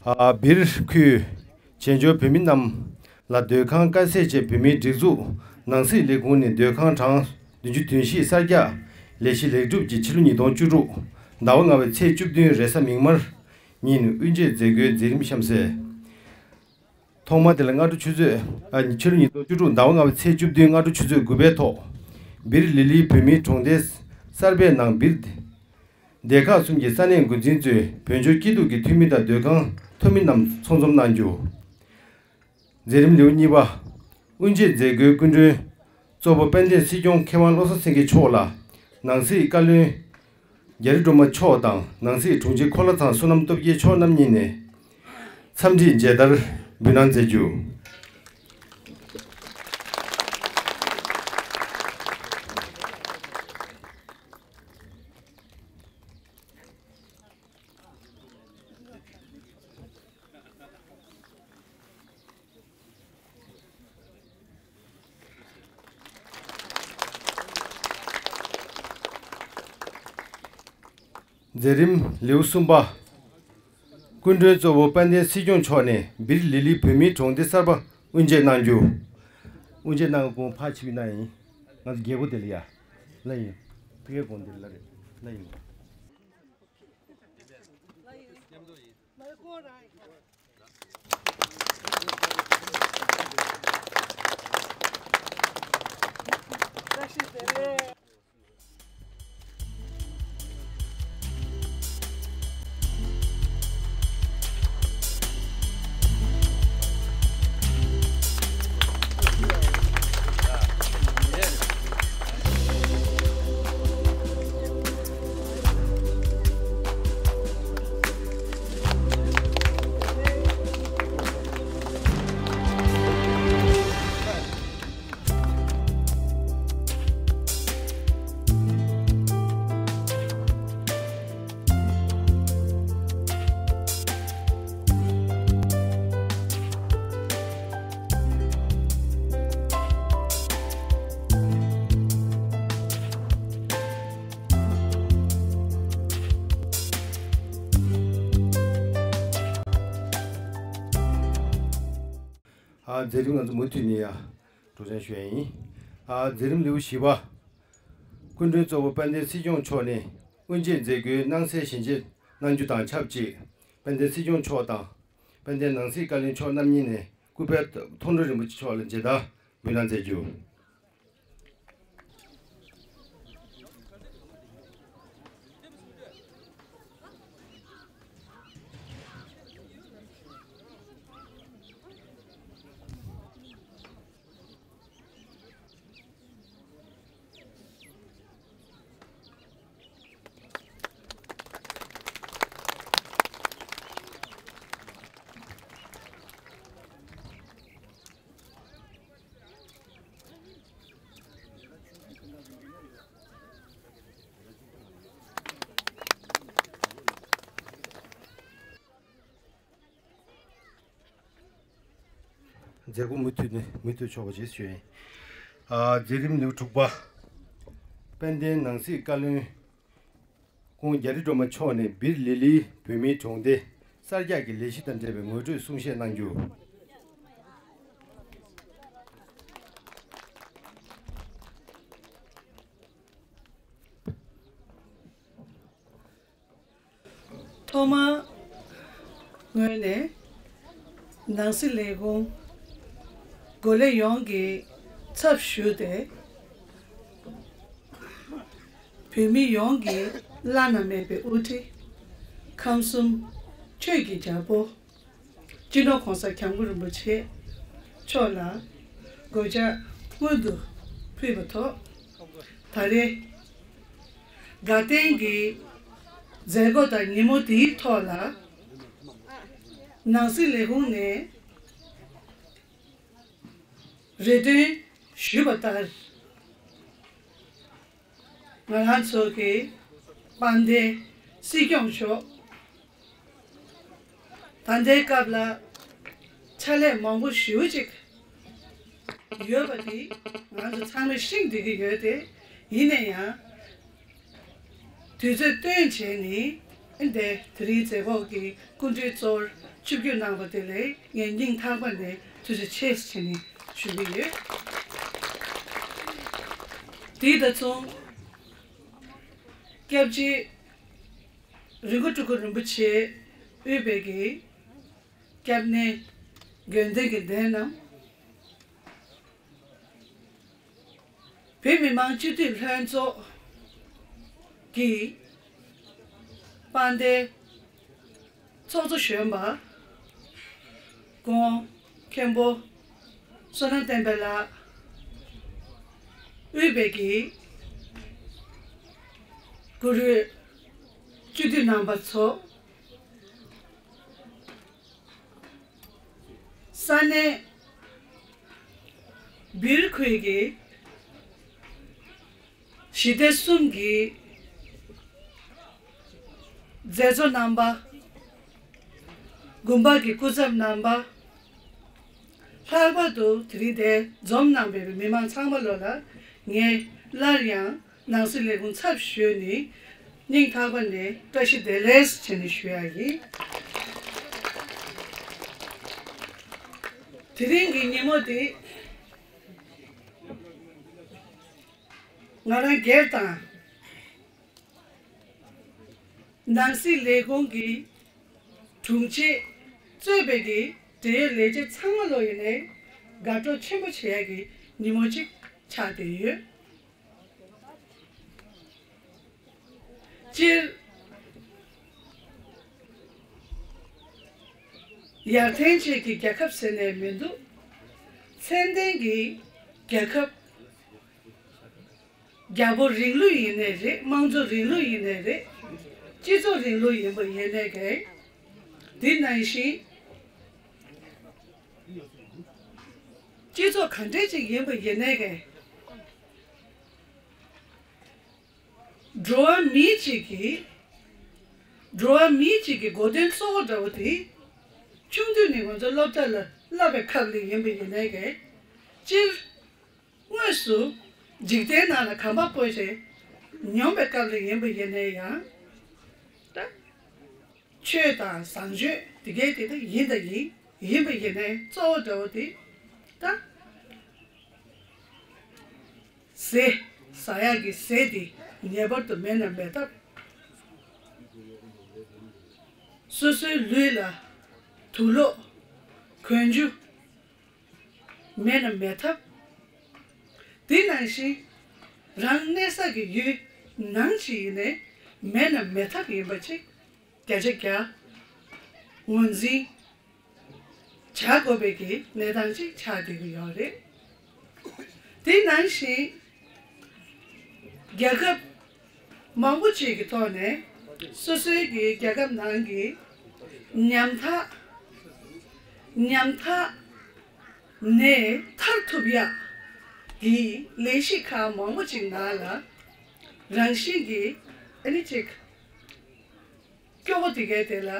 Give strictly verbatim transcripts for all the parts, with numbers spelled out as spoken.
ཨ། སྦིར་ཁུལ་བྱེས་འབྱོར་བོད་མི་རྣམས་ལ་སྡོད་ཁང་དཀའ་སེལ་ཆེད་བོད་མིའི་སྒྲིག་འཛུགས་ནང་སྲིད་ལས་ཁུངས་ནས་སྡོད་ཁང་གྲངས་བདུན་ཅུ་དོན་བཞི་གསར་རྒྱག་ལས་གཞི་ལེགས་གྲུབ་ཀྱིས་ཕྱི་ལོ་ཉིས་སྟོང་བཅུ་དྲུག་ཟླ་བ་ལྔ་པའི་ཚེས་བཅུ་བདུན་རེས་གཟའ་མིག་དམར་ཉིན་དབུ་འབྱེད་མཛད་སྒོའི་མཛད་རིམ་གཤམ་གསལ། ཐོག་མ་དེ་ལ་སྔ་དྲོ་ཆུ་ཚོད། ཨ། ཕྱི་ལོ་ཉིས་སྟོང་བཅུ་དྲུག་ཟླ་བ་ལྔ་པའི་ཚེས་བཅུ་བདུན་སྔ་དྲོ་ཆུ་ཚོད་དགུ་པའི་ཐོག་སྦིར་ལི་ལི་བོད་མིའི་གྲོང་སྡེ་གསར་པའི་ནང་སྦིར་སྡེ་ཁག་གསུམ་གྱི་ས་གནས་འགོ་འཛིན་གཙོས་བོད་ལྗོངས་སྐྱིད་སྡུག་གི་འཐུས་མི་དང་སྡོད་ཁང་ཐོབ་མི་རྣམས་ཚོགས་འཛོམས་གནང་རྒྱུ། མཛད་རིམ་ལེའུ་གཉིས་པ། དབུ་འབྱེད་མཛད་སྒོའི་སྐུ་མགྲོན་གཙོ་བོ་དཔལ་ལྡན་སྲིད་སྐྱོང་མཁས་དབང་བློ་བཟང་སེང་གེ་མཆོག་ལ་ནང་སྲིད་བཀའ་བློན་རྒྱ་རི་སྒྲོལ་མ་མཆོག་དང་ནང་སྲིད་དྲུང་ཆེ་འཁོར་ལོ་ཚང་བསོད་ནམས་སྟོབས་རྒྱལ་མཆོག་རྣམ་གཉིས་ནས་འཚམས་འདྲིའི་མཇལ་དར་འབུལ་གནང་མཛད་རྒྱུ། མཛད་རིམ་ལེའུ་གསུམ་པ། སྐུ་མགྲོན་གཙོ་བོ་དཔལ་ལྡན་སྲིད་སྐྱོང་མཆོག་ནས་སྦིར་ལི་ལི་བོད་མིའི་གྲོང་སྡེ་གསར་པ་དབུ་འབྱེད་གནང་རྒྱུ། དབུ་འབྱེད་གནང་གོང་ཕར་ཕྱིན་གནང་ཡིན། ང་ཚོ་རྒྱལ་སྒོ་དེ་ལ་ཡ། ལ་ཡིན། ཕ་གིའི་དགོན་སྡེ་ལ་རེད། ལ་ཡིན། ཨ། མཛད་རིམ་ང་ཚོ་མུ་མཐུད་ནས་ཡ་སྒྲོག་སྦྱང་ཞུ་ཡ་ཡིན། ཨ། མཛད་རིམ་ལེའུ་བཞི་པ། སྐུ་མགྲོན་གཙོ་བོ་དཔལ་ལྡན་སྲིད་སྐྱོང་མཆོག་ནས་དབུ་འབྱེད་མཛད་སྒོའི་སྣང་གསལ་ཞལ་འབྱེད་གནང་རྒྱུ་དང་ཆབས་ཅིག་དཔལ་ལྡན་སྲིད་སྐྱོང་མཆོག་དང་། དཔལ་ལྡན་ནང་སྲིད་བཀའ་བློན་མཆོག་རྣམ་གཉིས་ནས་སྐུ་བལ་མཐོང་གྲོལ་རིན་པོ་ཆེ་མཆོག་ལ་མཇལ་དར་འབུལ་གནང་མཛད་རྒྱུ། མཛད་སྒོ་མུ་མཐུད་ནས་མུ་མཐུད་ཆོག་པ་ཞིག་ཞུ་ཡིན། ཨ། མཛད་རིམ་ལེའུ་དྲུག་པ། དཔལ་ལྡན་ནང་སྲིད་བཀའ་བློན་ཁོང་རྒྱ་རི་སྒྲོལ་མ་མཆོག་ནས་སྦིར་ལི་ལིའི་བོད་མིའི་གྲོང་སྡེ་གསར་རྒྱག་གི་ལས་གཞི་དང་འབྲེལ་བའི་ངོ་སྤྲོད་གསུང་བཤད་གནང་རྒྱུ། ཐོག་མར་ངོས་ནས་ནང་སྲིད་ལས་ཁུངས་འགོ་ལས་ཡོངས་ཀྱི་ཚབ་ཞུས་ཏེ། བོད་མི་ཡོངས་ཀྱི་བླ་ན་མེད་པའི་དབུ་ཁྲིད། ཁམས་གསུམ་ཆོས་ཀྱི་རྒྱལ་པོ། སྤྱི་ནོར་༸གོང་ས་༸སྐྱབས་མགོན་རིན་པོ་ཆེ་མཆོག་ལ་གུས་ཕྱག་སྔོན་དུ་ཕུལ་བའི་ཐོག་ད་རེས་དགའ་ལྡན་གྱི་མཛད་སྒོ་དང་ཉིན་མོ་འདིའི་ཐོག་ལ་ནང་སྲིད་ལས་ཁུངས་ནས་རེ་འདུན་ཞུས་པ་ལྟར། ང་རང་ཚོ་གི་དཔལ་ལྡན་སྲིད་སྐྱོང་མཆོག་ད་ལྟའི་སྐབས་ལ་ཆ་ ཕྱག་ལས་མང་པོ་ཞེ་པོ་ཅིག་ཡོད་པ་དེ་ང་ཚོ་ཚང་མས་ཤེས་བསྡད་ཀྱི་ཡོད་དེ། ཡིན་ན་ཡང་དུས་ཚོད་བཏོན་བྱས་ནས་འདི་དེ་རིང་མཛད་སྒོ་གི་སྐུ་མགྲོན་གཙོ་བོར་ཆིབས་བསྒྱུར་གནང་བ་དེ་ལ་ངས་སྙིང་ཐག་པ་ནས་ཐུགས་རྗེ་ཆེ་ཞེས་ནས་ཞུ་གི་ཡོད། དེ་དང་མཚུངས། སྐྱབས་རྗེ་རི་མགོ་སྤྲུལ་སྐུ་རིན་པོ་ཆེ་དབུས་པའི་གི་སྐྱབས་གནས་དགོན་སྡེ་གི་འདན་རྣམས། བོད་མི་མང་སྤྱི་འཐུས་ལྷན་ཚོགས་ཀྱི་དཔལ་ལྡན་ཚོགས་གཙོ་གཞོན་པ་སྐུ་ངོ་མཁན་པོ་བསོད་ནམས་བསྟན་འཕེལ་ལགས། དབུས་པའི་གི་བཀུར་འོས་སྤྱི་འཐུས་རྣམ་པ་ཚོ། ས་གནས་སྦིར་ཁུལ་གྱི་གཞི་སྡེ་གསུམ་གྱི་མཛད་གཙོ་རྣམ་པ། དགོན་པ་གི་སྐུ་ཚབ་རྣམ་པ། ལྷག་པར་དུ་དེ་རིང་འདིར་འཛོམས་གནང་བའི་མི་མང་ཚང་མ་ལོ་ལ་ངས་སླར་ཡང་ནང་སྲིད་ལས་ཁུངས་ཚབ་ཞུས་ནས་སྙིང་ཐག་པ་ནས་བཀྲ་ཤིས་བདེ་ལེགས་ཞེས་ནས་ཞུ་ཡ་ཡིན། དེ་རིང་གི་ཉིན་མོ་འདི་ང་རང་སྒེར་དང་ནང་སྲིད་ལས་ཁུངས་ཀྱི་དྲུང་ཆེ་གཙོས་པའི་གི་འབྲེལ་ཡོད་ལས་བྱེད་ཚང་མ་ལོ་ཡིན་ནའི་དགའ་སྤྲོ་ཆེན་པོ་བྱེད་ཡ་གི་ཉིན་མོ་གཅིག་ཆགས་བསྡད་ཡོད། སྤྱིར་ཡར་ཐོན་ཅན་གྱི་རྒྱལ་ཁབ་ཟེར་ནས་མི་འདུག་ཚད་ལྡན་གྱི་རྒྱལ་ཁབ། རྒྱལ་པོ་རིང་ལུགས་ཡིན་ནའི་རེད། དམངས་གཙོ་རིང་ལུགས་ཡིན་ནའི་རེད། སྤྱི་ཚོགས་རིང་ལུགས་ཡིན་པ་ཡིན་ནའི་གས། དེ་ནང་བཞིན་སྤྱི་ཚོགས་ག་འདྲས་ཅིག་ཡིན་པ་ཡིན་ནའི་གས། འགྲོ་བ་མི་གཅིག་གི། འགྲོ་བ་མི་གཅིག་གི་གོ་དོན་གཙོ་བོ་འདྲ་བོ་དེ། ཆུང་དུས་ནས་ང་ཚོ་སློབ་གྲྭ་ལ་བསླབ་པའི་སྐབས་ལ་ཡིན་པ་ཡིན་ནའི་གས། སྤྱིར། དངོས་སུ་འཇིག་རྟེན་ནང་ལ་གོམ་པ་སྤོས་བྱས་མྱོང་བའི་སྐབས་ལ་ཡིན་པ་ཡིན་ནའི་ཡང་། ད་ཆོས་དང་བཟང་སྤྱོད་དེ་གའི་དེ་ད་ཡིན་དང་ཡིན། ཡིན་པ་ཡིན་ནའི་གཙོ་བོ་འདྲ་བོ་དེ་ད་ཟས་ཟ་ཡག་གི་ཟས་དེ་ངེས་པར་དུ་མེད་ན་མེད་ཐབས། སོ་སོའི་ལུས་ལ་དུག་ལོག་གོན་རྒྱུ་མེད་ན་མེད་ཐབས། དེ་ནང་བཞིན་རང་གནས་ས་གི་ཡུལ་ནང་ཅིག་ཡིན་ནའི་མེད་ན་མེད་ཐབས་ཡིན་པ་ཅིག་བརྒྱ་ཆ་བརྒྱ་ངོས་འཛིན་བྱ་དགོས་པའི་གི་གནས་སྟངས་ཅིག་ཆགས་བསྡད་ཀྱི་ཡོད་རེད། དེ་ནང་བཞིན་རྒྱལ་ཁབ་མང་པོ་ཅིག་གི་ཐོག་ནས་སོ་སོའི་གི་རྒྱལ་ཁབ་ནང་གི་ཉམ་ཐག་ཉམ་ཐག་ནས་ཐར་ཐུབ་ཡག་གི་ལས་གཞི་ཁག་མང་པོ་ཅིག་ནང་ལ་རང་བཞིན་གྱི་ཨ་ནི་ཅིག་སྐྱོ་བོ་དེ་གའི་དེ་ལ་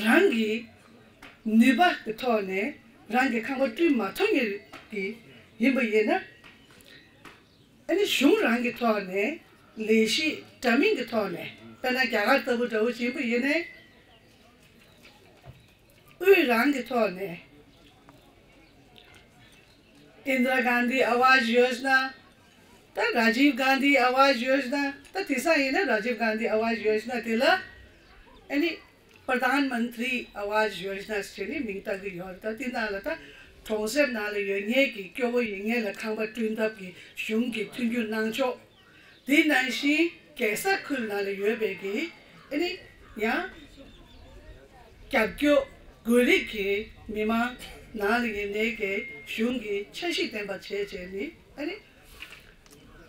རང་གི་ནུས་པ་གི་ཐོག་ནས་རང་གི་ཁང་པ་བསྐྲུན་མ་ཐུབ་མཁན་གྱི་ཡིན་པ་ཡིན་ན། ཨ་ནི་གཞུང་རང་གི་ཐོག་ནས་ལས་གཞི་འདྲ་མིན་གྱི་ཐོག་ནས་དཔེར་ན་རྒྱ་གར་ལྟ་བུ་འདྲ་བོ་ཡིན་པ་ཡིན་ནའི། དབུས་རང་གི་ཐོག་ནས་ཨིན་དྲ་གྷན་དྷི་ཨ་ཝཱས་ཡོ་ཇ་ན། ད་ར་ཇིབ་གྷན་དྷི་ཨ་ཝཱས་ཡོ་ཇ་ན། ད་དེང་སང་ཡིན་ན་ར་ཇིབ་གྷན་དྷི་ཨ་ཝཱས་ཡོ་ཇ་ན་དེ་ལ་ཨ་ནི་པར་དྷཱན་མན་ཏྲི་ཨ་ཝཱས་ཡོ་ཇ་ན་ཟེར་ནས་མིང་བཏགས་ཀྱི་ཡོད་རེད། ད་དེ་ནང་ལ་ད་གྲོང་གསེབ་ནང་ལ་ཡོད་མཁན་གྱི་སྐྱོ་བོ་ཡིན་མཁན་ལ་ཁང་པ་བསྐྲུན་ཐབས་ཀྱི་གཞུང་གིས་མཐུན་འགྱུར་གནང་ཕྱོགས། དེ་ནང་བཞིན་རྒྱལ་ས་ཁུལ་ནང་ལ་ཡོད་པའི་གི་ཨ་ནི་ཡང་རྒྱབ་སྐྱོར་དགོས་རིགས་ཀྱི་མི་མང་ནང་ལ་ཡིན་ནའི་གི་གཞུང་གི་འཆར་གཞི་ལྡན་པ་བྱས་བྱས་ནས་ཨ་ནི་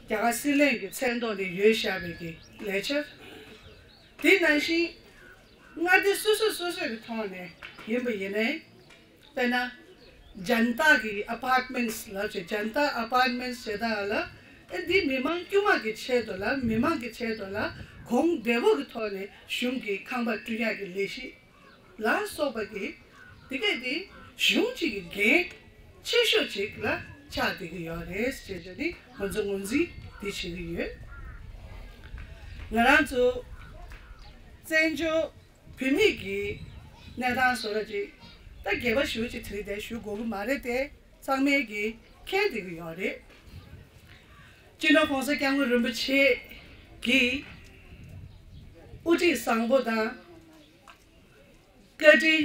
རྒྱ་གར་སྲིད་བློན་གྱི་མཚན་ཐོག་ནས་ཡོད་བཞག་པའི་གི་ལས་འཆར། དེ་ནང་བཞིན་མངའ་སྡེ་སོ་སོ་སོ་སོའི་གི་ཐོག་ནས་ཡིན་པ་ཡིན་ནའི། དཔེར་ན། ཇན་ཏཱ་གི་ཨ་པཱར་ཊི་མེན་ཊི་ལབ་བྱས། ཇན་ཏཱ་ཨ་པཱར་ཊི་མེན་ཊི་ཞེས་དག་ལ། ཨེ་འདི་མི་མང་དཀྱུས་མ་གི་ཆེད་དུ་ལ། མི་མང་གི་ཆེད་དུ་ལ། གོང་བདེ་པོ་གི་ཐོག་ནས་གཞུང་གི་ཁང་པ་བསྐྲུན་ཡག་གི་ལས་གཞི་ ལ་སོགས་པ་གི་དེ་གས་དེ་གཞུང་གཅིག་གི་འགན་ཆེ་ཤོས་ཅིག་ལ་ཆགས་བསྡད་ཀྱི་ཡོད་རེད་ཟེར་བྱས་ནས་ང་ཚོ་ངོས་འཛིན་དེ་བྱེད་ཀྱི་ཡོད། ང་རང་ཚོ་བཙན་བྱོལ་བོད་མི་གི་གནས་སྟངས་བཟོ་འདྲ་ཅིག་ད་སྒེར་པ་ཞེ་པོ་ཅིག་དེ་རིང་འདིར་ཞུ་དགོས་ཀྱི་མ་རེད་དེ། ཚང་མས་ཀྱིས་མཁྱེན་བསྡད་ཀྱི་ཡོད་རེད། སྤྱི་ནོར་༸གོང་ས་༸སྐྱབས་མགོན་རིན་པོ་ཆེ་གི་དབུ་ཁྲིད་བཟང་པོ་དང་བཀའ་དྲིན་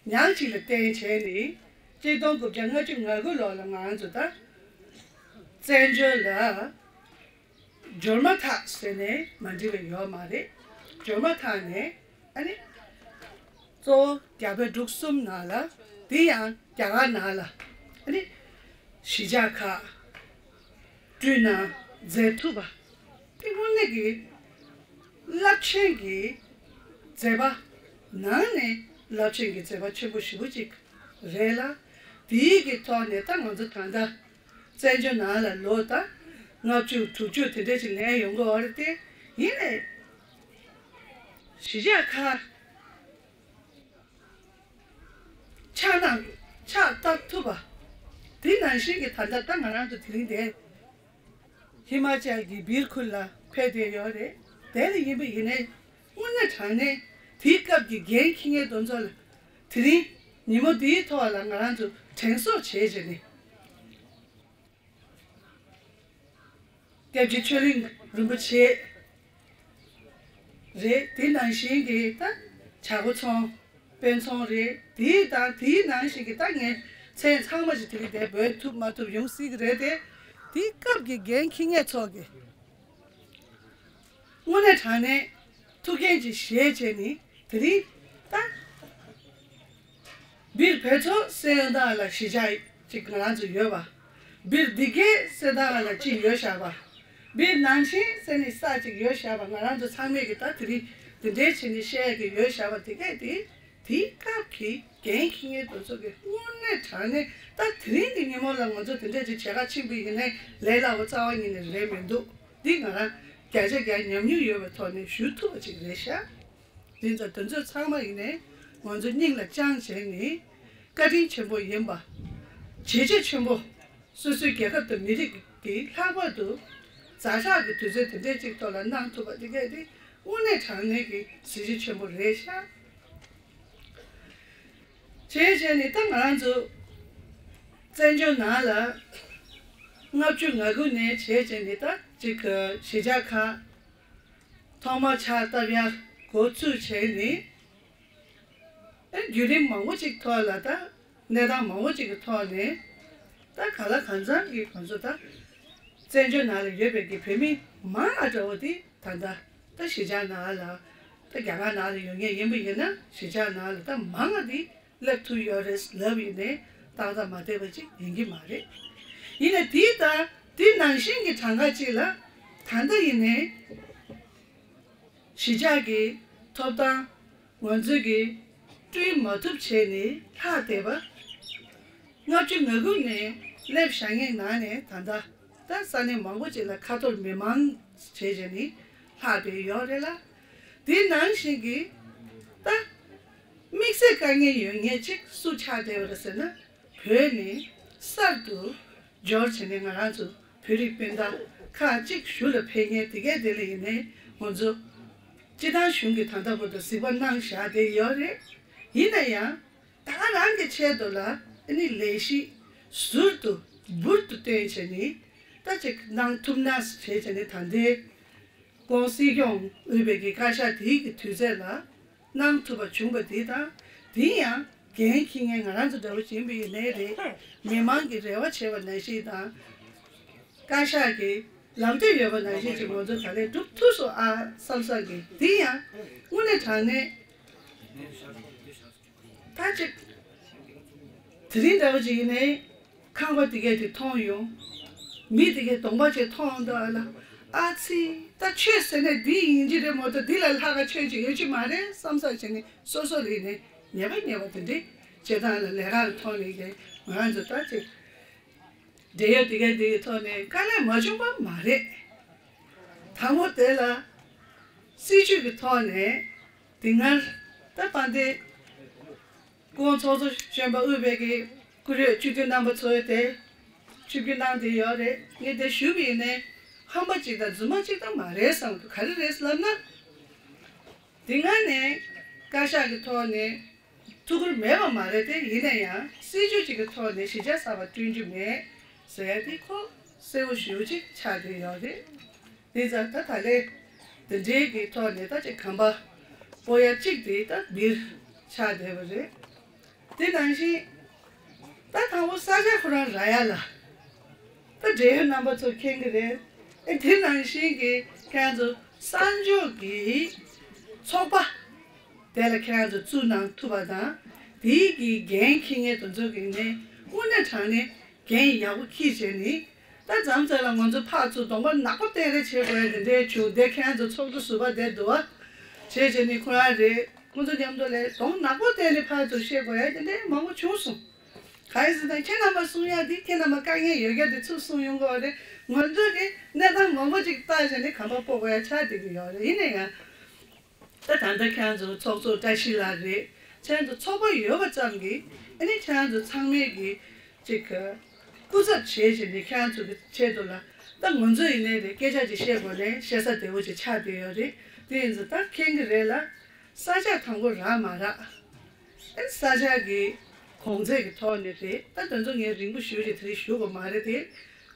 ཉག་གཅིག་ལ་བརྟེན་བྱས་ནས་གཅིག་སྟོང་དགུ་བརྒྱ་ལྔ་བཅུ་ང་དགུ་ལོ་ལ་ང་ཚོ་ད་བཙན་བྱོལ་ལ་འབྱོར་མ་ཐག་ཟེར་ནས་མ་འགྲིག་པ་ཡོད་མ་རེད། འབྱོར་མ་ཐག་ནས་ཨ་ནི་གཙོ་བོ་རྒྱ་བལ་འབྲུག་གསུམ་ནང་ལ། དེ་ཡང་རྒྱ་གར་ནང་ལ་ཨ་ནི་གཞིས་ཆགས་ཁག་བསྐྲུན་གནང་མཛད་ཐུབ་པ་དེ་དངོས་གནས་ཀྱི་རླབས་ཆེན་གྱི་མཛད་པ། ནང་ནས་རླབས་ཆེན་གྱི་མཛད་པ་ཆེན་པོ་ཞེ་པོ་ཅིག་རེད་ལ། དེའི་གི་ཐོག་ནས་ད་ང་ཚོ་ད་ལྟ་བཙན་བྱོལ་ནང་ལ་ལོ་ད་ལྔ་བཅུ་དྲུག་ཅུ་དེ་འདྲ་ཅིག་ལེན་ཡོང་གི་ཡོད་རེད་དེ། ཡིན་ནའི་གཞིས་ཆགས་ཁག་ཕྱག་ན་ཕྱག་བཏབ་ཐུབ་པ། དེ་ནང་བཞིན་གྱི་ད་ལྟ་ད་ང་རང་ཚོ་དེ་རིང་འདིར་ཧི་མ་ཅལ་གྱི་བིར་ཁུལ་ལ་ཕེབས་བསྡད་ཡོད་རེད། དེ་ལ་ཡིན་པ་ཡིན་ནའི་དངོས་གནས་དྲང་གནས་དེའི་སྐབས་ཀྱི་འགན་འཁྱེར་མཁན་དེ་ཚོ་ལ་དེ་རིང་ཉིན་མོ་འདིའི་ཐོག་ལ་ང་རང་ཚོ་དྲན་གསོ་བྱས་བྱས་ནས། སྐྱབས་རྗེ་ཆོས་གླིང་རིན་པོ་ཆེ་རེད། དེ་ནང་བཞིན་གྱི་ད་བྱ་རྒོད་ཚང་དཔོན་ཚང་རེད། དེ་དང་དེའི་ནང་བཞིན་གྱི་ད་ངས་མཚན་ཚང་མ་ཞིག་དེ་རིང་འདིར་འབོད་ཐུབ་མ་ཐུབ་ཡོང་སྲིད་ཀྱི་རེད་དེ། དེའི་སྐབས་ཀྱི་འགན་འཁྱེར་མཁན་ཚོ་གིས་དངོས་གནས་དྲང་གནས་ཐུགས་འགན་ཅིག་བཞེས་བྱས་ནས་དེ་རིང་ད་བིར་བོད་ཚོ་ཟེར་ཡོང་དུས་ལ་གཞིས་ཆགས་ཅིག་ང་རང་ཚོ་ཡོད་པ། བིར་སྡེ་དགེ་ཟེར་དུས་ལ་གཅིག་ཡོད་བཞག་པ། བིར་ནང་ཆེན་ཟེར་ནས་ས་ཅིག་ཡོད་བཞག་པ། ང་རང་ཚོ་ཚང་མས་ཀྱི་ད་དེ་རིང་འདི་འདྲའི་བྱས་ནས་བཤད་ཡག་གི་ཡོད་བཞག་པ། དེ་གས་དེ་དེའི་སྐབས་ཀྱི་འགན་འཁྱེར་མཁན་དེ་ཚོ་གི་དངོས་གནས་དྲང་གནས་ད་དེ་རིང་གི་ཉིན་མོ་ལ་ང་ཚོ་དེ་འདྲས་ཅིག་བྱེད་ག་ཕྱིན་པ་ཡིན་ནའི་ལས་སླ་པོ་རྩ་བ་ཉིད་ནས་རེད་མི་འདུག་འདི་ང་རང་བརྒྱ་ཆ་བརྒྱ་ཉམས་མྱོང་ཡོད་པའི་ཐོག་ནས་ཞུ་ཐུབ་པ་ཅིག་རེད་ཤག་དེ་ཚོ་དེ་ཚོ་ཚང་མ་ཡིན་ནའི་ང་ཚོ་སྙིང་ལ་བཅངས་བྱས་ནས་བཀའ་དྲིན་ཆེན་པོ་ཡིན་པ། བྱས་རྗེས་ཆེན་པོ། སོ་སོའི་རྒྱལ་ཁབ་དང་མི་རིགས་ཀྱི་ལྷག་པར་དུ་ཛ་དྲག་གི་དུས་ཚོད་དེ་འདྲས་ཅིག་ཐོག་ལ་གནང་ཐུབ་པ་དེ་གས་དེ་དངོས་གནས་དྲང་གནས་ཀྱི་གཟི་བརྗིད་ཆེན་པོ་རེད་ཤག་བྱས་བྱས་ནས་ད་ང་རང་ཚོ་བཙན་བྱོལ་ནང་ལ་ལྔ་བཅུ་ང་དགུ་ནས་བྱས་བྱས་ནས་ད་ཅིག་གཞིས་ཆགས་ཁག་ཐོག་མར་ཕྱག་བཏབ་ཡག་འགོ་ཚུགས་བྱས་ནས། ཨེ་བརྒྱུད་རིམ་མང་པོ་ཅིག་ཐོག་ལ་ད་གནས་སྟངས་མང་པོ་ཅིག་གི་ཐོག་ནས་ད་ག་ལ་གང་འཚམ་གྱི་ང་ཚོ་ད་བཙན་བྱོལ་ནང་ལ་ཡོད་པའི་གི་བོད་མི་མང་ང་འདྲ་བོ་དེ་ད་ལྟ་ད་གཞིས་ཆགས་ནང་ལ་ད་རྒྱ་གར་ནང་ལ་ཡོད་མཁན་ཡིན་པ་ཡིན་ན་གཞིས་ཆགས་ནང་ལ་ད་མང་ང་དེ་སླེབས་ཐུབ་ཡོད་རེད་ལབ་ཡིན་ནའི་ཏག་ཏག་མ་བསྡད་པ་ཅིག་ཡིན་གྱི་མ་རེད། ཡིན་ནའི་དེ་ད་དེ་ནང་བཞིན་གྱི་གྲངས་ཀ་ཅིག་ལ་ད་ལྟ་ཡིན་ནའི། གཞིས་ཆགས་ཀྱི་ཐོབ་ཐང་ང་ཚོས་ཀྱིས་བསྐྲུན་མ་ཐུབ་བྱས་ནས་ལྷག་བསྡད་པ། ལྔ་བཅུ་ང་དགུ་ནས་སླེབས་བཞག་མཁན་ནང་ནས་ད་ལྟ་ད་ས་གནས་མང་པོ་ཅིག་ལ་ཁ་ཐོར་མི་མང་བྱས་བྱས་ནས་ལྷག་བསྡད་ཡོད་རེད་ལ། དེ་ནང་བཞིན་གྱི་ད་དམིགས་བསལ་དཀའ་ངལ་ཡོད་མཁན་ཅིག་སུ་ཆགས་བསྡད་པ་རེད་ཟེར་ན། བོད་ནས་གསར་དུ་འབྱོར་བྱས་ནས་ང་རང་ཚོ་བོད་རིགས་སྤུན་ཟླ་ཁག་ཅིག་གཞུག་ལ་ཕེབས་མཁན་དེ་གས་དེ་ལ་ཡིན་ནའི་ང་ཚོ་སྤྱི་བཏང་གཞུང་གིས་ད་ལྟ་བར་དུ་གཟིགས་པ་གནང་བཞག་བསྡད་ཡོད་རེད། ཡིན་ན་ཡང་ད་ག་རང་གི་ཆེད་དུ་ལ་ཨ་ནི་ལས་གཞི་ཟུར་དུ་འབུར་དུ་བཏོན་བྱས་ནས་ད་ཅིག་གནང་ཐུབ་ན་བྱས་བྱས་ནས་ད་ལྟའི་༸གོང་ས་༸སྐྱབས་མགོན་དབུས་པའི་གི་བཀའ་ཤག་དེའི་གི་དུས་ཚོད་ལ་གནང་ཐུབ་པ་བྱུང་བ་དེ་དང་། དེ་ཡང་འགན་འཁྱེར་མཁན་ང་རང་ཚོ་འདྲ་བོ་ཡིན་པ་ཡིན་ནའི་རེད། མི་མང་གི་རེ་བ་བྱས་པ་ནང་བཞིན་དང་། བཀའ་ཤག་གི་ལམ་སྟོན་ཡོད་པ་ནང་བཞིན་གྱི་ང་ཚོ་ག་ལེར་སྒྲུབ་ཐུབ་སོང་ཨ་བསམ་བསམ་གི། དེ་ཡང་དངོས་གནས་དྲང་གནས་ད་ཅིག་དེ་རིང་འདྲ་བོ་ཅིག་ཡིན་ནའི་ཁང་པ་དེ་གས་དེ་མཐོང་ཡོང་། མི་དེ་གས་གདོང་པ་ཅིག་མཐོང་འདུག་ཨ་ལ། ཨ་ཙི། ད་ཆོས་ཟེར་ནས་འདི་ཡིན་གྱི་རེད་མ་གཏོགས་འདི་ལས་ལྷག་ག་ཆོས་ཅིག་ཡོད་ཀྱི་མ་རེད་བསམ་བསམ་བྱས་ནས་སོ་སོ་ལ་ཡིན་ནའི་ཉེས་པ་ཉེས་པ་དེ་འདྲས་བྱེད་སྟངས་ལ་ལས་ཀ་ལ་མཐོང་ནས་ཀྱི་ང་ཚོ་ད་ཅིག་འབྲེལ་ཡོད་དེ་གས་དེ་གི་ཐོག་ནས་དཀའ་ལས་མ་བྱུང་པ་མ་རེད། དང་པོ་དེ་ལ་སྲིད་ཇུས་ཀྱི་ཐོག་ནས་དེ་སྔར་ད་དཔལ་ལྡན་ སྐུ་ངོ་ཚོགས་གཙོ་གཞོན་པ་དབུས་པའི་གི་སྐུ་ཞབས་སྤྱི་འཐུས་རྣམ་པ་ཚོས་དེ་ཆིབས་བསྒྱུར་གནང་བསྡད་ཡོད་རེད། ངས་དེ་ཞུས་པ་ཡིན་ནའི་ཧམ་པ་གཅིག་དང་རྫུན་མ་གཅིག་ད་མ་རེད་བསམ་འདུག་ག་རེ་རེད་ལབ་ན། དེ་སྔ་ནས་བཀའ་ཤག་གི་ཐོག་ནས་ཐུགས་ཁུར་མེད་པ་མ་རེད་དེ། ཡིན་ན་ཡང་སྲིད་ཇུས་གཅིག་གི་ཐོག་ནས་གཞིས་ཆགས་གསར་པ་བསྐྲུན་རྒྱུ་མེད་ཟེར་ཡ་དེ་ཁོ་གསལ་པོ་ཞེ་པོ་ཅིག་ཆགས་བསྡད་ཡོད་རེད། དེ་ཙང་ད་ད་ལས་དེ་འདྲའི་གི་ཐོག་ནས་ད་ཅིག་གོམ་པ་སྤོ་ཡ་གཅིག་དེ་ད་སྦིར་ཆགས་བསྡད་པ་རེད། དེ་ནང་བཞིན་ད་དང་པོ་ས་ཆ་ཁོ་རང་རག་ཡ་ལ་ད་འབྲེལ་ཡོད་རྣམ་པ་ཚོ་མཁྱེན་གི་རེད། ཨེ་དེ་ནང་བཞིན་གི་ཁྱེད་ཚོ་གསར་འཇོག་གི་ཚོགས་པ་དེ་ལ་ཁྱེད་ཚོ་བཙུགས་གནང་ཐུབ་པ་དང་། དེའི་གི་འགན་འཁྱེར་མཁན་དེ་ཚོ་གི་ནས་དངོས་གནས་དྲང་གནས་འགན་ཡག་པོ་འཁྱེར་བྱས་ནི། ད་མཚམས་མཚམས་ལ་ང་ཚོ་ཕར་ཚུར་གདོང་པ་ནག་པོ་བསྟན་རེ་བྱེད་དགོས་ཡ་དེ་འདྲའི་བྱུང་། དེ་ཁྱེད་ཚོ་ཚོགས་གཙོ་ཟུར་པ་དེ་འདུག་བ། བྱས་བྱས་ནི་ཁོ་རང་རེད། ཁོ་ཚོ་མཉམ་དུ་ལས་གདོང་ནག་པོ་བསྟན་ནས་ཕར་ཚུར་བཤད་དགོས་ཡ་དེ་འདྲའི་མང་པོ་བྱུང་སོང་། གང་ཡིན་ཟེར་ན་ཁྱེད་རྣམ་པ་གསུང་ཡ་དེ་ཁྱེད་རྣམ་པ་དཀའ་ངལ་ཡོད་རྒྱུ་དེ་ཚུར་གསུང་ཡོང་གི་ཡོད་རེད། ང་ཚོ་གི་གནས་སྟངས་མང་པོ་ཅིག་བལྟས་བྱས་ནས་གོམ་པ་སྤོ་དགོས་ཡ་ཆགས་བསྡད་ཀྱི་ཡོད་རེད། ཡིན་ན་ཡང་། ད་ད་ལྟ་ཁྱེད་རང་ཚོ་ཚོགས་གཙོ་བཀྲ་ཤིས་ལགས་རེད། ཁྱེད་རང་ཚོ་ཚོགས་པ་ཡོད་པ་ཙམ་གྱིས་ཨ་ནི་ཁྱེད་རང་ཚོ་ཚང་མས་ཀྱི་ཅིག་སྐུ་ཚབ་བྱས་བྱས་ནས་ཁྱེད་རང་ཚོ་གི་ཆེད་དུ་ལ། ད་ང་ཚོ་ཡིན་ནའི་རེད། སྐད་ཆ་ཅིག་བཤད་དགོས་ནའི་བཤད་ས་བདེ་པོ་ཅིག་ཆགས་བསྡད་ཡོད་རེད། དེ་ཡིན་ཙང་ད་མཁྱེན་གྱི་རེད་ལ། ས་ཆ་དང་པོ་རག་མ་རག་ཨ་ནི་ས་ཆ་གི་གོང་ཚད་ཀྱི་ཐོག་ནས་རེད། ད་དེ་ཚོ་ངས་རིང་པོ་ཞེ་པོ་ཅིག་དེ་རིང་ཞུ་དགོས་མ་རེད་དེ།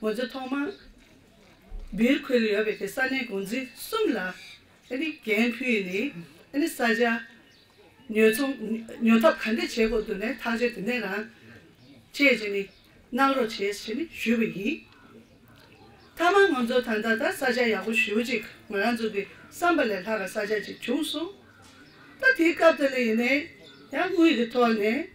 ང་ཚོ་ཐོག་མར་སྦིར་ཁུལ་ལ་ཡོད་པའི་དེ་ས་གནས་འགོ་འཛིན་གསུམ་ལ་ཨ་ནི་འགན་ཕུལ་ནས་ཨ་ནི་ས་ཆ་ཉོ་ཚོང་ཉོ་ཐབས་ག་འདྲ་བྱེད་དགོས་འདུག་ནས་ཐག་གཅོད་དེ་ནས་རང་བྱས་བྱས་ནས་གནང་རོགས་བྱས་ཟེར་ནས་ཞུས་པ་ཡིན། མཐའ་མ་ང་ཚོ་ད་ལྟ་ད་ས་ཆ་ཡག་པོ་ཞེ་པོ་ཅིག་ང་རང་ཚོ་གི་བསམ་པ་ལས་ལྷག་པའི་ས་ཆ་ཅིག་བྱུང་སོང་། ད་དེའི་སྐབས་དེ་ལ་ཡིན་ནའི་ཡང་དངུལ་གྱི་ཐོག་ནས་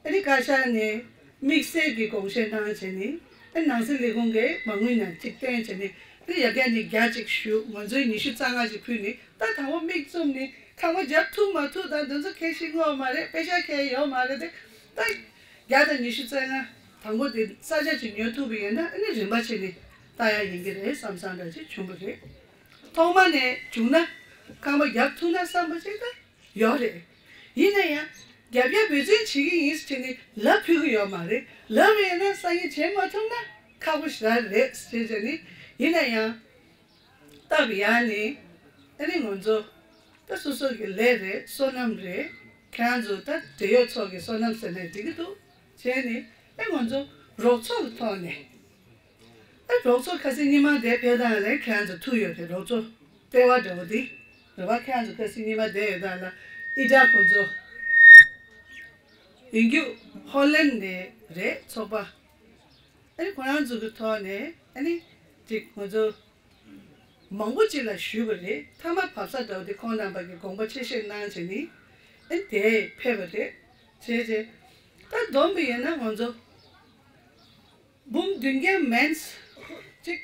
ཨ་ནི་བཀའ་ཤག་ནས་དམིགས་བསལ་གྱི་དགོངས་བཞེས་གནང་བྱས་ནས། ཨ་ནང་སྲིད་ལས་ཁུངས་ཀྱིས་མ་དངུལ་ནང་གཅིག་བཏོན་བྱས་ནས། ཨ་ནི་ཡ་གྱལ་ནས་བརྒྱ་གཅིག་ཞུ། ང་ཚོའི་ཉི་ཤུ་རྩ་ལྔ་ཅིག་ཕུལ་ནས། ད་དང་པོ་མིག་བཙུམ་ནས་ཁང་པ་རྒྱག་ཐུབ་མ་ཐུབ་དང་དེ་ཚོ་གལ་ཤེས་ངོ་མ་རེད། པེ་ཤ་གལ་ཡོད་མ་རེད་དེ། ད་བརྒྱ་དང་ཉི་ཤུ་རྩ་ལྔ་དང་པོ་དེ་ས་ཆ་ཅིག་ཉོ་ཐུབ་པ་ཡིན་ན་ཨ་ནི་རིམ་པ་བྱས་ནས་ལྟ་ཡ་ཡིན་གྱི་རེད་བསམ་བསམ་འདྲ་ཅིག་བྱུང་བ་རེད། ཐོག་མ་ནས་བྱུང་ན་ཁང་པ་རྒྱག་ཐུབ་ན་བསམ་པ་ཅིག་ད་ཡོད་རེད། ཡིན་ན་ཡང་རྒྱབ་རྒྱབ་འབད་བརྩོན་བྱེད་ཀྱི་ཡིན་ཟེར་ནས་ལབ་ཕོད་ཀྱི་ཡོད་མ་རེད། ལབ་ཡོད་ན་སང་ཉིན་བྱེད་མ་ཐུབ་ན་ཁག་པོ་ཞེ་དྲག་རེད་ཟེར་བྱས་ནས། ཡིན་ན་ཡང་སྟབས་ཡག་ནས་ཨ་ནི་ང་ཚོ་ད་སོ་སོ་གི་ལས་རེད། སོ་ནམ་རེད། ཁྱེད་རང་ཚོ་ད་འབྲེལ་ཡོད་ཚོ་གི་སོ་ནམ་ཟེར་ནས་འགྲིག་གི་འདུག་བྱས་ནས། ཨ་ང་ཚོ་རོགས་ཚོགས་ཀྱི་ཐོག་ནས། ཨ་རོགས་ཚོགས་ཁ་སང་ཉི་མ་དེ་ཕེབས་སྟངས་ལ་ཁྱེད་རང་ཚོ་ཐུག་ཡོད་རེད། རོགས་ཚོགས་ལྟེ་བ་འདྲ་བོ་དེ་རེད་བ། ཁྱེད་རང་ཚོ་ཁ་སང་ཉི་མ་དེ་ཡོད་སྟངས་ལ་ཨི་ཏྲ་ཁོང་ཚོ་ཡིན་རྒྱུ་ཧོ་ལན་ནས་རེད། ཚོགས་པ་ཨ་ནི་ཁོ་རང་ཚོ་གི་ཐོག་ནས་ཨ་ནི་ཅིག་ང་ཚོ་མང་པོ་ཅིག་ལ་ཞུས་པ་རེད། མཐའ་མ་བབས་ས་འདྲ་བོ་དེ་ཁོང་རྣམ་པ་གི་དགོངས་པ་ཆེ་བཞེས་གནང་བྱས་ནས་ཨ་ནི་དེ་ཕེབས་པ་རེད། བྱས་རྗེས་ད་བསྡོམས་པ་ཡིན་ན་ང་ཚོ་འབུམ་བདུན་བརྒྱ་མན་ཅིག་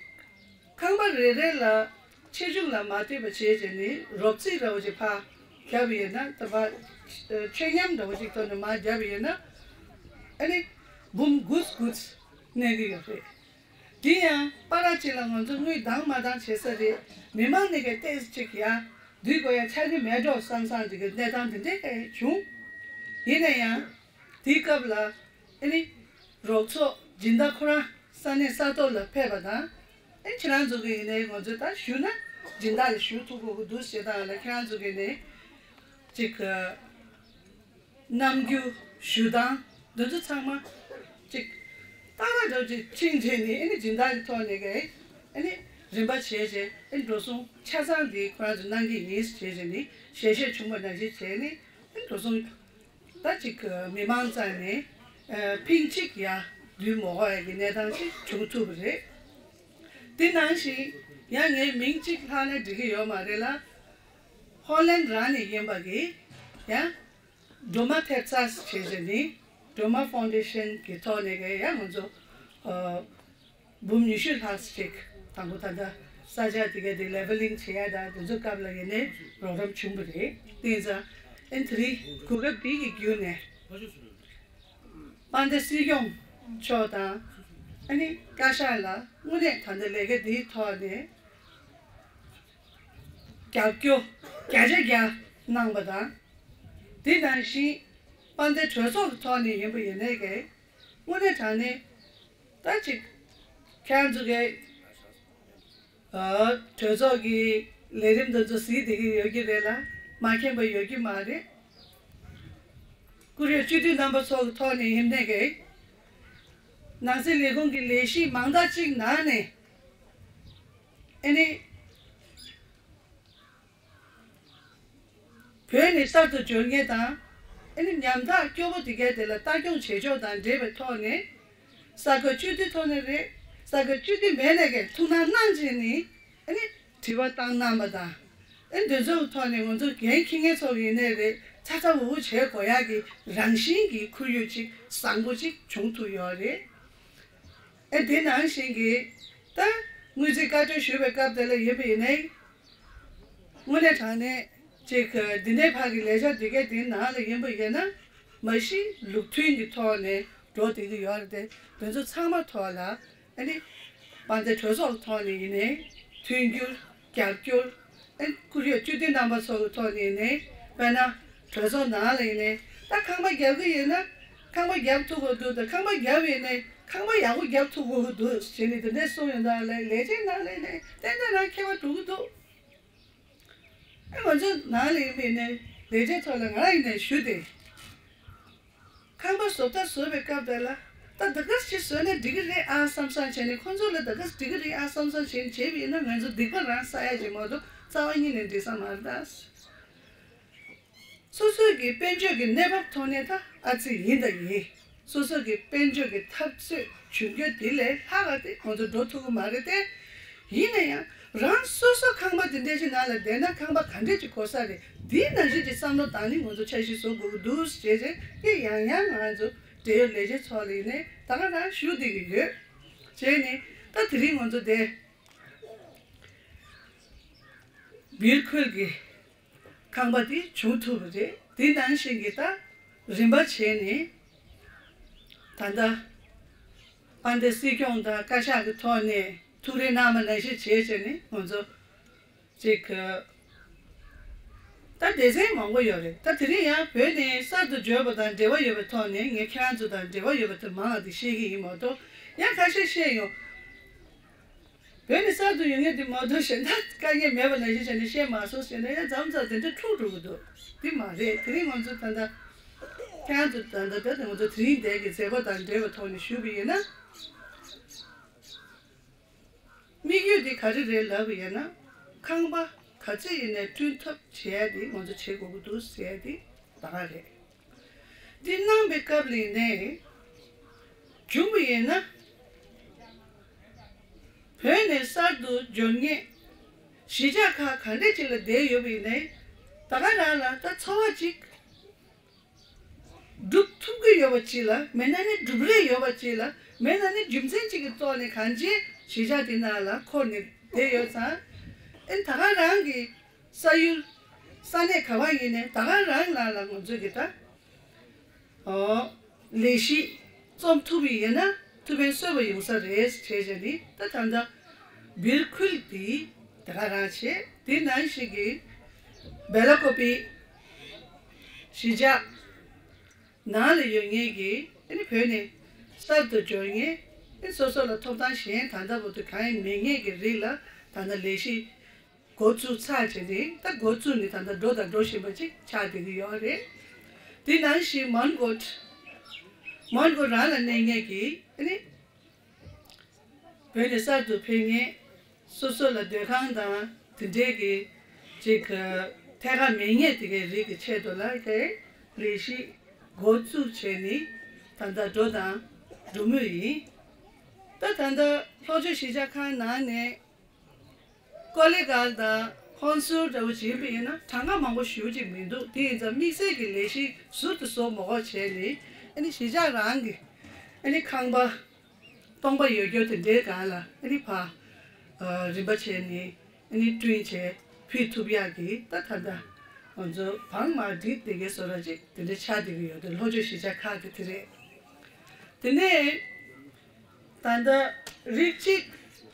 ཁང་པ་རེ་རེ་ལ་ཆེ་ཆུང་ལ་མ་ལྟོས་པ་བྱས་བྱས་ནས་རོབ་རྩིས་འདྲ་བོ་ཅིག་ཕར་བརྒྱབ་ཡོད་ན། ད་ཕར་ཆོད་མཉམ་འདྲ་བོ་ཅིག་ཐོག་ནས་མར་བརྒྱབ་ཡོད་ན་ཨ་ནི་འབུམ་དགུ་དགུ་གནས་ཀྱི་ཡོད་རེད། དེ་ཡང་པ་ར་ཅིག་ལ་ང་ཚོ་དངུལ་འདང་མ་འདང་བྱེད་ས་རེད། མི་མང་ནས་ཀྱི་ཏེས་ཅིག་ཡ་བསྡུ་དགོས་ཡ་ཆགས་ཀྱི་མེད་འགྲོ་བསམ་བསམ་ཅིག་གི་གནས་སྟངས་དེ་འདྲས་ཀྱི་བྱུང་། ཡིན་ན་ཡང་། དེའི་སྐབས་ལ་ཨ་ནི་རོགས་ཚོགས་སྦྱིན་བདག་ཁོ་རང་ས་གནས་ས་ཐོག་ལ་ཕེབས་པ་དང་། ཨ་ནི་ཁྱེད་རང་ཚོ་གི་ཡིན་ནའི་ང་ཚོས་ད་ཞུས་ན་སྦྱིན་བདག་ལ་ཞུ་ཐུབ་དགོས་ཀྱི་འདུག་ཞེས་དང་ལ། ཁྱེད་རང་ཚོ་གི་ནས་ཅིག་གི་རྣམ་འགྱུར་ཞུ་སྟངས་འདི་ཚོ་ཚང་མ་ཅིག་ཏག་ཏག་འདྲ་ཅིག་ཕྱིན་རྗེས་ནས་ཨ་ནི་སྦྱིན་བདག་གི་ཐོག་ནས་གི་ཨ་ནི་རིམ་པ་བྱས་རྗེས་ཨ་ནི་འགྲོ་སོང་ཆ་ཚང་འདི་ཁོ་རང་ཚོ་གནང་གི་ཡིན་ཞེས་བྱས་ནས་ཞལ་བཞེས་བྱུང་བ་ནང་བཞིན་བྱས་ནས་ཨ་ནི་འགྲོ་སོང་ད་ཅིག་མི་མང་རྩ་ནས་ཕིང་གཅིག་ཡ་བསྡུ་མ་དགོས་ཡ་གི་གནས་སྟངས་ཅིག་བྱུང་ཐུབ་པ་རེད། དེ་ནང་བཞིན་ཡང་ངའི་མིང་གཅིག་ལྷག་ན་འགྲིག་གི་ཡོད་མ་རེད་ལ། ཧོ་ལན་རང་ནས་ཡིན་པ་གི་ཡང་སྒྲོལ་མ་ཐེབས་རྩ་བྱས་བྱས་ནས་སྒྲོལ་མ་ཕའུན་ཌེ་ཤན་གི་ཐོག་ནས་གི་ཡང་ང་ཚོ་འབུམ་ཉི་ཤུ་ལྷག་ཅིག་དང་པོ་ད་ལྟ་ས་ཆ་དེ་ག་དེ་ལེ་ཝེ་ལིང་བྱེད་ཡ་དང་དེ་ཚོ་སྐབས་ལ་ཡིན་ནའི་རོགས་རམ་བྱུང་བ་རེད། དེ་ཡིན་ཙང་ཨ་ནི་དེ་རིང་གོ་སྐབས་འདི་གི་བརྒྱུད་ནས་དཔལ་ལྡན་སྲིད་སྐྱོང་མཆོག་དང་ཨ་ནི་བཀའ་ཤག་ལ་དངོས་གནས་ད་ལྟ་ལས་ཀ་འདིའི་ཐོག་ནས་རྒྱབ་སྐྱོར་བརྒྱ་ཆ་བརྒྱ་གནང་བ་དང་། དེ་ནང་བཞིན་ དཔལ་ལྡན་གྲོས་ཚོགས་ཀྱི་ཐོག་ནས་ཡིན་པ་ཡིན་ནའི་གི་དངོས་གནས་དྲང་གནས་ད་ཅིག་ཁྱེད་རང་ཚོ་གི་ཨ་གྲོས་ཚོགས་ཀྱི་ལས་རིམ་འདི་ཚོ་གཟིགས་བསྡད་ཀྱི་ཡོད་ཀྱི་རེད་ལ། མ་མཁྱེན་པ་ཡོད་ཀྱི་མ་རེད། བཀུར་འོས་སྤྱི་འཐུས་རྣམ་པ་ཚོ་གི་ཐོག་ནས་ཡིན་ནའི་གི་ནང་སྲིད་ལས་ཁུངས་ཀྱི་ལས་གཞི་མང་དག་ཅིག་ནང་ནས་ཨ་ནི། བོད་ནས་གསར་དུ་འབྱོར་མཁན་དང་། ཨ་ནི་ཉམ་ཐག་སྐྱོ་པོ་དེ་གའི་དེ་ལ་ལྟ་སྐྱོང་བྱེད་ཕྱོགས་དང་འབྲེལ་བའི་ཐོག་ནས། ས་ཁུལ་སྤྱི་འཐུས་ཐོག་ནས་རེད། ས་ཁུལ་སྤྱི་འཐུས་མེད་ནས་ཀྱང་ཐུགས་སྣང་གནང་བྱས་ནས་ཨ་ནི་དྲི་བ་བཏང་གནང་པ་དང་། ཨ་ནི་དེ་ཚོའི་ཐོག་ནས་ང་ཚོ་འགན་འཁྱེར་མཁན་ཚོ་ཡིན་ནའི་རེད། ཚ་ཚ་འུར་འུར་བྱེད་དགོས་ཡག་གི་རང་བཞིན་གྱི་ཁོར་ཡུག་ཅིག་བཟང་པོ་ཅིག་བྱུང་ཐུབ་ཡོད་རེད། ཨ་དེ་ནང་བཞིན་གྱི་ད་དངུལ་རྩིས་བཀའ་འཁྲོལ་ཞུས་པའི་སྐབས་དེ་ལ་ཡིན་པ་ཡིན་ནའི། དངོས་གནས་དྲང་གནས་ཅིག་འདི་འདྲའི་བར་གྱི་ལས་འཆར་འདི་གའི་འདིའི་ནང་ལ་ཡིན་པ་ཡིན་ན་མ་གཞི་ལུགས་མཐུན་གྱི་ཐོག་ནས་འགྲོ་བསྡད་ཀྱི་ཡོད་རེད་དེ། དེ་ཚོ་ཚང་མ་ཐོག་ལ་ཨ་ནི་དཔལ་ལྡན་གྲོས་ཚོགས་ཐོག་ནས་ཡིན་ནའི་མཐུན་འགྱུར་རྒྱབ་སྐྱོར། ཨ་ནི་བཀུར་འོས་སྤྱི་འཐུས་རྣམ་པ་ཚོ་གི་ཐོག་ནས་ཡིན་ནའི་དཔེར་ན་གྲོས་ཚོགས་ནང་ལ་ཡིན་ནའི་ད་ཁང་པ་རྒྱབ་ཀྱི་ཡིན་ན་ཁང་པ་རྒྱབ་ཐུབ་དགོས་འདུག་ད་ཁང་པ་རྒྱབ་ཡིན་ནའི་ཁང་པ་ཡག་པོ་རྒྱབ་ཐུབ་དགོས་ཀྱི་འདུག་ཟེར་ནས་དེ་འདྲས་གསུངས་ཡོང་དུས་ལས་ལས་བྱེད་ནང་ལ་ཡིན་ནའི་ཏན་ཏན་རང་ཁྱད་པར་འགྲོ་གི་འདུག་ཨ་ང་ཚོ་ནང་ལ་ཡིན་པ་ཡིན་ནའི་ལས་བྱེད་ཚོ་ལ་ང་རང་ཡིན་ནའི་ཞུ་སྟེ། ཁང་པ་བཟོ་ལྟ་བཟོ་བའི་སྐབས་དེ་ལ་ད་ད་ག་ཅིག་བཟོས་ན་འགྲིག་གི་རེད་ཨ་བསམ་བསམ་བྱས་ནས་ཁོང་ཚོ་ལ་ད་ག་འགྲིག་གི་རེད་ཨ་བསམ་བསམ་བྱས་ནས་བྱས་པ་ཡིན་ན་ང་ཚོ་སྡིག་པ་རང་བསགས་ཡ་ཅིག་མ་གཏོགས་རྩ་བ་ཉིད་ནས་འགྲིག་ས་མ་རེད་ད། སོ་སོ་གི་དཔལ་འབྱོར་གྱི་གནས་བབ་ཐོག་ནས་ད་ཨ་ཙི་ཡིན་དང་ཡིན། སོ་སོ་གི་དཔལ་འབྱོར་གྱི་འཐབ་རྩོད་བྱུང་རྒྱུ་དེ་ལས་ལྷག་ག་དེ་ང་ཚོ་འགྲོ་ཐུབ་ཀྱི་མ་རེད་དེ། ཡིན་ན་ཡང་རང་སོ་སོ་ཁང་པ་དེ་འདྲ་ཞིག་ནང་ལ་བསྡད་ན་ཁང་པ་ག་འདྲ་ཅིག་དགོས་ས་རེད། འདིའི་ནང་བཞིན་གྱི་བསམ་བློ་བཏང་ནས་ང་ཚོ་འཆར་གཞི་བཟོ་དགོས་ཀྱི་འདུག་ཟེར་བྱས་ཏེ་ཡང་ཡང་ང་ཚོ་འབྲེལ་ཡོད་ལས་བྱེད་ཚོ་ལ་ཡིན་ནའི་ད་ག་རང་ཞུ་བསྡད་ཀྱི་ཡོད། བྱས་ནས་ད་དེ་རིང་ང་ཚོ་དེ་སྦིར་ཁུལ་གྱི་ཁང་པ་དེ་བྱུང་ཐུབ་པ་རེད། དེ་ནང་བཞིན་གྱི་ད་རིམ་པ་བྱས་ནས་ད་ལྟ་དཔལ་ལྡན་སྲིད་སྐྱོང་དང་བཀའ་ཤག་གི་ཐོག་ནས་ཐུགས་རེ་གནང་བ་ནང་བཞིན་བྱས་བྱས་ནས་ང་ཚོ་ཅིག་གི་ད་སྡེ་ཚན་མང་པོ་ཡོད་རེད། ད་དེ་རིང་ཡང་བོད་ནས་གསར་དུ་འབྱོར་བ་དང་འབྲེལ་བ་ཡོད་པའི་ཐོག་ནས་ངས་ཁྱེད་རང་ཚོ་དང་འབྲེལ་བ་ཡོད་པ་དེ་མང་བ་དེ་བཤད་ཀྱི་ཡིན་མ་གཏོགས་ཡང་ཁ་ཤས་བཤད་ཡོང་། བོད་ནས་གསར་དུ་ཡོང་མཁན་དེ་མ་གཏོགས་གཞན་དག་དཀའ་ངལ་མེད་པ་ནང་བཞིན་བྱས་ནས་བཤད་མ་སོང་ཟེར་ན་ཡང་མཚམས་མཚམས་དེ་འདྲ་འཁྲུག་འགྲོ་གི་འདུག་དེ་མ་རེད། དེ་རིང་ང་ཚོ་ད་ལྟ་ཁྱེད་རང་ཚོ་ད་ལྟ་ད་ལྟ་ང་ཚོ་དེ་རིང་འདས་ཀྱི་མཛད་སྒོ་དང་འབྲེལ་བའི་ཐོག་ནས་ཞུ་གི་ཡིན་ན། དམིགས་ཡུལ་འདི་ག་རེ་རེད་ལབ་པ་ཡིན་ན། ཁང་པ་ག་ཚོད་ཡིན་ནའི་བསྐྲུན་ཐབས་བྱེད་ཡ་འདི་ང་ཚོ་བྱེད་དགོས་ཀྱི་འདུག་ཟེར་ཡ་འདི་ད་ག་རེད། འདི་གནང་པའི་སྐབས་ལ་ཡིན་ནའི་བྱུང་བ་ཡིན་ན། བོད་ནས་གསར་དུ་འབྱོར་མཁན་གཞིས་ཆགས་ཁག་ག་འདྲ་ཅིག་ལ་བསྡད་ཡོད་པ་ཡིན་ནའི་ད་ག་རང་ལ་ད་འཚོ་བ་ཅིག་སྒྲུབ་ཐུབ་ཀྱི་ཡོད་པ་ཅིག་ལ་མེད་ན་ནི་སྒྲུབ་རེས་ཡོད་པ་ཅིག་ལ་མེད་ན་ནི་རྒྱུ་མཚན་ཅིག་གི་ཐོག་ནས་གང་ཅི་གཞིས་ཆགས་དེ་ནང་ལ་འཁོར་ནས་བསྡད་ཡོད་ཙང་། ཨེ་ད་ག་རང་གི་ས་ཡུལ་ས་གནས་ག་བ་ཡིན་ནའི་ད་ག་རང་ནང་ལ་ང་ཚོ་གི་ད་ཨོ་ལས་གཞི་རྩོམ་ཐུབ་པ་ཡིན་ན་ཐུགས་ཕན་གསོས་པ་ཡོང་ས་རེད་བྱས་བྱས་ནི་ད་ད་ལྟ་སྦིར་ཁུལ་དེ་ད་ག་རང་བྱས། དེ་ནང་བཞིན་གྱི་སྦེ་ལ་ཀོ་པི་གཞིས་ཆགས་ནང་ལ་ཡོད་མཁན་གྱི་ཨ་ནི་བོད་ནས་གསར་དུ་འབྱོར་མཁན་ཨ་ནི་སོ་སོ་ལ་ཐོབ་ཐང་གཞན་ད་ལྟ་བར་དུ་གང་ཡང་མེད་མཁན་གྱི་རིགས་ལ་ད་ལྟ་ལས་གཞི་འགོ་བཙུགས་ཚར་བྱས་ཏེ་ད་འགོ་བཙུགས་ནས་ད་ལྟ་འགྲོ་དང་འགྲོ་བཞིན་པ་ཅིག་ཆགས་བསྡད་ཀྱི་ཡོད་རེད། དེ་ནང་བཞིན་མོན་གྷོ་མོན་གྷོ་རང་ལ་གནས་མཁན་གྱི་ཨ་ནི་བོད་ནས་གསར་དུ་ཕེབས་མཁན་སོ་སོ་ལ་སྡོད་ཁང་དང་དེ་འབྲེལ་གྱི་ཅིག་གི་ཐད་ཀར་མེད་མཁན་དེ་གའི་རིགས་ཀྱི་ཆེད་དུ་ལ་ཁའི་ལས་གཞི་འགོ་བཙུགས་བྱས་ནས་ད་ལྟ་འགྲོ་དང་འགྲོ་མུས་ཡིན། ད་ད་ལྟ་ལྷོ་ཕྱོགས་གཞིས་ཆགས་ཁག་ནང་ནས་ཀོ་ལི་གྷལ་དང་ཧོན་སུར་འདྲ་བོ་བྱེད་པ་ཡིན་ན་གྲངས་ཀ་མང་པོ་ཞེ་པོ་ཅིག་མི་འདུག་དེ་ཡིན་ཙང་དམིགས་བསལ་གྱི་ལས་གཞི་ཟུར་དུ་བཟོ་མ་དགོས་བྱས་ནས་ཨ་ནི་གཞིས་ཆགས་རང་གི་ཨ་ནི་ཁང་པ་སྟོང་པ་ཡོད་རྒྱུ་དེ་འདྲའི་སྒང་ལ་ཨ་ནི་ཕར་རིམ་པ་བྱས་ནས་ཨ་ནི་བསྐྲུན་བྱས་ཕུལ་ཐུབ་ཡག་གི་ད་ད་ལྟ་ང་ཚོ་བང་མ་སྒྲིག་བསྡད་མཁན་བཟོ་འདྲ་ཅིག་དེ་འདྲ་ཆགས་བསྡད་ཀྱི་ཡོད་དེ་ལྷོ་ཕྱོགས་གཞིས་ཆགས་ཁག་གི་དེ་རེད། དེ་ནས་ད་ལྟ་རིགས་གཅིག་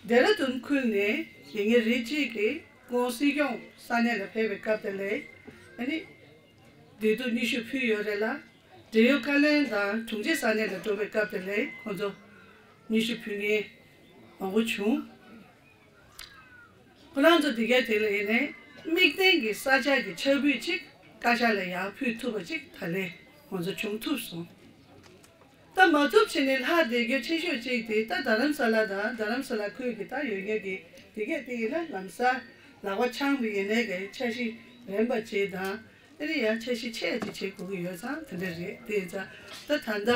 ལྡེ་ར་ལྡུན་ཁུལ་ནས་ཡིན་མཁན་རིགས་གཅིག་གིས་སྐུ་ངོ་སྲིད་སྐྱོང་ས་གནས་ལ་ཕེབས་པའི་སྐབས་དེ་ལ་ཨ་ནི་བདེ་སྡུག་སྙན་ཞུ་ཕུལ་ཡོད་རེད་ལ། འབྲེལ་ཡོད་བཀའ་བློན་དང་དྲུང་ཆེ་ས་གནས་ལ་འགྲོ་བའི་སྐབས་དེ་ལ་ཁོང་ཚོ་སྙན་ཞུ་ཕུལ་མཁན་མང་པོ་བྱུང་། ཁོ་རང་ཚོ་དེ་གའི་དེ་ལ་ཡིན་ནའི་དམིགས་བརྟེན་གྱི་ས་ཆ་གི་ཕྱག་ཕུད་ཅིག་བཀའ་ཤག་ལ་ཡར་ཕུལ་ཐུབ་པ་ཅིག་ད་ལན་ཁོང་ཚོ་བྱུང་ཐུབ་སོང་། ད་མ་ཐུབ་བྱས་ནས་ལྷག་བསྡད་རྒྱུ་ཆེ་ཤོས་གཅིག་དེ་ད་རྡ་རམ་ས་ལ་དང་རྡ་རམ་ས་ལ་ཁུལ་གྱི་ད་ཡོད་མཁན་གྱི་དེ་གས་དེ་ཡིན་ན་ལམ་སང་ལག་པ་འཆང་བ་ཡིན་ནའི་གི་འཆར་གཞི་རན་པ་བྱེད་དང་། ཨ་ནི་ཡང་འཆར་གཞི་ཆེ་ཅིག་བྱེད་དགོས་ཀྱི་ཡོད་ཙང་དེ་འདྲ་རེད། དེ་ཡིན་ཙང་ད་ད་ལྟ་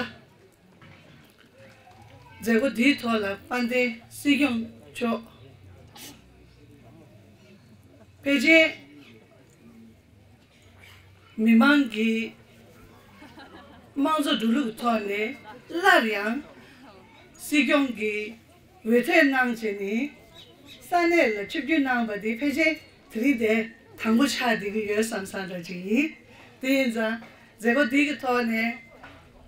མཛད་སྒོ་འདིའི་ཐོག་ལ་དཔལ་ལྡན་སྲིད་སྐྱོང་མཆོག་ཕལ་ཆེར་མི་མང་གི་དམངས་གཙོ་འགྲོ་ལུགས་ཐོག་ནས་སླར་ཡང་སྲིད་སྐྱོང་གི་འོས་ཐོན་གནང་བྱས་ནས་ས་གནས་ལ་ཆིབས་བསྒྱུར་གནང་བ་འདི་ཕལ་ཆེར་དེ་རིང་དེ་དང་པོ་ཆགས་བསྡད་ཀྱི་ཡོད་བསམ་བསམ་འདྲ་ཅིག་ཡིན། དེ་ཡིན་ཙང་མཛད་སྒོ་འདི་གི་ཐོག་ནས་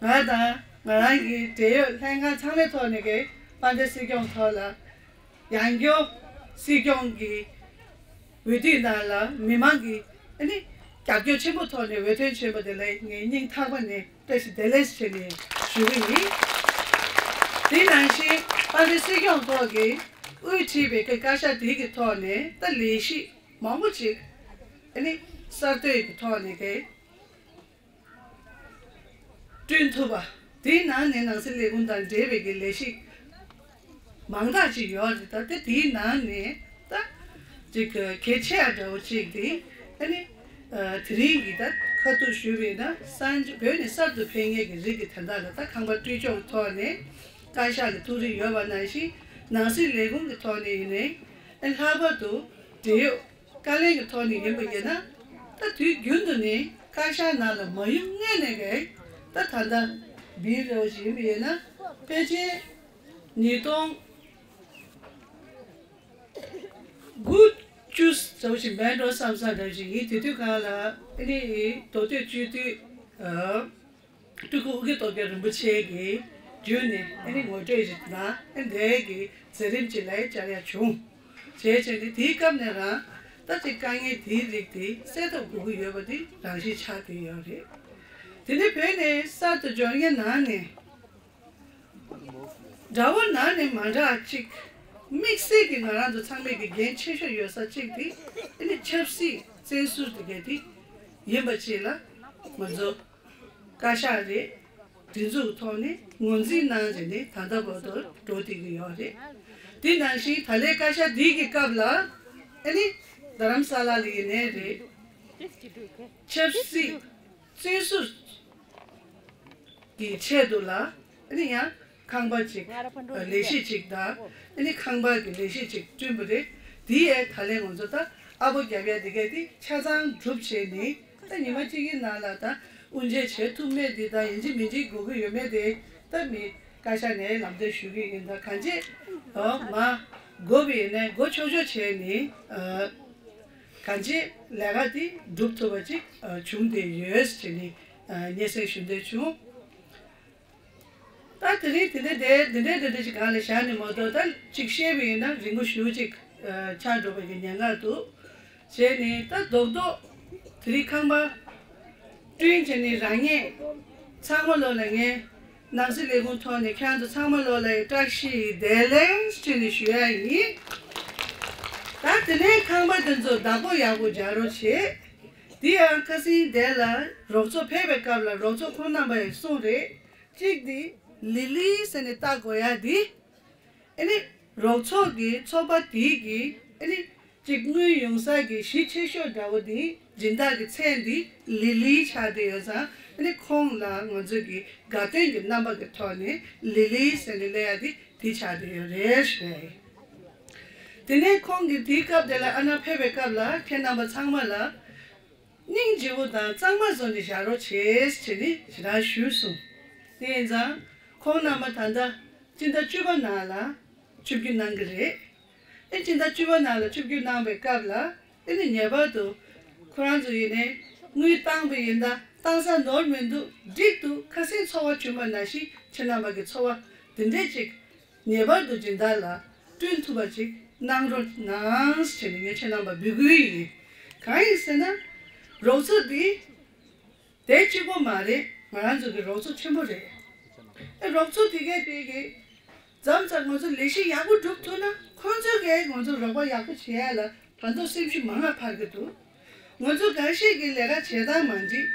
ང་དང་ང་རང་གི་འབྲེལ་ཡོད་ལྷན་ཁང་ཚང་མའི་ཐོག་ནས་ཀྱི་དཔལ་ལྡན་སྲིད་སྐྱོང་ཐོག་ལ་ཡང་སྐྱར་སྲིད་སྐྱོང་གི་འོས་བསྡུའི་ནང་ལ་མི་མང་གི་ཨ་ནི་རྒྱབ་སྐྱོར་ཆེན་པོ་ཐོག་ནས་འོས་ཐོན་བྱོན་པ་དེ་ལ་ངས་སྙིང་ཐག་པ་ནས་བཀྲ་ཤིས་བདེ་ལེགས་ཞེས་ནས་ཞུ་གི་ཡིན། དེ་ནང་བཞིན་དཔལ་ལྡན་སྲིད་སྐྱོང་མཆོག་གིས་དབུ་ཁྲིད་པའི་བཀའ་ཤག་དེ་གི་ཐོག་ནས་ད་ལས་གཞི་མང་པོ་ཅིག་ཨ་ནི་གསར་གཏོད་ཀྱི་ཐོག་ནས་ཀྱི་བསྐྲུན་ཐུབ་པ། དེའི་ནང་ནས་ནང་སྲིད་ལས་ཁུངས་དང་འབྲེལ་བའི་གི་ལས་གཞི་མང་དག་ཅིག་ཡོད་རེད། ད་དེ་དེའི་ནང་ནས་ད་ཅིག་གལ་ཆེ་བ་འདྲ་བོ་ཅིག་དེ་ཨ་ནི་དེ་རིང་གི་ད་ཁ་ཐུག་ཞུས་པས་ན་གསར་བོད་ནས་གསར་དུ་ཕེབས་མཁན་གྱི་རིགས་ཀྱི་དོན་དག་ལ་ད་ཁང་པ་སྤྲུལ་སྐྱོང་ཐོག་ནས་བཀའ་ཤག་གི་ཐུགས་རེ་ཡོད་པ་ནང་བཞིན་ནང་སྲིད་ལས་ཁུངས་ཀྱི་ཐོག་ནས་ཡིན་ནའི་ཨ་ལྷག་པར་དུ་འབྲེལ་ཡོད་བཀའ་བློན་གྱི་ཐོག་ནས་ཡིན་པ་ཡིན་ན། ད་དུས་རྒྱུན་དུ་ནི་བཀའ་ཤག་ནང་ལ་མ་ཡོང་སྔོན་ནས་ཀྱི་ད་ད་ལྟ་འབིན་རེ་བ་ཞིག་ཡིན་པ་ཡིན་ན་ཕལ་ཆེར་ཉིས་སྟོང་དགུ་བཅུ་ཙམ་ཞིག་མེད་འགྲོ་བསམ་བསམ་འདྲ་ཞིག་ཡིན། དེ་དུས་སྒང་ལ་ཨ་ནི་མདོ་སྟོད་སྤྱི་འཐུས་ཨ། སྤྲུལ་སྐུ་ཨོ་རྒྱན་སྟོབས་རྒྱལ་རིན་པོ་ཆེ་གིས་བརྒྱུད་ནས་ཨ་ནི་ངོ་སྤྲོད་ཅིག་དང་ཨ་ནི་དེའི་གི་མཛད་རིམ་ཅིག་ལ་བཅར་ཡ་བྱུང་། བྱས་བྱས་ཏེ་དེའི་སྐབས་ནས་རང་ད་ཅིག་དཀའ་ངལ་དེའི་རིགས་དེ་སེལ་ཐབས་དགོས་ཀྱི་ཡོད་པ་དེ་རང་བཞིན་ཆགས་བསྡད་ཡོད་རེད། དེ་ནས་བོད་ནས་གསར་དུ་འབྱོར་མཁན་ནང་ནས་འདྲ་བོ་ནང་ནས་མ་འདྲ་ཅིག་དམིགས་བསལ་གྱི་ང་རང་ཚོ་ཚང་མས་ཀྱི་འགན་ཆེ་ཤོས་ཡོད་ས་གཅིག་དེ་ཨ་ནི་ཆབ་སྲིད་བཙན་ཟུར་དེ་ག་དེ་ཡིན་པ་ཅིག་ལ་ང་ཚོ། བཀའ་ཤག་རེད། སྒྲིག་འཛུགས་ཐོག་ནས་ངོས་འཛིན་གནང་བྱས་ནས་ད་ལྟ་བར་དུ་འགྲོ་བསྡད་ཀྱི་ཡོད་རེད། དེ་ནང་བཞིན་ད་ལན་བཀའ་ཤག་འདི་གི་སྐབས་ལ་ཨ་ནི་རྡ་རམ་ས་ལ་ལ་ཡིན་ནའི་རེད། ཆབ་སྲིད་བཙོན་ཟུར་གྱི་ཆེད་དུ་ལ་ཨ་ནི་ཡང་ཁང་པ་ཅིག་ལས་གཞི་ཅིག་དང་ཨ་ནི་ཁང་པ་གི་ལས་གཞི་ཅིག་བསྐྲུན་པ་རེད། འདི་ཡས་ད་ལན་ང་ཚོ་ད་ཨ་ཕོ་རྒྱབ་ཡ་འདི་གས་དེ་ཆ་ཚང་གྲུབ་བྱས་ནས། ད་ཉི་མ་གཅིག་གི་ནང་ལ་ད་དབུ་འབྱེད་བྱེད་ཐུབ་མེད་དེ་དང་ཡིན་གཅིག་མིན་གཅིག་དགོས་ཀྱི་ཡོད་མེད་དེ་ད་མི་བཀའ་ཤག་ནས་ལམ་སྟོན་ཞུ་གི་ཡིན། ད་གང་ཅི་ཨོ་མ་དགོས་པ་ཡིན་ནའི་དགོས་ཆོག་ཆོག་བྱས་ནས་ཨ་གང་ཅི་ལས་ཀ་དེ་སྒྲུབ་ཐུབ་པ་ཅིག་ཨ་བྱུང་བསྡད་ཡོད་ཟེར་ནས་ཨ་སྙན་སེང་ཞུ་འདོད་བྱུང་། ད་དེ་རིང་དེ་འདྲ་དེ་འདི་འདྲ་འདི་འདྲ་ཞིག་གང་ལ་བཞག་ནས་མ་གཏོགས་ད་ཅིག་བཤད་པ་ཡིན་ན་རིང་པོ་ཞེ་པོ་ཅིག་ཆགས་འགྲོ་བའི་གི་ཉེན་ཁ་འདུག་བྱས་ནས་ད་རྡོག་རྡོག་དེ་རིང་ཁང་པ་བསྐྲུན་བྱས་ནས་རང་ཉིད་ཚང་མ་ལོ་ལ་ངས་ནང་སྲིད་ལས་ཁུངས་ཐོག་ནས་ཁྱེད་རང་ཚོ་ཚང་མ་ལོ་ལ་བཀྲ་ཤིས་བདེ་ལེགས་བྱས་ནས་ཞུ་ཡ་ཡིན། ད་དེ་ནས་ཁང་པ་དེ་ཚོ་བདག་པོ་ཡག་པོ་རྒྱག་རོགས་བྱེད། དེ་ཡང་ཁ་སང་དེ་ལ་རོགས་ཚོགས་ཕེབས་པའི་སྐབས་ལ་རོགས་ཚོགས་ཁོང་རྣམ་པ་ཡིས་གསུངས་རེད། གཅིག་དེ་ལི་ལི་ཟེར་ནས་བཏགས་དགོས་ཡ་དེ། ཨ་ནི་རོགས་ཚོགས་ཀྱི་ཚོགས་པ་དེ་གི་ཨ་ནི་གཅིག་དངུལ་ཡོང་ས་གི་གཞི་ཆེ་ཤོས་འདྲ་བོ་དེ་སྦྱིན་བདག་གི་མཚན་དེ་ལི་ལི་ཆགས་བསྡད་ཡོད་ཙང་ཨ་ནི་ཁོང་ལ་ང་ཚོ་གི་དགའ་སྟོན་གྱི་རྣམ་པ་གི་ཐོག་ནས་ལི་ལི་ཟེར་ནས་སླེབས་ཡ་དེ་དེ་ཆགས་བསྡད་ཡོད་རེད་ཞུ་ཡ་ཡིན། དེ་ནས་ཁོང་གིས་དེའི་སྐབས་དེ་ལ་ཨ་ན་ཕེབས་པའི་སྐབས་ལ་ཁྱེད་རྣམ་པ་ཚང་མ་ལ། སྙིང་རྗེ་བོ་དང་གཙང་མ་བཟོ་ནས་བཞག་རོགས་བྱེད་ཟེར་ནས་ཞེ་དྲག་ཞུས་སོང་། དེ་ཡིན་ཙང་ཁོང་རྣམ་པ་ད་ལྟ་སྤྱི་ཟླ་བཅུ་པ་ནང་ལ་ཆིབས་བསྒྱུར་གནང་གི་རེད། ཨེ་སྤྱི་ཟླ་བཅུ་པ་ནང་ལ་ཆིབས་བསྒྱུར་གནང་བའི་སྐབས་ལ་ཨེ་ནི་ངེས་པར་དུ་ཁོ་རང་ཚོ་ཡིན་ནའི་དངུལ་བཏང་བ་ཡིན་ད་བཏང་ས་ནོར་མི་འདུག་འགྲིག་འདུག་ཁ་སང་ཚོར་བ་བྱུང་བ་ནང་བཞིན་ཁྱེད་རྣམ་པ་གི་ཚོར་བ་འདི་འདྲས་ཅིག་ངེས་པར་དུ་སྦྱིན་བདག་ལ་བསྐྲུན་ཐུབ་པ་ཅིག་གནང་རོགས་གནང་ཞེས་ནས་ངས་ཁྱེད་རྣམ་པར་འབོད་སྐུལ་ཡིན། གང་ཡིན་ཟེར་ན། རོགས་ཚོགས་འདི་དེ་གཅིག་པོ་མ་རེད། ང་རང་ཚོ་གི་རོགས་ཚོགས་ཆེན་པོ་རེད། ཨེ་རོགས་ཚོགས་དེ་གའི་དེ་གི་མཚམས་མཚམས་ང་ཚོ་ལས་གཞི་ཡག་པོ་སྒྲུབ་ཐུབ་ན་ཁོང་ཚོ་གིས་ང་ཚོ་རོགས་པ་ཡག་པོ་བྱེད་ཡ་ལ་ད་དུང་སེམས་ཤུགས་མང་ང་འཕར་གི་འདུག་ང་ཚོ་འགའ་ཤས་ཀྱི་ལས་ཀ་བྱེད་སྟངས་མ་འགྲིག་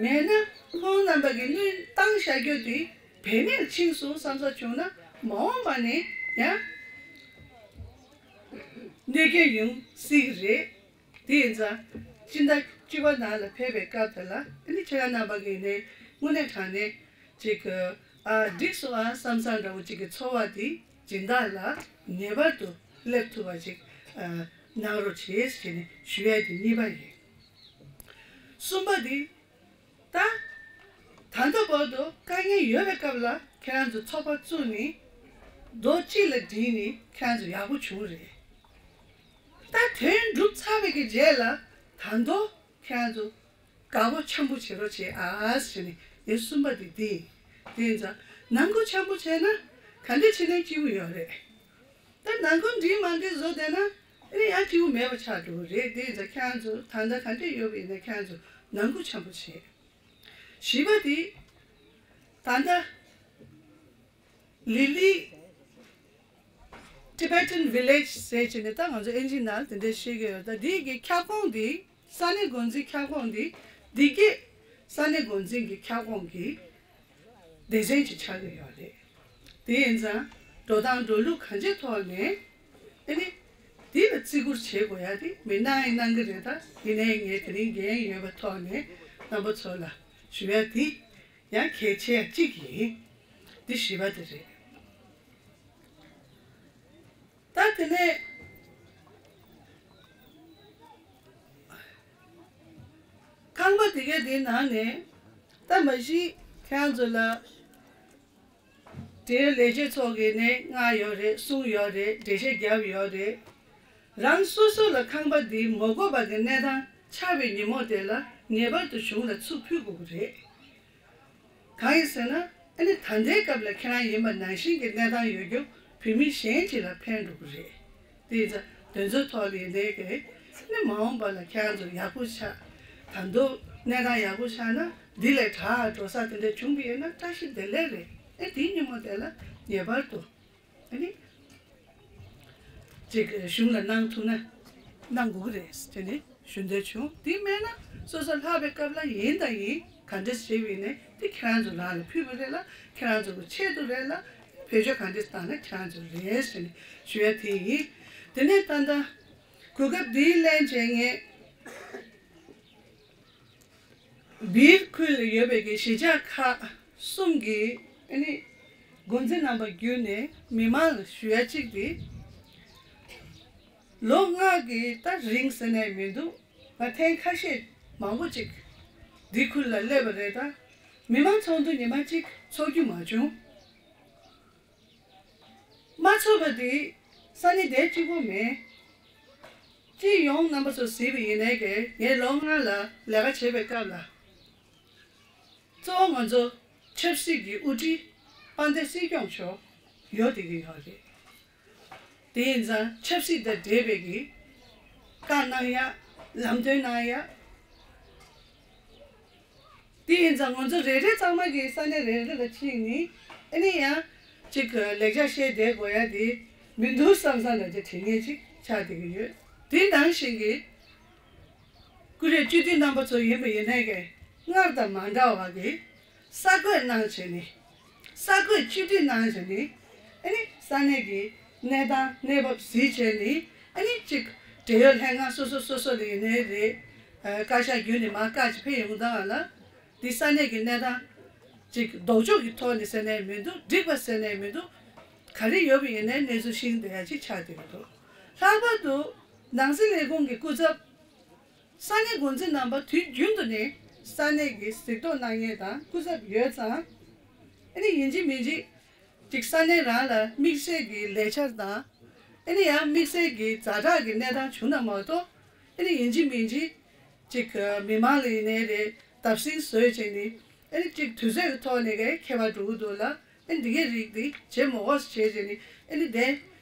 མེད་ན་ཁོང་རྣམ་པ་གི་དངུལ་བཏང་བཞག་རྒྱུ་དེ་བེད་མེད་ཕྱིན་སོང་བསམ་ས་བྱུང་ན་མ་འོངས་པ་ནས་ཡང་གནོད་སྐྱོན་ཡོང་སྲིད་ཀྱི་རེད། དེ་ཡིན་ཙང་སྤྱི་ཟླ་བཅུ་པ་ནང་ལ་ཕེབས་པའི་སྐབས་དེ་ལ་ཨ་ནི་ཁྱེད་རང་རྣམ་པ་གིས་ནི་དངོས་གནས་དྲང་གནས་ཅིག་ཨ་འགྲིག་སོང་ཨ་བསམ་བསམ་འདྲ་བོ་ཅིག་གི་ཚོར་བ་དེ་སྦྱིན་བདག་ལ་ངེས་པར་དུ་སླེབས་ཐུབ་པ་ཅིག་ཨ་གནང་རོགས་བྱེད་ཟེར་ནས་ཞུ་ཡ་དེ་གཉིས་པ་ཡིན། གསུམ་པ་དེ། ད། ད་ལྟ་བར་དུ་དཀའ་ངལ་ཡོད་པའི་སྐབས་ལ་ཁྱེད་རང་ཚོ་ཚོགས་པ་བཙུགས་ནས་རྡོ་གཅིག་ལ་སྒྲིལ་ནས་ཁྱེད་རང་ཚོ་ཡག་པོ་བྱུང་རེད། ད་དོན་གྲུབ་ཚར་བའི་གི་རྗེས་ལ་ད་དུང་ཁྱེད་རང་ཚོ་དགའ་པོ་འཆམ་པོ་བྱེད་རོགས་བྱེད་ཨ་ཟེར་ནས་ངས་གསུམ་པ་དེ་འདི་ཡིན། དེ་ཡིན་ཙང་ནང་ཁུལ་འཆམ་པོ་བྱས་ན་ག་འདྲ་བྱེད་ན་སྐྱིད་པོ་ཡོད་རེད། ད་ནང་ཁུལ་འགྲིག་མ་འགྲིག་བཟོ་བསྡད་ན་ཨ་ནི་ཡང་སྐྱིད་པོ་མེད་པ་ཆགས་འགྲོ་གི་རེད། དེ་ཡིན་ཙང་ཁྱེད་རང་ཚོ་ད་ལྟ་ག་འདྲ་ཡོད་པ་ཡིན་ན་ཁྱེད་རང་ཚོ་ནང་ཁུལ་འཆམ་པོ་བྱེད། བཞི་པ་དེ། ད་ལྟ་ལི་ལི་Tibetan Village ཟེར་བྱས་ནས་ད་ང་ཚོ་ཨིན་ཇི་ནང་དེ་འདྲ་བཤད་ཀྱི་ཡོད། ད་འདི་གི་ཁྱབ་ཁོངས་འདི་ས་གནས་འགོ་འཛིན་ཁྱབ་ཁོངས་འདི་འདི་གའི་ས་གནས་འགོ་འཛིན་གྱི་ཁྱབ་ཁོངས་ཀྱི་སྡེ་ཚན་ཅིག་ཆགས་ཀྱི་ཡོད་རེད། དེ་ཡིན་ཙང་འགྲོ་སྟངས་འགྲོ་ལུགས་གང་ཅིའི་ཐོག་ནས་ཨ་ནི་འདི་ལ་བརྩི་བཀུར་བྱེད་དགོས་ཡ་དེ་མི་གནང་ཡིན་གནང་གི་རེད། ད་ཡིན་ནའི་ངས་དེ་རིང་འགན་ཡོད་པའི་ཐོག་ནས་རྣམ་པ་ཚོ་ལ་ཞུ་ཡ་དེ་ཡང་གལ་ཆེ་ཡ་གཅིག་ཡིན། འདི་བཞི་པ་དེ་རེད། ད་དེ་ནས་ཁང་པ་དེ་གའི་དེའི་ནང་ནས་ད་མ་གཞི་ཁྱེད་རང་ཚོ་ལ་འབྲེལ་ཡོད་ལས་བྱེད་ཚོ་གིས་ནས་མངགས་ཡོད་རེད། གསུངས་ཡོད་རེད། འགྲེལ་བཤད་བརྒྱབ་ཡོད་རེད། རང་སོ་སོ་ལ་ཁང་པ་འདི་མ་དགོས་པ་གི་གནས་སྟངས་ཆགས་པའི་ཉིན་མོ་དེ་ལ་ངེས་པར་དུ་གཞུང་ལ་ཚུར་ཕུལ་དགོས་ཀྱི་རེད། གང་ཡིན་ཟེར་ན་ཨ་ནི་ད་ལྟའི་སྐབས་ལ་ཁྱེད་རང་ཡིན་པ་ནང་བཞིན་གྱི་གནས་སྟངས་ཡོད་རྒྱུ་བོད་མི་གཞན་ཅིག་ལ་ཕན་འགྲོ་གི་རེད། དེ་ཡིན་ཙང་དེ་ཚོའི་ཐོག་ལ་ཡིན་ནའི་གི་ཨ་ནི་མ་འོངས་པ་ལ་ཁྱེད་རང་ཚོ་ཡག་པོ་ཆགས། ད་དུང་གནས་སྟངས་ཡག་པོ་ཆགས་ན་འདི་ལས་དྲག་འགྲོ་ས་དེ་འདྲ་བྱུང་བ་ཡིན་ན་བཀྲ་ཤིས་བདེ་ལེགས་རེད། ཨེ་དེའི་ཉིན་མོ་དེ་ལ་ངེས་པར་དུ་ཨ་ནི། ཅིག་གཞུང་ལ་གནང་ཐུབ་ན་གནང་དགོས་ཀྱི་རེད་ཟེར་ནས་ཞུ་འདོད་བྱུང་། དེ་མེད་ན་སོ་སོ་ལྷག་པའི་སྐབས་ལ་ཡིན་དང་ཡིན་ག་འདྲས་བྱས་པ་ཡིན་ནའི་དེ་ཁྱེད་རང་ཚོ་རང་ལ་ཕུལ་བ་རེད་ལ། ཁྱེད་རང་ཚོ་གི་ཆེད་དུ་རེད་ལ། བེད་སྤྱོད་ག་འདྲས་བཏང་ན་ཁྱེད་རང་ཚོ་རེད་ཟེར་ནས་ཞུ་ཡ་དེ་ཡིན། དེ་ནས་ད་ལྟ་གོ་སྐབས་འདི་ལེན་བྱས་ངས། སྦིར་ཁུལ་ལ་ཡོད་པའི་གི་གཞིས་ཆགས་ཁག་གསུམ་གྱི་ཨ་ནི་འགོ་འཛིན་རྣམ་པ་བརྒྱུད་ནས་མི་མང་ལ་ཞུ་ཡ་གཅིག་དེ། ལོ་ལྔ་གི་ད་རིང་ཟེར་ནས་མི་འདུག་ང་ཐེངས་ཁ་ཤས་མང་པོ་ཅིག་འདི་ཁུལ་ལ་སླེབས་པ་རེད། ད་མི་མང་ཚོགས་འདུ་ཉི་མ་གཅིག་ཚོགས་རྒྱུ་མ་བྱུང་། མ་ཚོགས་པ་དེ་ས་གནས་དེ་གཅིག་པོ་མེད། སྤྱི་ཡོངས་རྣམ་པ་ཚོ་གཟིགས་པ་ཡིན་ནའི་གི་ངས་ལོ་ལྔ་ལ་ལས་ཀ་བྱེད་པའི་སྐབས་ལ། གཙོ་བོ་ང་ཚོ་ཆབ་སྲིད་ཀྱི་དབུ་ཁྲིད་དཔལ་ལྡན་སྲིད་སྐྱོང་མཆོག་ཡོད་བསྡད་ཀྱི་ཡོད་རེད། དེ་ཡིན་ཙང་ཆབ་སྲིད་དང་འབྲེལ་བའི་གི་བཀའ་གནང་ཡ། ལམ་སྟོན་གནང་ཡ། དེ་ཡིན་ཙང་ང་ཚོ་རེ་རེ་ཚང་མ་གི་ས་གནས་རེ་རེ་ལ་ཕྱིན་ནས་ཨ་ནི་ཡང་གཅིག་གི་ལེགས་ཆ་བཤད་བསྡད་དགོས་ཡ་དེ་མི་འདུག་བསམ་བསམ་ལ་དེ་དྲན་མཁན་ཅིག་ཆགས་བསྡད་ཀྱི་ཡོད། དེ་ནང་བཞིན་གྱི་ཀུ་རེ་སྤྱི་འཐུས་རྣམ་པ་ཚོ་ཡིན་པ་ཡིན་ནའི་གི་སྔར་དང་མ་འདྲ་བ་གི་གསར་འགོད་གནང་བྱས་ནས། གསར་འགོད་སྤྱི་འཐུས་གནང་བྱས་ནས་ཨ་ནི་ས་གནས་ཀྱི་གནས་སྟངས་གནས་བབ་གཟིགས་བྱས་ནས་ཨ་ནི་གཅིག་འབྲེལ་ཡོད་ལྷན་ཁང་སོ་སོ་སོ་སོ་ལ་ཡིན་ནའི་རེད། ཨ་བཀའ་ཤག་བརྒྱུད་ནས་མར་བཀའ་ཅིག་ཕེབས་ཡོང་དང་ལ། འདི་ས་གནས་ཀྱི་གནས་སྟངས་ཅིག་ལྡོག་ཕྱོགས་ཀྱི་ཐོག་ནས་ཟེར་ནའི་མི་འདུག་འགྲིག་པ་ཟེར་ནའི་མི་འདུག་ག་རེ་ཡོད་པ་ཡིན་ནའི་གནས་ཚུལ་ཤེས་བསྡད་ཡ་ཅིག་ཆགས་བསྡད་ཀྱི་འདུག་ལྷག་པར་དུ་ནང་སྲིད་ལས་ཁུངས་ཀྱི་སྐུ་ཚབ། ས་གནས་འགོ་འཛིན་རྣམ་པ་དུས་རྒྱུན་དུ་ནས་ས་གནས་ཀྱི་གཟིགས་རྟོག་གནང་མཁན་དང་སྐུ་ཚབ་ཡོད་ཙང་། ཨ་ནི་ཡིན་གཅིག་མིན་གཅིག་ཅིག་ས་གནས་རང་ལ་དམིགས་བསལ་གྱི་ལས་འཆར་དང་། ཨ་ནི་ཡང་དམིགས་བསལ་གྱི་ཛ་དྲག་གི་གནས་སྟངས་བྱུང་ན་མ་གཏོགས། ཨ་ནི་ཡིན་གཅིག་མིན་གཅིག་ཅིག་མི་མང་ལ་ཡིན་ནའི་རེད། བརྡབ་གསིག་བཟོས་བྱས་ནས་ཨ་ནི་ཅིག་དུས་ཚོད་ཀྱི་ཐོག་ནས་ཀྱི་ཁྱད་པར་འགྲོ་གི་འདུག་ལ། ཨ་ནི་འདི་གའི་རིགས་འདི་བྱེད་མ་དགོས་བྱས་བྱས་ནས་ཨ་ནི་དེ་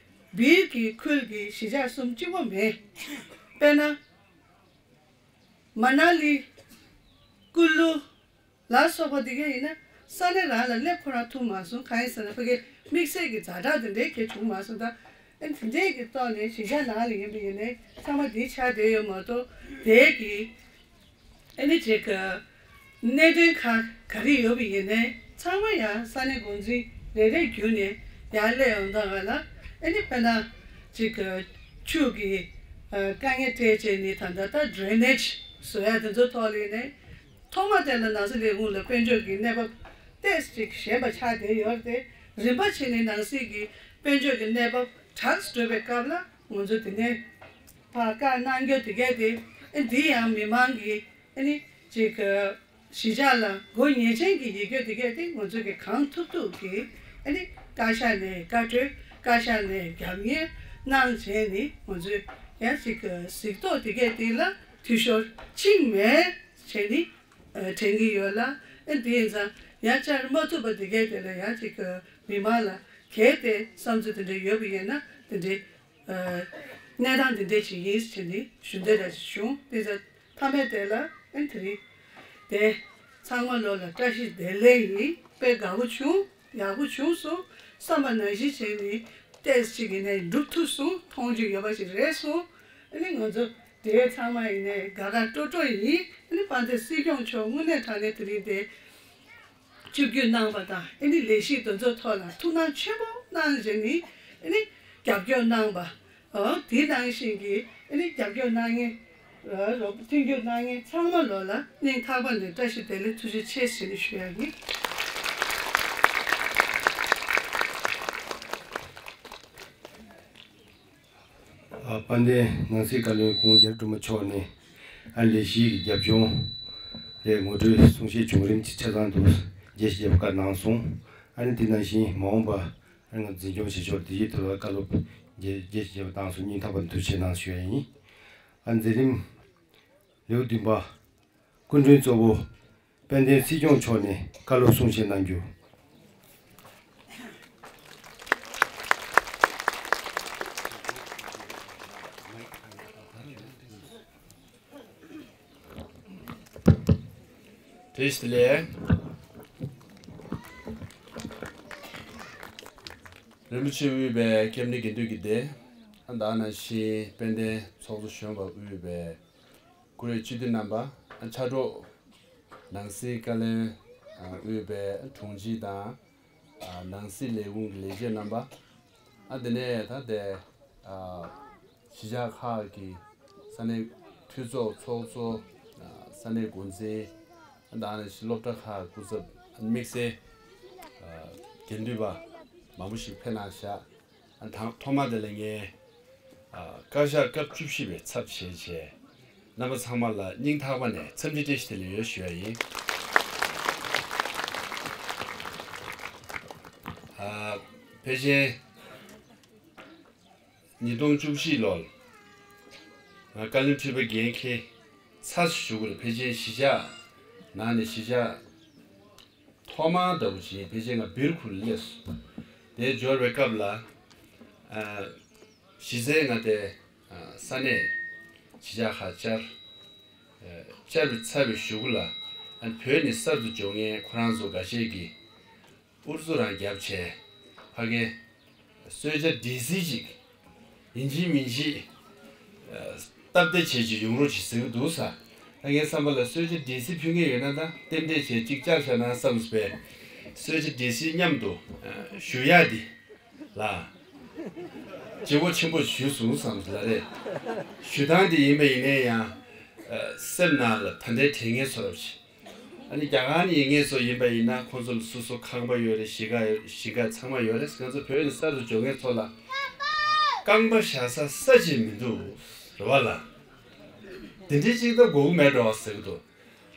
སྦིར་གྱི་ཁུལ་གྱི་གཞིས་ཆགས་གསུམ་གཅིག་པོ་མེད། དཔེར་ན། མ་ན་ལི། ཀུ་ལུ། ལ་སོགས་པ་འདི་ག་ཡིན་ན་ས་གནས་རང་ལ་སླེབས་ཁོ་རང་ཐུབ་མ་སོང་། གང་ཡིན་ཟེར་ན་ཕ་གི་དམིགས་བསལ་གྱི་ཛ་དྲག་དེ་འདྲའི་གལ་བྱུང་མ་སོང་། ད་ཨ་ནི་དེ་འདྲའི་གི་ཐོག་ནས་གཞིས་ཆགས་ནང་ལ་ཡིན་པ་ཡིན་ནའི་ཚང་མ་འདི་ཆགས་བསྡད་ཡོད་མ་གཏོགས། དེའི་གི་ཨ་ནི་ཅིག་གནད་དོན་ཁག་ག་རེ་ཡོད་པ་ཡིན་ནའི་ཚང་མ་ཡང་ས་གནས་འགོ་འཛིན་རེ་རེ་བརྒྱུད་ནས་ཡར་སླེབས་ཡོང་སྟངས་ལ། ཨ་ནི་དཔེར་ན་ཅིག་ཆུ་གི་དཀའ་ངལ་འཕྲད་བྱས་ནས། ད་ལྟ་ད་ཌྲེ་ནེཇ་བཟོ་ཡ་དེ་ཚོ་ཐོག་ལ་ཡིན་ནའི། ཐོག་མ་དེ་ལ་ནང་སྲིད་ལས་ཁུངས་ལ་དཔལ་འབྱོར་གྱི་གནས་བབ་ཏོག་ཙམ་ཞན་པ་ཆགས་བསྡད་ཡོད་རེད་དེ། རིམ་པ་བྱས་ནས་ནང་སྲིད་ཀྱི་དཔལ་འབྱོར་གྱི་གནས་བབ་དྲག་འགྲོ་བའི་སྐབས་ལ་ང་ཚོ་དེ་ནས་ཕར་བཀའ་གནང་རྒྱུ་དེ་གས་དེ། ཨ་འདི་ཡང་མི་མང་གི་ཨ་ནི་ཅིག་གཞིས་ཆགས་ལ་དགོས་ངེས་ཅན་གྱི་ཡིག་སྐྱོ་དེ་གས་དེ་ང་ཚོ་གི་གང་ཐུབ་ཐུབ་ཀྱིས་ཨ་ནི་བཀའ་ཤག་ནས་བཀའ་འཁྲོལ། བཀའ་ཤག་ནས་རྒྱབ་གཉེར་གནང་བྱས་ནས། ང་ཚོས་ཡང་ཅིག་གཟིགས་རྟོག་དེ་གས་དེ་ལ་འཐུས་ཤོར་ཕྱིན་མེད་བྱས་ནས། ཨ་དྲན་གྱི་ཡོད་ལ། ཨ་དེ་ཡིན་ཙང་ཡང་བཅར་མ་ཐུབ་པ་དེ་གས་དེ་ལ་ཡང་ཅིག་གི་མི་མང་ལ་གལ་ཏེ་བསམ་ཚུལ་དེ་འདྲ་ཡོད་པ་ཡིན་ན། དེ་འདྲའི་ཨ་གནས་སྟངས་དེ་འདྲ་ཅིག་ཡིན་ཟེར་ནས་ཞུ་འདོད་འདྲ་ཅིག་བྱུང་། དེ་ཙང་མཐའ་མའི་དེ་ལ་ཨ་དེ་རིང་དེ་ཚང་མ་ལོ་ལ་བཀྲ་ཤིས་བདེ་ལེགས་ཡིན། དཔེ་དགའ་པོ་བྱུང་། ཡག་པོ་བྱུང་སོང་། བསམ་པ་ནང་བཞིན་བྱས་ནས་ཏོག་ཙམ་ཅིག་ཡིན་ནའི་འགྲུབ་ཐུབ་སོང་། མཐོང་ཆོས་ཡོད་པ་ཞིག་རེད་སོང་། ཨ་ནི་ང་ཚོ་དེ་ཚང་མ་ཡིན་ནའི་དགའ་དགའ་སྤྲོ་སྤྲོ་ཡིན། ཨ་ནི་དཔལ་ལྡན་སྲིད་སྐྱོང་མཆོག་དངོས་གནས་དྲང་གནས་དེ་རིང་དེ་ཆིབས་བསྒྱུར་གནང་བ་དང་། ཨ་ནི་ལས་གཞི་དེ་ཚོ་ཐོག་ལ་ཐུགས་སྣང་ཆེན་པོ་གནང་བྱས་ནས་ཨ་ནི་རྒྱབ་སྐྱོར་གནང་བ། ཨོ་དེ་ནང་བཞིན་གྱི་ཨ་ནི་རྒྱབ་སྐྱོར་གནང་མཁན། ཨ་རོགས་མཐུན་འགྱུར་གནང་མཁན་ཚང་མ་ལོ་ལ་སྙིང་ཐག་པ་ནས་བཀྲ་ཤིས་བདེ་ལེགས་ཐུགས་རྗེ་ཆེ་ཟེར་ནས་ཞུ་ཡ་ཡིན། ཨ་དཔལ་ལྡན་ནང་སྲིད་བཀའ་བློན་སྐུ་ངོ་རྒྱ་རི་སྒྲོལ་མ་མཆོག་ནས་ཨ་ལས་གཞི་གི་རྒྱབ་ལྗོངས་རེད། ངོ་སྤྲོད་གསུང་བཤད་བྱུང་རིམ་གྱི་ཆ་ཚང་དུ་རྒྱས་ཤིང་རྒྱས་པ་བཀའ་གནང་སོང་། ཨ་ནི་དེ་ནང་བཞིན་མ་འོངས་པ་ཨ་ང་འཛིན་སྐྱོང་བྱེད་ཕྱོགས་དེའི་ཐོག་ལ་བཀའ་སློབ་རྒྱས་རྒྱས་ཤིང་རྒྱས་པ་གནང་སོང་། སྙིང་ཐག་པ་ནས་ཐུགས་རྗེ་ཆེ་གནང་ཞུ་ཡ་ཡིན། ཨ་མཛད་རིམ་ལེའུ་བདུན་པ། སྐུ་མགྲོན་གཙོ་བོ་དཔལ་ལྡན་སྲིད་སྐྱོང་མཆོག་ནས་བཀའ་སློབ་གསུང་བཤད་གནང་རྒྱུ། བཀྲ་ཤིས་བདེ་ལེགས། རིན་པོ་ཆེ་དབུས་པའི་ཁྱབ་བརྡལ་དགེ་འདུན་གྱི་སྡེ། ཨ་ད་ནང་བཞིན་དཔལ་ལྡན་ཚོགས་གཙོ་གཞོན་པ་དབུས་པའི་བཀུར་འོས་སྤྱི་འཐུས་རྣམ་པ། ཨ་ཕྱག་རོགས་ནང་སྲིད་བཀའ་བློན་ཨ་དབུས་པའི་དྲུང་ཆེ་དང་། ཨ་ནང་སྲིད་ལས་ཁུངས་ཀྱི་ལས་བྱེད་རྣམ་པ། ཨ་དེ་ནས་ད་ལྟའི་ཨ་གཞིས་ཆགས་ཁག་གི་ས་གནས་འཐུས་ཚོགས་ཚོགས་གཙོ། ཨ་ས་གནས་འགོ་འཛིན། ཨ་ད་ནང་བཞིན་སློབ་གྲྭ་ཁག་སྐུ་ཚབ། ཨ་དམིགས་བསལ་ཨ་དགེ་འདུན་པ་མང་པོ་ཞིག་ཕེབས་གནང་ཤག་ཨ་དང་ཐོག་མ་དེ་ལ་ངས་ཨ་བཀའ་ཤག་སྐབས་བཅུ་བཞི་པའི་ཚབ་བྱས་བྱས་རྣམ་པ་ཚང་མ་ལ་སྙིང་ཐག་པ་ནས་འཚམས་འདྲི་བཀྲ་ཤིས་བདེ་ལེགས་ཡོད་ཞུ་ཡ་ཡིན། ཨ་ཕལ་ཆེར་ཉིས་སྟོང་བཅུ་བཞི་ལོར་ང་བཀའ་བློན་ཁྲི་པ་འགན་འཁྱེར་ཚར་ཞུ་གི་རེད། ཕལ་ཆེར་གཞིས་ཆགས་ནང་ནས་གཞིས་ཆགས་ཐོག་མ་ལྟ་བུ་ཞིག་ཕལ་ཆེར་ང་སྦིར་ཁུལ་སླེབས་སོང་། དེ་འབྱོར་བའི་སྐབས་ལ་ཨ་གཞི་རྩའི་ང་དེ་ཨ་ས་གནས་གཞིས་ཆགས་ཁག་བཅར། ཨ་བཅར་བའི་ཚར་བའི་གཞུག་གུ་ལ་ཨ་བོད་ནས་གསར་དུ་འབྱོར་མཁན་ཁོ་རང་ཚོ་འགའ་ཤས་ཀྱིས་འུར་ཚུགས་རང་བརྒྱབ་བྱས། ཕ་གིའི་གསོལ་ཇ་འདྲེས་སིལ་ཅིག་ཡིན་གཅིག་མིན་གཅིག་ཨ་སྟབས་བདེ་བྱས་ཅིག་ཡོང་རོགས་ཅིག་ཟེར་གྱི་འདུག་ས། ད་ངའི་བསམ་པ་ལ་གསོལ་ཇ་འདྲེས་སིལ་ཕུལ་མཁན་ཡོད་ན་ད་རྟེན་འབྲེལ་བྱས་ཅིག་བཅར་བཞག་ན་བསམས་པས། གསོལ་ཇ་འདྲེས་སིལ་མཉམ་དུ་ཨ་ཞུ་ཡག་འདི་ལ་བརྗེ་པོ་ཆེན་པོ་ཞུས་སོང་བསམས་ལ་རེད། ཞུ་སྟངས་འདི་ཡིན་པ་ཡིན་ནའི་ཡང་ཨ་སེམས་ནང་ལ་ད་ལྟའི་དྲན་མཁན་ཚོ་རབ་ཆེ། ཨ་ནི་རྒྱ་གར་ནས་ཡིན་མཁན་ཚོ་ཡིན་པ་ཡིན་ན་ཁོང་ཚོ་ལ་སོ་སོ་ཁང་པ་ཡོད་རེད། གཞིས་ཀ་ཡོད། གཞིས་ཀ་ཚང་མ་ཡོད་རེད། ང་ཚོ་བོད་ནས་གསར་དུ་འབྱོར་མཁན་ཚོ་ལ་རྐང་པ་བཞག་ས་ས་གཅིག་མི་འདུག་རེད་བ་ལ། འདི་འདྲའི་གཅིག་ད་དགོས་ཀྱི་མེད་འགྲོ་བ་ཟེར་གྱི་འདུག་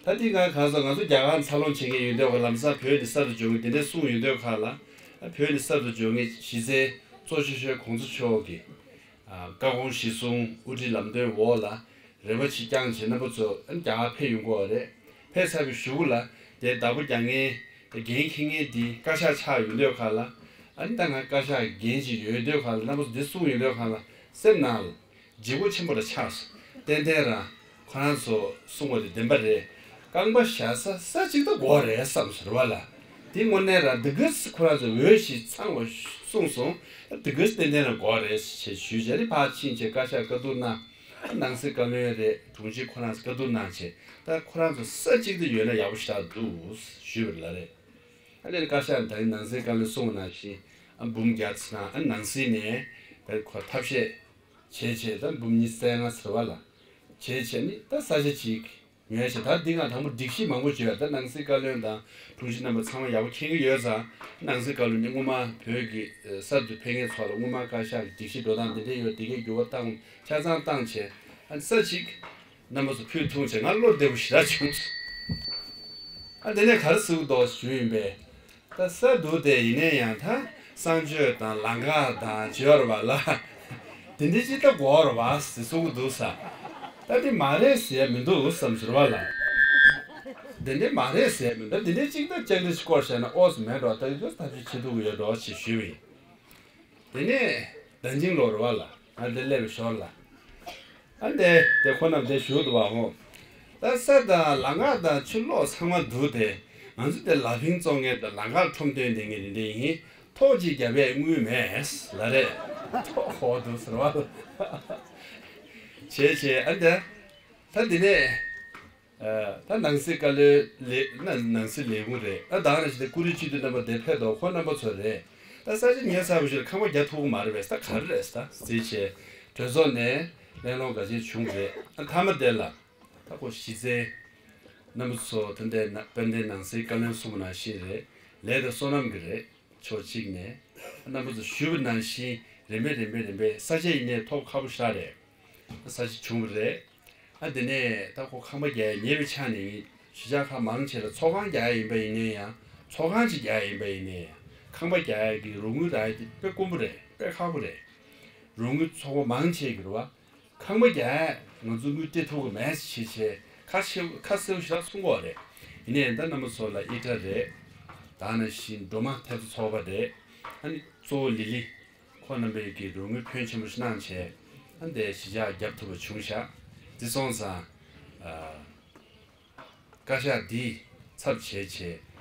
ད་འདི་ང་གང་ཟེར་ང་ཚོ་རྒྱ་གར་འཚར་ལོངས་བྱེད་མཁན་ཡོད་དུས་ཁ་ལམ་སང་བོད་ནས་གསར་དུ་འབྱོར་མཁན་འདི་འདྲའི་གསུང་ཡོད་དུས་ཁ་ལ། ཨ་བོད་ནས་གསར་དུ་འབྱོར་མཁན་གཞི་རྩའི་གཙོ་ཆེ་ཤོས་གོང་ས་མཆོག་གི་ཨ་བཀའ་དགོངས་གཞིར་བཟུང་དབུ་ཁྲིད་ལམ་སྟོན་འོག་ལ་རེ་བ་ཅིག་བསྐྱངས་བྱས་རྣམ་པ་ཚོ་ཨ་ནི་རྒྱ་གར་ཕེབས་ཡོང་གི་ཡོད་རེད། ཕེབས་ཚར་བའི་གཞུག་གུ་ལ་དེ་བདག་པོ་རྒྱག་མཁན་འགན་འཁྱེར་མཁན་འདི་བཀའ་ཤག་ཆགས་ཡོང་དུས་ཁ་ལ། ཨ་ནི་ད་ང་བཀའ་ཤག་གི་འགན་ཅིག་ཡོད་དུས་ཁ་ལ། རྣམ་པ་ཚོ་འདི་གསུང་ཡོང་དུས་ཁ་ལ་སེམས་ནང་ལ་ལྗིད་ཁོག་ཆེན་པོ་རང་ཆགས་སོང་། ཏན་ཏན་རང་ཁོ་རང་ཚོ་གསུང་བ་དེ་བདེན་པ་རེད། རྐང་པ་བཞག་ས་ས་གཅིག་ཏུ་དགོས་རེད་བསམ་ཟེར་བ་ལ། དེ་དངོས་གནས་རང་འདི་གས་ཁོ་རང་ཚོ་འོས་ཤིག་ཚང་བ་གསུངས་སོང་། འདི་གས་ཏན་ཏན་རང་དགོས་རེད་ཞེས་ཞུས་བྱས་ནས་ཕར་ཕྱིན་བྱས་བཀའ་ཤག་བཀའ་བསྡུར་གནང་། ནང་སྲིད་བཀའ་བློན་རེད། དྲུང་ཆེ་ཁོ་རང་ཚོ་བཀའ་བསྡུར་གནང་བྱས། ད་ཁོ་རང་ཚོ་ས་གཅིག་ཏུ་ཡོད་ན་ཡག་པོ་ཞེ་དྲག་འདུག་ཞུས་པ་ལ་རེད། ཨ་ནི་བཀའ་ཤག་དང་ནང་སྲིད་བཀའ་བློན་གསུངས་པ་ནང་བཞིན། ཨ་འབུམ་བརྒྱ་ཚོད་ནང་ཨ་ནང་སྲིད་ནས་ད་ཁོ་ཐབས་ཤེས་བྱས་བྱས། ད་འབུམ་ཉི་ཤུ་རྩ་ལྔ་ཟེར་བ་ལ་བྱས་བྱས་ནི་ད་ས་ཆ་གཅིག་ཉོས་བྱས། ད་འདི་ང་དང་པོ་སྒྲིག་གཞི་མང་པོ་བརྗོད་ཡ། ད་ནང་སྲིད་བཀའ་བློན་དང་དྲུང་ཆེ་རྣམ་པ་ཚང་མ་ཡག་པོ་མཁྱེན་གྱི་ཡོད་ཙང་། ནང་སྲིད་བཀའ་བློན་ནི་སྔོན་མ་བོད་ཀྱི་གསར་དུ་ཕེབས་མཁན་ཚོ་ལ་སྔོན་མ་བཀའ་ཤག་གི་སྒྲིག་གཞི་འགྲོ་སྟངས་འདི་འདྲ་ཡོད། འདི་གའི་འགྱུར་བ་བཏང་ཆ་ཚང་བཏང་བྱས། ཨ་ནི་ས་གཅིག་རྣམ་པ་ཚོ་ཕུལ་ཐུབ་བྱས་ང་བློ་བདེ་པོ་ཞེ་དྲག་བྱུང་། ཨ་དེ་ནས་ག་རེ་ཟེར་གྱི་འདུག་ཞུ་ཡིན་པས། ད་ས་འདུག་དེ་ཡིན་ནའི་ཡང་ད་གསང་སྤྱོད་དང་ལམ་ཁ་དང་བརྗོད་ར་བ་ལ་དེ་འདྲའི་ཅིག་ད་དགོས་ར་བ་ཟེར་གསུང་གི་འདུག་ས། ད་དེ་མ་རེད་ཟེར་ཡ་མི་འདུག་བསམ་ཟེར་བ་ལ། དེ་འདྲའི་མ་རེད་ཟེར་ཡ་མི་འདུག་དེ་འདྲའི་ཅིག་ད་ལྕགས་རི་སྐོར་བྱས་ན་ཨོ་ཙི་མེད་འགྲོ། ད་ཡོད་ཐབས་ཤེས་བྱེད་ཐུབ་ཀྱི་ཡོད་འགྲོ་ཞེས་ཞུས་པ་ཡིན། དེ་ནས་ཟླ་སྙིང་ལོ་རེད་བ་ལ། ང་འདིར་སླེབས་པའི་ཞོར་ལ། ཨ་འདས་དེ་ཁོ་རྣམས་དེ་བཞུགས་འདུག་བ་ཧོ། ད་ས་དང་ལམ་ཁ་དང་ཆུ་གློག་ཚང་མ་འདུག་དེ། ང་ཚོ་དེ་ལ་ཕིང་བཙོང་མཁན་དང་ལམ་ཁར་ཁྲོམ་སྟོན་བསྡད་མཁན་དེ་འདྲ་ཡིན། ཐོག་གཅིག་བརྒྱབ་པས་དངུལ་མེད་ལ་རེད། ཐོག་ཧོ་འདུག་ཟེར་བ་ལ། བྱས་བྱས་ཨ་འདས། ད་འདི་ནས། ད་ནང་སྲིད་བཀའ་བློན་ལས་ན་ནང་སྲིད་ལས་ཁུངས་རེད། ཨ་ད་ག་ནང་བཞིན་དེ་ཀུ་རི་སྤྱི་འཐུས་རྣམ་པ་དེ་ཕེབས་འདུག་ཁོ་རྣམ་པ་ཚོ་རེད། ད་ས་ཆ་ཉོས་ཚར་བ་ཞིག་ལ་ཁང་པ་རྒྱག་ཐུབ་ཀྱི་མ་རེད་པས། ད་ག་རེ་རེད་ད་ཟེར་བྱས། གྲོས་ཚོགས་ནས་གླེང་སློང་ག་ཚོད་བྱུང་རེད། ཨ་མཐའ་མ་དེ་ལ་ད་ཁོ་གཞི་རྩའི་རྣམ་པ་ཚོ་ད་ལྟའི་ན་དཔལ་ལྡན་ནང་སྲིད་བཀའ་བློན་གསུངས་པ་ནང་བཞིན་རེད། ལས་དང་བསོད་ནམས་ཀྱི་རེད། ཕྱོགས་གཅིག་ནས་རྣམ་པ་ཚོ་ཞུས་པ་ནང་བཞིན་རིམ་པས་རིམ་པས་རིམ་པས་ས་ཆ་ཡིན་ནའི་ཐོབ་ཁག་པོ་ཞེ་དྲག་རེད། ས་ཆ་བྱུང་བ་རེད། ཨ་དེ་ནས་ད་ཁོ་ཁང་པ་རྒྱག་ཡ་ཉེ་བའི་ཆ་ནས་གཞིས་ཆགས་ཁག་མང་ཆེ་ལ་ཚོགས་ཁང་རྒྱག་ཡ་ཡིན་པ་ཡིན་ནའི་ཡང་། ཚོགས་ཁང་ཅིག་རྒྱག་ཡ་ཡིན་པ་ཡིན་ནའི་ཡང་། ཁང་པ་རྒྱག་ཡ་གི་རོགས་དངུལ་རག་ཡ་དེ་དཔེ་དཀོན་པོ་རེད། དཔེ་ཁག་པོ་རེད། རོགས་དངུལ་ཚོགས་པ་མང་ཆེ་གི་རེད་བ། ཁང་པ་རྒྱག་ཡ་ང་ཚོ་དངུལ་སྤྲད་ཐུབ་ཀྱི་མེད་ཟེར་བྱས་ཁ་ཤས་ཁ་གསལ་པོ་ཞེ་དྲག་གསུང་གི་ཡོད་རེད། ཡིན་ནའི་ད་རྣམ་པ་ཚོ་ལ་ཨི་ཊ་རེད། ད་ནང་བཞིན་འབྲོག་མ་འཐབ་རྩོད་ཚོགས་པ་རེད། ཨ་ནི་གཙོ་བོ་ལི་ལི། ཁོང་རྣམ་པས་ཀྱིས་རོགས་དངུལ་ཕོན་ཆེན་པོ་ཞིག་གནང་བྱས། ཨ་འདས་གཞིས་ཆགས་རྒྱབ་ཐུབ་པ་བྱུང་ཤག་དེ་སོང་ཙང་། ཨ་བཀའ་ཤག་འདིའི་ཚབ་བྱས་བྱས་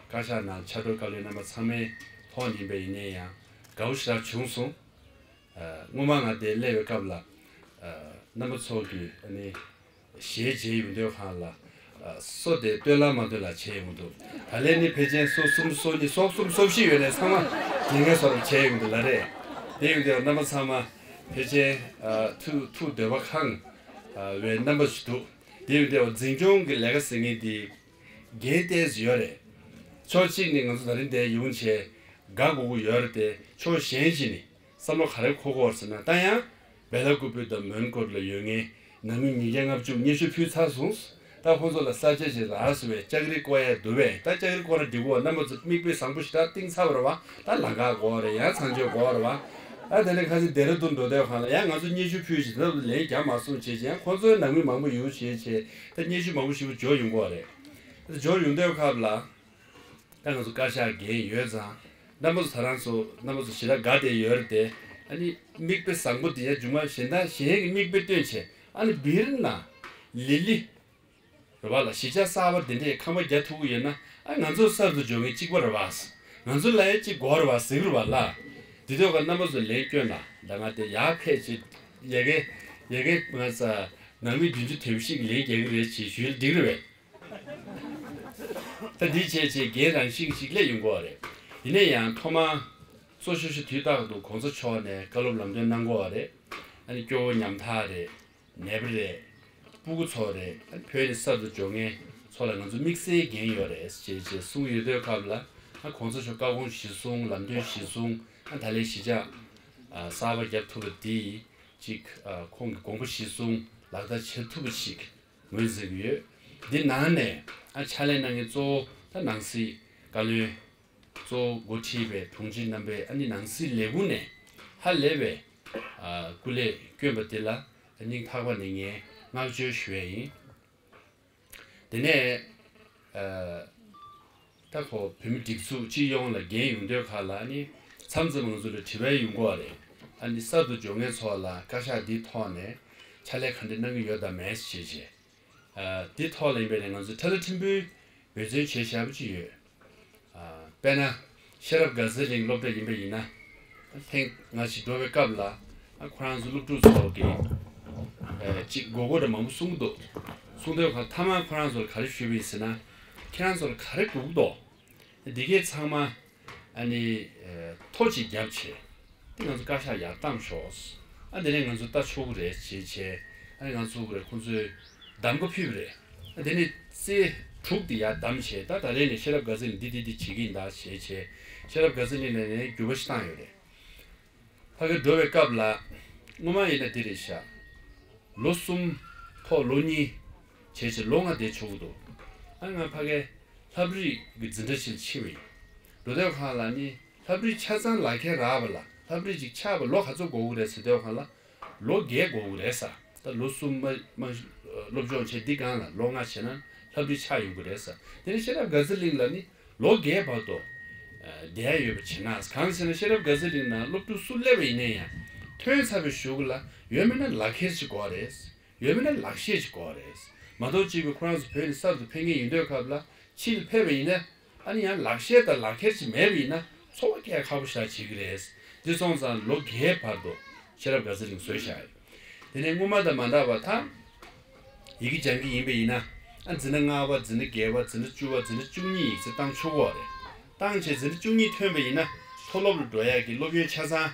བཀའ་ཤག་ནང་ཕྱག་སྦྲེལ་བཀའ་བློན་རྣམ་པ་ཚང་མའི་ཐོག་ནས་ཡིན་པ་ཡིན་ནའི་ཡང་དགའ་བོ་ཞེ་དྲག་བྱུང་སོང་། ཨ་སྔོན་མ་ང་འདིར་སླེབས་པའི་སྐབས་ལ། ཨ་རྣམ་པ་ཚོ་གིས་ཨ་ནི། གཞས་བརྗེད་ཡོང་དུས་སྒང་ལ། ཨ་སོ་དེ་སྟོན་ལ་མ་སྟོན་ལ་བྱས་ཡོང་འདུག་ད་ལན་ནི་ཕལ་ཆེར་སོ་གསུམ་སོ་གཉིས་སོ་གསུམ་སོ་བཞི་ཡོད་ནས་ཚང་མ་དེ་ངས་སོར་བྱས་ཡོང་འདུག་ལ་རེད། དེ་ཡོང་དུས་རྣམ་པ་ཚང་མ་ཕལ་ཆེར་ཨ་ཐུགས་ཐུགས་འདོད་པ་ཁེངས་ཨ་བའི་རྣམ་པ་ཞིག་འདུག་དེ་ཡོང་དུས་འཛིན་སྐྱོང་གི་ལས་ཀ་ཟེར་མཁན་དེ་འགན་ཏོག་ཙམ་ཡོད་རེད། ཕྱོགས་གཅིག་ནས་ང་ཚོ་ད་རིང་འདིར་ཡོང་བྱས་དགའ་དགོས་ཀྱི་ཡོད་རེད་དེ། ཕྱོགས་གཞན་ཞིག་ནས། བསམ་བློ་ག་རེ་འཁོར་གྱི་ཡོད་ཟེར་ན། ད་ཡང་བེ་ལ་ཀུ་པི་དང་མོན་གྷོ་ལ་ཡོད་མཁན་ནང་མི་ཉིས་བརྒྱ་ལྔ་བཅུ་སྙན་ཞུ་ཕུལ་ཚར་སོང་། ད་ཁོང་ཚོ་ལ་ས་ཆ་ཞིག་རག་སོང་བས་ལྕགས་རི་བསྐོར་ཡ་འདུག་པས། ད་ལྕགས་རི་བསྐོར་ན་འགྲིག་གོ། རྣམ་པ་ཚོ་མིག་དཔེ་བཟང་པོ་ཞེ་དྲག་བཏིང་ཚར་བ་རེད་བ། ད་ལམ་ཁ་དགོས་རེད། ཡང་ཚང་སྤྱོད་དགོས་རེད་བ། ཨ་དེ་ནས་ཁ་སང་ལྡེ་ར་ལྡུན་འགྲོ་དུས་སྒང་ལ་ཡང་ང་ཚོ་སྙན་ཞུ་ཕུལ་ཞིག་ད་ལན་རྒྱག་མ་སོང་བྱས་བྱས། ཡང་ཁོང་ཚོའི་ནང་མི་མང་པོ་ཡོད་བྱས་བྱས་ད་སྙན་ཞུ་མང་པོ་ཞེ་པོ་འབྱོར་ཡོང་གི་ཡོད་རེད། ད་འབྱོར་ཡོང་དུས་སྐབས་ལ། ད་ང་ཚོ་བཀའ་ཤག་འགན་ཡོད་ཙང་། རྣམ་པ་ཚོ་ད་རང་ཚོ་རྣམ་པ་ཚོ་ཞེ་དྲག་དགའ་བསྡད་ཡོད་རེད་དེ། ཨ་ནི་མིག་དཔེ་བཟང་པོ་འདི་ཡང་སྒྱུ་མ་གཞན་དག་གཞན་གྱི་མིག་དཔེ་སྟོན་བྱས། ཨ་ནི་སྦིར་ན་ལི་ལི་རེད་བ་ལ། གཞིས་ཆགས་གསར་པ་འདི་འདྲས་ཁང་པ་རྒྱག་ཐུབ་ཀྱི་ཡོད་ན། ཨ་ང་ཚོ་གསར་དུ་འབྱོར་མཁན་གཅིག་པ་རེད་བ། ང་ཚོ་ལ་ཡང་གཅིག་དགོས་རེད་བ་ཟེར་གི་རེད་བ་ལ། འདི་ཐོག་ཁ་རྣམ་པ་ཚོ་ལན་སྐྱོན་ལ། ད་ང་དེ་ཡར་ཕེབས་བྱས་ཡ་གི་ཡ་གི་ང་ཚ་ནང་མི་བདུན་ཅུ་དོན་བཞི་གི་ལན་རྒྱག་གི་རེད་ཅེས་ཞུས་ལ་འགྲིག་རེད་བས། ད་འདི་བྱས་བྱས་འགན་རང་བཞིན་ཞིག་སླེབས་ཡོང་གི་ཡོད་རེད། ཡིན་ན་ཡང་ཐོག་མར་གཙོ་ཤོས་ཤིག་དུས་རྟག་ཏུ་གོང་ས་མཆོག་ནས་བཀའ་སློབ་ལམ་སྟོན་གནང་གི་ཡོད་རེད། ཨ་ནི་སྐྱོ་བོ་ཉམ་ཐག་རེད། ནད་པ་རེད། སྤུ་གུ་ཚོ་རེད། ཨ་ནི་བོད་ནས་གསར་དུ་འབྱོར་མཁན་ཚོ་ལ་ང་ཚོ་དམིགས་བསལ་འགན་ཡོད་རེད་ཅེས་ཅེས་གསུངས་ཡོད་དུས་སྐབས་ལ། ཨ་གོང་ས་མཆོག་བཀའ་དགོངས་གཞིར་བཟུང་ལམ་སྟོན་གཞིར་བཟུང་། ཨ་ད་ལན་གཞིས་ཆགས་ཨ་གསར་པ་རྒྱག་ཐུབ་པ་འདི་ཅིག་ཨ་ཁོང་གི་དགོངས་པ་གཞིར་བཟུང་ལག་བསྟར་བྱེད་ཐུབ་པ་ཞིག་ངོས་འཛིན་གྱི་ཡོད། འདི་ནང་ནས་ཨ་ཕྱག་ལས་གནང་མཁན་གཙོ་བོ་ད་ནང་སྲིད་བཀའ་བློན་གཙོ་བོ་འགོ་ཁྲིད་པའི་དྲུང་ཆེ་རྣམ་པས་ཨ་ནི་ནང་སྲིད་ལས་ཁུངས་ནས་ཧ་ལས་པའི་ཨ་སྐུ་ལས་བསྐྱོན་པ་དེ་ལ་སྙིང་ཐག་པ་ནས་ངས་བསྔགས་བརྗོད་ཞུ་ཡས་ཡིན། དེ་ནས་ཨ་ད་ཁོ་བོད་མི་སྒྲིག་འཛུགས་སྤྱི་ཡོངས་ལ་འགན་ཡོང་དུས་སྐབས་ལ་ནི་མཚམས་མཚམས་ང་ཚོ་ལ་དྲི་བ་ཡོང་གི་ཡོད་རེད། ཨ་ནི་གསར་དུ་འབྱོར་མཁན་ཚོ་ལ་བཀའ་ཤག་འདིའི་ཐོག་ནས་ཕྱག་ལས་ག་འདྲ་གནང་གི་ཡོད་དམ་མེད་ཅེས་བྱས། ཨ། དེ་ཐོག་ལ་ཡིན་པས་ན་ང་ཚོས་ཁྲ་ལ་ཕྲན་བུའི་འབད་བརྩོན་བྱས་བཞག་པ་ཅིག་ཡོད། ཨ། དཔེར་ན་ཤེས་རབ་དགའ་ཚལ་གླིང་སློབ་གྲྭ་ཡིན་པ་ཡིན་ན། ཐེངས་སྔ་ཕྱི་འགྲོ་བའི་སྐབས་ལ། ཨ། ཁོ་རང་ཚོ་སློབ་ཕྲུག་ཚོ་གིས་ཨ་ཅིག་དགོས་མཁོ་འདྲ་མང་པོ་གསུང་གི་འདུག་གསུང་དུས་ཁ་མཐའ་མ་ཁོ་རང་ཚོར་ག་རེ་ཞུས་པ་ཡིན་ཟེར་ན། ཁྱེད་རང་ཚོར་ག་རེ་དགོས་ཀྱི་འདུག་འདི་གས་ཚང་མ་ཨ་ནི་ཨ་ཐོ་གཅིག་བརྒྱབ་བྱས། འདི་ང་ཚོ་བཀའ་ཤག་ཡར་བཏང་ཤོག་ཨ་འདི་ནས་ང་ཚོ་ལྟ་ཆོག་གི་རེད་ཅེས་བྱས། ཨ་ནི་ང་ཚོ་གི་རེད། ཁོང་ཚོས་གདམ་ག་ཕུལ་བ་རེད། ཨ་འདི་ནས་རྩེ་དྲུག་འདི་ཡར་བདམས་བྱས། ད་ད་རེས་ནས་ཤེས་རབ་དགའ་ཚལ་གླིང་འདི་འདི་འདི་བྱེད་ཀྱི་ཡིན་ད་ཞེས་བྱས། ཤེས་རབ་དགའ་ཚལ་གླིང་ལ་ནས་འགྱུར་བ་ཞིག་བཏང་ཡོད་རེད། ཕ་གིར་འགྲོ་བའི་སྐབས་ལ་སྔོན་མ་ཡིན་ན་འདི་རེད་ཤག་ལོ་གསུམ་ཐོག་ལོ་གཉིས་བྱས་བྱས་ལོ་ལྔ་བསྡད་ཆོག་གི་འདུག་ཨ་ང་ཕ་གིར་ལྷ་བྲིས་ཀྱི་འཛིན་གྲྭ་ཞིག་ལ་ཕྱིན་པ་ཡིན། འགྲོ་དུས་སྒང་ལ་ནི་ལྷ་བྲིས་ཆ་ཚང་ལག་ཁྱེར་རག་པ་ལ། ལྷ་བྲིས་ཅིག་ཆགས་པ་ལོ་ག་ཚོད་འགོར་གི་རེད་ཟེར་དུས་སྒང་ལ། ལོ་བརྒྱད་འགོར་གི་རེད་ཟེར། ད་ལོ་གསུམ་མ་མ་སློབ་སྦྱོང་བྱས་འདི་སྒང་ལ་ལོ་ལྔ་བྱས་ན་ལྷ་བྲིས་ཆགས་ཡོང་གི་རེད་ཟེར། དེ་ནས་ཤེས་རབ་དགའ་ཚལ་གླིང་ལ་ནི་ལོ་བརྒྱད་བར་དུ་ཨ་བསྡད་ཡོད་པ་བྱས་ན། གང་ཟེར་ན་ཤེས་རབ་དགའ་ཚལ་གླིང་ནང་སློབ་ཕྲུག་སུ་སླེབས་པ་ཡིན་ན་ཡང་ཐོན་ཚར་བའི་གཞུག་ལ་ཡོད་མེད་ན་ལག་ཁྱེར་ཅིག་དགོས་རེད། ཡོད་མེད་ན་ལག་ཤེས་ཅིག་དགོས་རེད། མ་གཏོགས་གཅིག་པུ་ཁོ་རང་ཚོ་བོད་ནས་གསར་དུ་ཕེབས་མཁན་ཡིན་དུས་སྐབས་ལ་ཕྱི་ལ་ཕེབས་པ་ཡིན་ན། ཨ་ནི་ཡང་ལག་ཤེས་དང་ལག་ཁྱེར་ཅིག་མེད་པ་ཡིན་ན་འཚོ་བ་སྐྱེལ་ཁག་པོ་ཞེ་དྲག་བྱེད་ཀྱི་རེད། འདི་སོང་ཙང་ལོ་བརྒྱད་བར་དུ་ཤེས་རབ་དགའ་ཚལ་གླིང་བཟོས་བཞག་ཡོད། དེ་ནས་སྔོན་མ་དང་མ་འདྲ་བ་ད། ཡི་གེ་སྦྱང་གི་ཡིན་པ་ཡིན་ན། ཨ་འཛིན་གྲྭ་ལྔ་པ། འཛིན་གྲྭ་བརྒྱད་པ། འཛིན་གྲྭ་བཅུ་པ། འཛིན་གྲྭ་བཅུ་གཉིས་ཡིག་ཚད་བཏང་ཆོག་གི་རེད། བཏང་བྱས་འཛིན་གྲྭ་བཅུ་གཉིས་ཐོན་པ་ཡིན་ན། མཐོ་སློབ་ལ་འགྲོ་ཡག་གི་སློབ་ཡོན་ཆ་ཚང་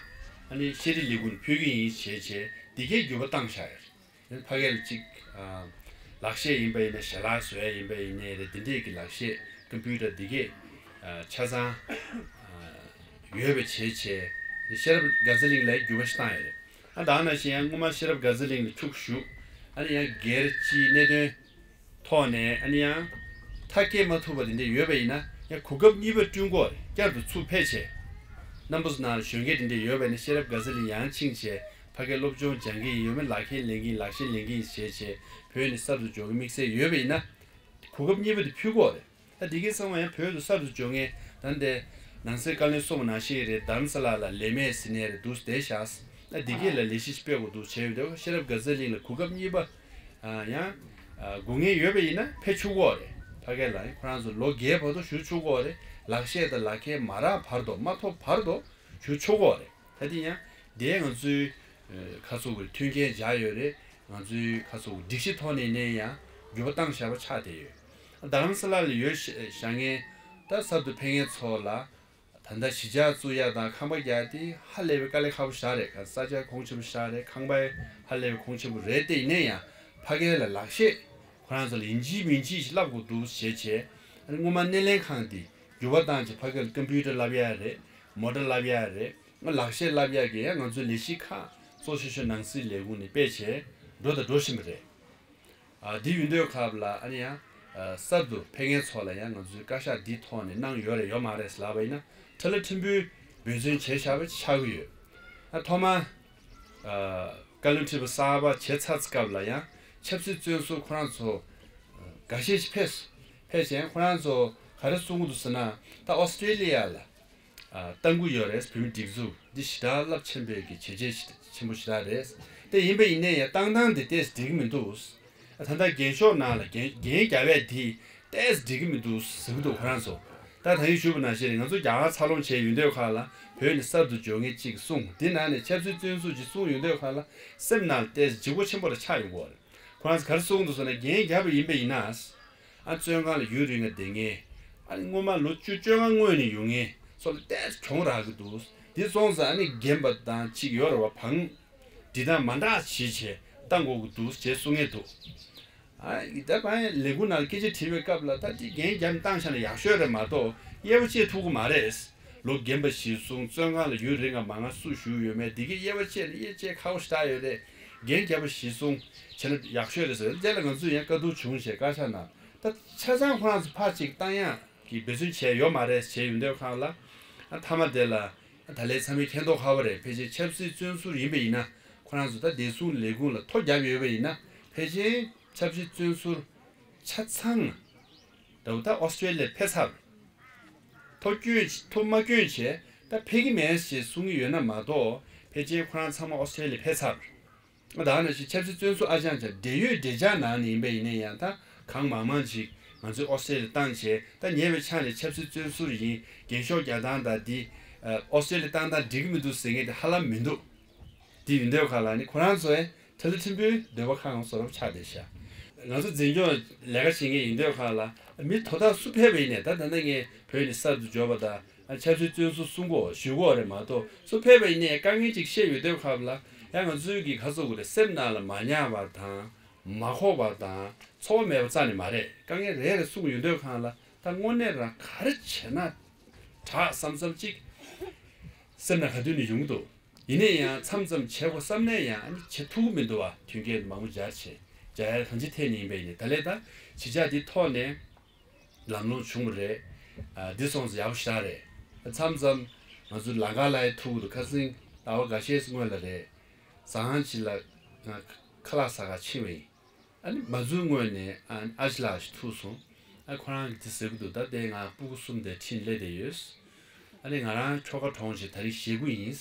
ཨ་ནི་ཤེས་རིག་ལས་ཁུངས་ལ་ཕུལ་གྱི་ཡིན་ཞེས་བྱས་འདི་གའི་འགྱུར་བ་བཏང་བཞག་ཡོད་རེད། ཕ་གི་ལ་གཅིག་ཨ་ལག་ཤེས་ཡིན་པ་ཡིན་ན། ཞལ་ལག་བཟོ་ཡག་ཡིན་པ་ཡིན་ནའི་རེད། འདི་འདྲས་ཀྱི་ལག་ཤེས་ཀམ་པུ་ཊར་འདི་གའི་ཨ་ཆ་ཚང་ཨ་ཡོད་པ་བྱས་བྱས་ཤེས་རབ་དགའ་ཚལ་གླིང་ལ་འགྱུར་བ་ཞིག་བཏང་ཡོད་རེད། ཨ་ད་ནང་བཞིན་ཡང་སྔོན་མ་ཤེས་རབ་དགའ་ཚལ་གླིང་ལ་ཁྱུག་བཞུགས། ཨ་ནི་ཡང་སྒེར་གྱི་གནད་དོན་ཐོག་ནས་ཨ་ནི་ཡང་མཐར་སྐྱེལ་མ་ཐུབ་པ་དེ་འདྲ་ཡོད་པ་ཡིན་ན། ཡང་གོ་སྐབས་གཉིས་པ་བསྐྲུན་དགོས་རེད། བསྐྱར་དུ་ཚུར་ཕེབས་བྱས། རྣམ་པ་ཚོ་ནང་ལ་གཞོན་སྐྱེས་དེ་འདྲ་ཡོད་པ་ཡིན་ན་ཤེས་རབ་དགའ་ཚལ་གླིང་ཡང་ཕྱིན་བྱས་ཕ་གིར་སློབ་སྦྱོང་སྦྱང་གི་ཡིན། ཡོད་མེད་ལག་ཁྱེར་ལེན་གྱི་ཡིན། ལག་ཤེས་ལེན་གྱི་ཡིན་ཞེས་བྱས་བོད་ནས་གསར་དུ་འབྱོར་གྱི་དམིགས་བསལ་ཡོད་པ་ཡིན་ན། གོ་སྐབས་གཉིས་པ་དེ་ཕུལ་དགོས་རེད། ད་འདི་གའི་ཚང་མ་ཡང་བོད་དུ་གསར་དུ་འབྱོར་མཁན་ད་ལྟ་ནང་སྲིད་བཀའ་བློན་གསུངས་པ་ནང་བཞིན་རེད། རྡ་རམ་ས་ལ་ལ་ལས་མེད་ཟེར་ནས་རེད་འདུག་བསྡད་ཤག་ད་འདི་གས་ལ་ལས་གཞི་ཞིག་སྤེལ་དགོས་འདུག་བྱས་ཡོད་དེ། ཤེས་རབ་དགའ་ཚལ་གླིང་ལ་གོ་སྐབས་གཉིས་པ་ཨ་ཡང་ཨ་དགོས་ངེས་ཡོད་པ་ཡིན་ན་ཕེབས་ཆོག་གི་རེད། ཕ་གི་ལ་ཁོ་རང་ཚོ་ལོ་བརྒྱད་བར་དུ་བཞུགས་ཆོག་གི་རེད། ལག་ཤེས་དང་ལག་ཁྱེར་མ་རག་བར་དུ། མ་ཐོབ་བར་དུ་བཞུགས་ཆོག་གི་རེད། ད་དེ་ཡང་དེ་ང་ཚོའི་ཨ་ཁ་ཚུགས་ཀྱི་མཐུན་རྐྱེན་སྦྱར་ཡོད་རེད། ང་ཚོའི་ཁ་ཚུགས་ཀྱི་སྒྲིག་གཞི་ཐོག་ནས་ནས་ཡང་འགྱུར་བ་བཏང་བཞག་པ་ཆགས་བསྡད་ཡོད། རྡ་རམ་ས་ལ་ལ་ཡོད་བཞག་མཁན་ད་གསར་དུ་ཕེབས་མཁན་ཚོ་ལ་ད་ལྟ་གཞིས་ཆགས་བཙུགས་ཡག་དང་ཁང་པ་རྒྱག་དེ་ཧ་ལས་པའི་དཀའ་ལས་ཁག་པོ་ཞེ་དྲག་རེད། ས་ཆ་གོང་ཆེན་པོ་ཞེ་དྲག་རེད། ཁང་པ་ཧ་ལས་པའི་གོང་ཆེན་པོ་རེད། དེ་ཡིན་ན་ཡང་ཕ་གི་ལ་ལག་ཤེས་ཁོ་རང་ཚོ་ལ་ཡིན་གཅིག་མིན་གཅིག་ཞིག་བསླབ་དགོས་འདུག་ཞེས་བྱས། ཨ་ནི་སྔོན་མ་སྣེ་ལེན་ཁང་དེ་འགྱུར་བ་བཏང་བྱས་ཕ་གི་ལ་ཀམ་པུ་ཊར་བསླབ་ཡག་རེད། མོ་ཊ་བསླབ་ཡག་རེད། ང་ལག་ཤེས་བསླབ་ཡག་གི་ཡང་ང་ཚོའི་ལས་གཞི་ཁག་གཙོ་ཆེ་ཤོས་ནང་སྲིད་ལས་ཁུངས་ནས་སྤེལ་བྱས་འགྲོ་དང་འགྲོ་བཞིན་པ་རེད། ཨ་འདི་ཡིན་དུས་སྐབས་ལ་ཨ་ནི་ཡང་ཨ་གསར་དུ་ཕེབས་མཁན་ཚོ་ལ་ཡང་ང་ཚོའི་བཀའ་ཤག་འདི་ཐོག་ནས་གནང་ཡོད་རེད་ཡོད་མ་རེད་ལབ་པ་ཡིན་ན་ཁྲ་ལ་ཕྲན་བུའི་འབད་བརྩོན་བྱས་བཞག་པ་ཆགས་ཀྱི་ཡོད། ཨ་ཐོག་མ་ཨ་བཀའ་བློན་ཁྲི་པ་གསར་པ་བྱས་ཚར་སྐབས་ལ་ཡང་ཆབ་སྲིད་བཙོན་ཟུར་ཁོ་རང་ཚོ་འགའ་ཤས་ཤིག་ཕེབས་སོང་། ཕེབས་ཤིང་ཁོ་རང་ཚོ་ག་རེ་གསུང་གི་འདུག་ཟེར་ན། ད་ཨོ་སི་ཀྲེ་ལི་ཡ་ལ་ཨ་གཏང་གི་ཡོད་རེད། བོད་མི་སྒྲིག་འཛུགས་འདི་ཞེ་དྲག་རླབས་ཆེན་པོའི་གི་བྱས་རྗེས་ཆེན་པོ་ཞེ་དྲག་རེད། དེ་ཡིན་པ་ཡིན་ནའི་ཡང་གཏང་སྟངས་འདི་ཏོག་ཙམ་འགྲིག་གི་མི་འདུག་ཨ་ད་ལྟ་འགེངས་ཤོག་ནང་ལ་འགན་འགན་རྒྱབ་ཡས་འདི་ཏོག་ཙམ་འགྲིག་གི་མི་འདུག་ཟེར་གི་འདུག་ཁོ་རང་ཚོ། ད་ད་གིན་ཞུས་པ་ནང་བཞིན་རེད། ང་ཚོ་རྒྱ་གར་འཚར་ལོངས་བྱས་ཡོང་དུས་ཁ་ལ་བོད་ནས་གསར་དུ་འབྱོར་མཁན་གཅིག་གསུངས། དེ་ནང་ནས་ཆབ་སྲིད་བཙོན་ཟུར་གཅིག་གསུངས་ཡོང་དུས་ཁ་ལ་སེམས་ནང་ལ་ཏོག་ཙམ་ལྗིད་ཁོག་ཆེན་པོ་ར་ཆགས་ཡོང་གི་རེད། ཁོ་རང་ཚོ་ག་རེ་གསུང་གི་འདུག་ཟེར་ན། འགན་རྒྱབ་པ་ཡིན་པ་ཡིན་ན། ཨ་བཙོན་ཁང་ལ་ཡུན་རིང་ང་བསྡད་མཁན། ཨ་ནི་སྔོན་མ་ལོ་བཅུ་བཅོ་ལྔ་སྔོན་ནས་ཡོང་མཁན་ཚོ་ལ་ཏོག་ཙམ་གྱོང་རག་གི་འདུག་འདི་སོང་ཙང་ཨ་ནི་རྒན་པ་དང་གཅིག་ཡོད་རེད་བ། བང་སྒྲིག་སྟངས་མ་འདྲ་བྱས་བྱས་བཏང་དགོས་ཀྱི་འདུག་ཅེས་གསུང་མཁན་འདུག་ཨ་ད་བ་ཡང་ལས་ཁུངས་ནང་སྐད་ཆ་དྲིས་པའི་སྐབས་ལ། ད་འདི་རྒན་རྒྱབ་བཏང་བཞག་ན་ཡག་ཤོས་རེད་མ་གཏོགས་དབྱེ་བ་ཕྱེ་ཐུབ་ཀྱི་མ་རེད། ལོ་རྒན་པ་གཞིས་སྲུང་བཙོན་ཁང་ལ་ཡུན་རིང་ང་མང་ང་སུ་བཞུགས་ཡོད་མེད་འདི་གའི་དབྱེ་བ་ཕྱེ་ནས་དབྱེ་དཔྱད་ཁག་པོ་ཞེ་དྲག་ཡོད་རེད། རྒན་རྒྱབ་པ་གཞིས་སྲུང་བྱས་ན་ཡག་ཤོས་རེད་ཟེར། དེ་ལ་ང་ཚོས་ཡང་བཀའ་བསྡུར་བྱུང་བྱས་བཀའ་ཤག་ནང་ད་ཆ་ཚང་ཁོ་རང་ཚོ་ཕར་ཅིག་བཏང་ཡག་གི་འབད་བརྩོན་བྱས་ཡོད་མ་རེད་བྱས་ཡོང་དུས་ཁ་ལ། ཨ་མཐའ་མ་དེ་ལ་ཨ་ད་ལས་ཚང་མས་མཁྱེན་རྟོགས་ཁག་པོ་རེད། ཕལ་ཆེར་ཆབ་སྲིད་བཙོན་ཟུར་ཡིན་པ་ཡིན་ན། ཁོ་རང་ཚོ་ད་བདེ་སྲུང་ལས་ཁུངས་ལ་ཐོ་བརྒྱབ་ཡོད་པ་ཡིན་ན། ཕལ་ཆེར་ཆབ་སྲིད་བཙོན་ཟུར་ཆ་ཚང་ད་ད་ཨོ་སི་ཀྲེ་ལི་ཡ་ཕེབས་ཚར། ཐོ་སྐྱོན་ཐོ་མ་སྐྱོན་བྱས་ད་ཕེབས་ཀྱི་མེད་ཅེས་གསུང་གི་ཡོད་ན་མ་གཏོགས་ཕལ་ཆེར་ཁོ་རང་ཚང་མ་ཨོ་སི་ཀྲེ་ལི་ཡ་ཕེབས་ཚར། ད་ག་ནང་བཞིན་ཆབ་སྲིད་བཙོན་ཟུར་ཨ་ཅང་ཅང་འབྲེལ་ཡོད་འབྲེལ་ཆགས་ནང་ནས་ཡིན་པ་ཡིན་ན་ཡང་ད་གང་མང་མང་ཅིག་ང་ཚོས་ཨོ་སི་ཀྲི་ལི་ཡ་བཏང་བྱས། ད་ཉེ་བའི་ཆ་ནས་ཆབ་སྲིད་བཙོན་ཟུར་ཡིན། འགེངས་ཤོག་རྒྱག་སྟངས་དང་འདི་ཨོ་སི་ཀྲི་ལི་ཡ་བཏང་སྟངས་འགྲིག་གི་མི་འདུག་ཟེར་མཁན་དེ་ཧ་ལམ་མི་འདུག་དེ་ཡིན་དུས་ཁ་ལ་ནི་ཁོ་རང་ཚོ་ཡང་ཁྲ་ལི་ཕྲན་བུའི་འདོད་པ་ཁ་ངོ་སོ་རབ་ཆགས་བསྡད་ཤག་ང་ཚོ་འཛིན་སྐྱོང་ལས་ཀ་བྱེད་མཁན་ཡིན་དུས་ཁ་ལ་མི་དོ་བདག་སུ་ཕེབས་པ་ཡིན་ནའི། ད་ད་ནང་ངས་བོད་ནས་གསར་དུ་འབྱོར་བ་དང་ཆབ་སྲིད་བཙོན་ཟུར་གསུང་གོ་ཞུ་གོ་རེད་མ་གཏོགས། སུ་ཕེབས་པ་ཡིན་ནའི་དཀའ་ངལ་ཅིག་བཤད་ཡོད་དུས་ཁ་ལ་ཡང་ང་ཚོའི་གི་ཁ་སོ་གོ་རེད། སེམས་ནང་ལ་མ་ཉར་བ་དང་མ་འཁོར་བ་དང་ཚོར་བ་མེད་པ་རྩ་ནས་མ་རེད། དཀའ་ངལ་རེ་རེ་གསུང་ཡོད་དུས་ཁ་ལ་ད་དངོས་གནས་རང་ག་རེ་བྱས་ན་དྲག་བསམ་བསམ་ཅིག་སེམས་ནང་ག་དུས་ནས་ཡོང་གི་འདུག་ཡིན་ན་ཡང་མཚམས་མཚམས་བྱེད་དགོས་བསམ་ན་ཡང་ཨ་ནི་བྱེད་ཐུབ་ཀྱི་མི་འདུག་བ། མཐུན་རྐྱེན་མང་པོ་སྦྱར་བྱས་སྦྱར་ཡ་གང་ཅི་ཐད་ནས་ཡིན་པ་ཡིན་ནའི། ད་ལས་ད་གཞིས་ཆགས་འདི་ཐོག་ནས་ལམ་ལྷོང་བྱུང་བ་རེད། ཨ་འདི་སོང་ཙང་ཡག་པོ་ཞེ་དྲག་རེད། མཚམས་མཚམས་ང་ཚོ་ལམ་ཁ་ལ་ཡ་ཐུག་གི་འདུག་ཁ་སང་ཟླ་བ་འགའ་ཤས་སྔོན་ལ་རེད། ཟ་ཁང་ཅིག་ལ་ང་ཁ་ལག་ཟ་གར་ཕྱིན་པ་ཡིན། ཨ་ནི་མ་འཛུལ་སྔོན་ནས་ཨ་ཨ་ཅེ་ལགས་ཤིག་ཐུག་སོང་། ཨ་ཁོ་རང་གིས་འདི་ཟེར་གི་འདུག་ད་ལྟའི་ང་སྤུ་གུ་གསུམ་དེ་ཁྲིད་སླེབས་བསྡད་ཡོད། ཨ་ནི་ང་རང་ཁྱོ་ག་གྲོངས་བྱས་ད་རིང་ཞེ་དགུ་ཡིན།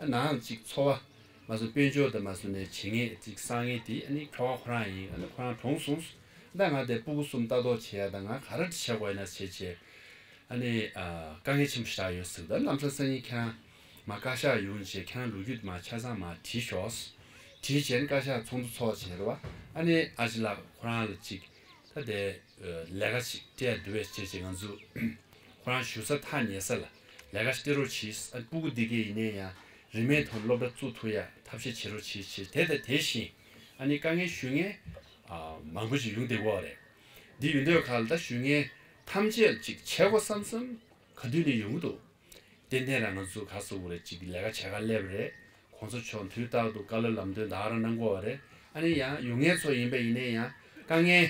ཨ་ནའང་ཅིག་འཚོ་བ་མ་སོང་དཔལ་འབྱོར་དང་མ་སོང་ནས་བྱེད་ངེས་ཅིག་བསགས་ངེས་དེ་ཨ་ནི་ཁྱོ་ག་ཁོ་རང་ཡིན། ཨ་ནི་ཁོ་རང་གྲོངས་སོང་། ད་ང་དེ་སྤུ་གུ་གསུམ་ལྟ་རྟོག་བྱེད་ཡ་ད་ང་ག་རེ་བྱེད་དགོས་ཡིན་ན་བྱེད་བྱེད། ཨ་ནི་ཨ་དཀའ་ངལ་ཆེན་པོ་ཞེ་དྲག་ཡོད་ཟེར། ད་ལམ་སང་སང་ཉིན་ཁྱེད་རང་མ་བཀའ་ཤག་ཡོང་བྱས་ཁྱེད་རང་ལོ་རྒྱུས་དེ་མ་ཆ་ཚང་མ་བྲིས་ཤོག་བྲིས་བྱས་ནི་བཀའ་ཤག་ཚོགས་འདུ་ཚོགས་བྱས་རེད་བ། ཨ་ནི་ཨ་ཅེ་ལགས་ཁོ་རང་ལ་ཅིག་ད་དེ་ལས་ཀ་ཅིག་སྤྲད་འདུག་བས་བྱས་བྱས་ང་ཚོ་ཁོ་རང་བཞུགས་ས་ཐག་ཉེ་ས་ལ་ལས་ཀ་ཅིག་སྤྲད་རོགས་གྱིས། ཨ་སྤུ་གུ་འདི་གས་ཡིན་ནའི་ཡང་རིན་མེད་ཐོག་སློབ་གྲྭ་བཙུགས་ཐུབ་ཡ་ཐབས་ཤེས་བྱེད་རོགས་གྱིས་བྱས་དེ་དང་དེ་བཞིན་ཨ་ནི་དཀའ་ངལ་ཞུ་མཁན་ཨ་མང་པོ་ཞིག་ཡོང་བསྡད་ཀྱི་ཡོད་རེད། འདི་ཡོད་འདོད་ཁ་ལ་ད་ཞུ་མཁན་ཐམས་ཅད་ཅིག་བྱེད་དགོས་བསམ་བསམ་ག་དུས་ནས་ཡོང་གི་འདུག་ཏན་ཏན་རང་ང་ཚོ་ག་སོ་བོ་རེད་ཅིག་ལས་ཀ་བྱེད་ག་སླེབས་རེད། གོང་ས་མཆོག་དུས་རྟག་ཏུ་བཀའ་སློབ་ལམ་སྟོན་ད་ག་རང་གནང་གི་ཡོད་རེད། ཨ་ནི་ཡང་ཡོང་མཁན་ཚོ་ཡིན་པ་ཡིན་ནའི་ཡང་དཀའ་ངལ་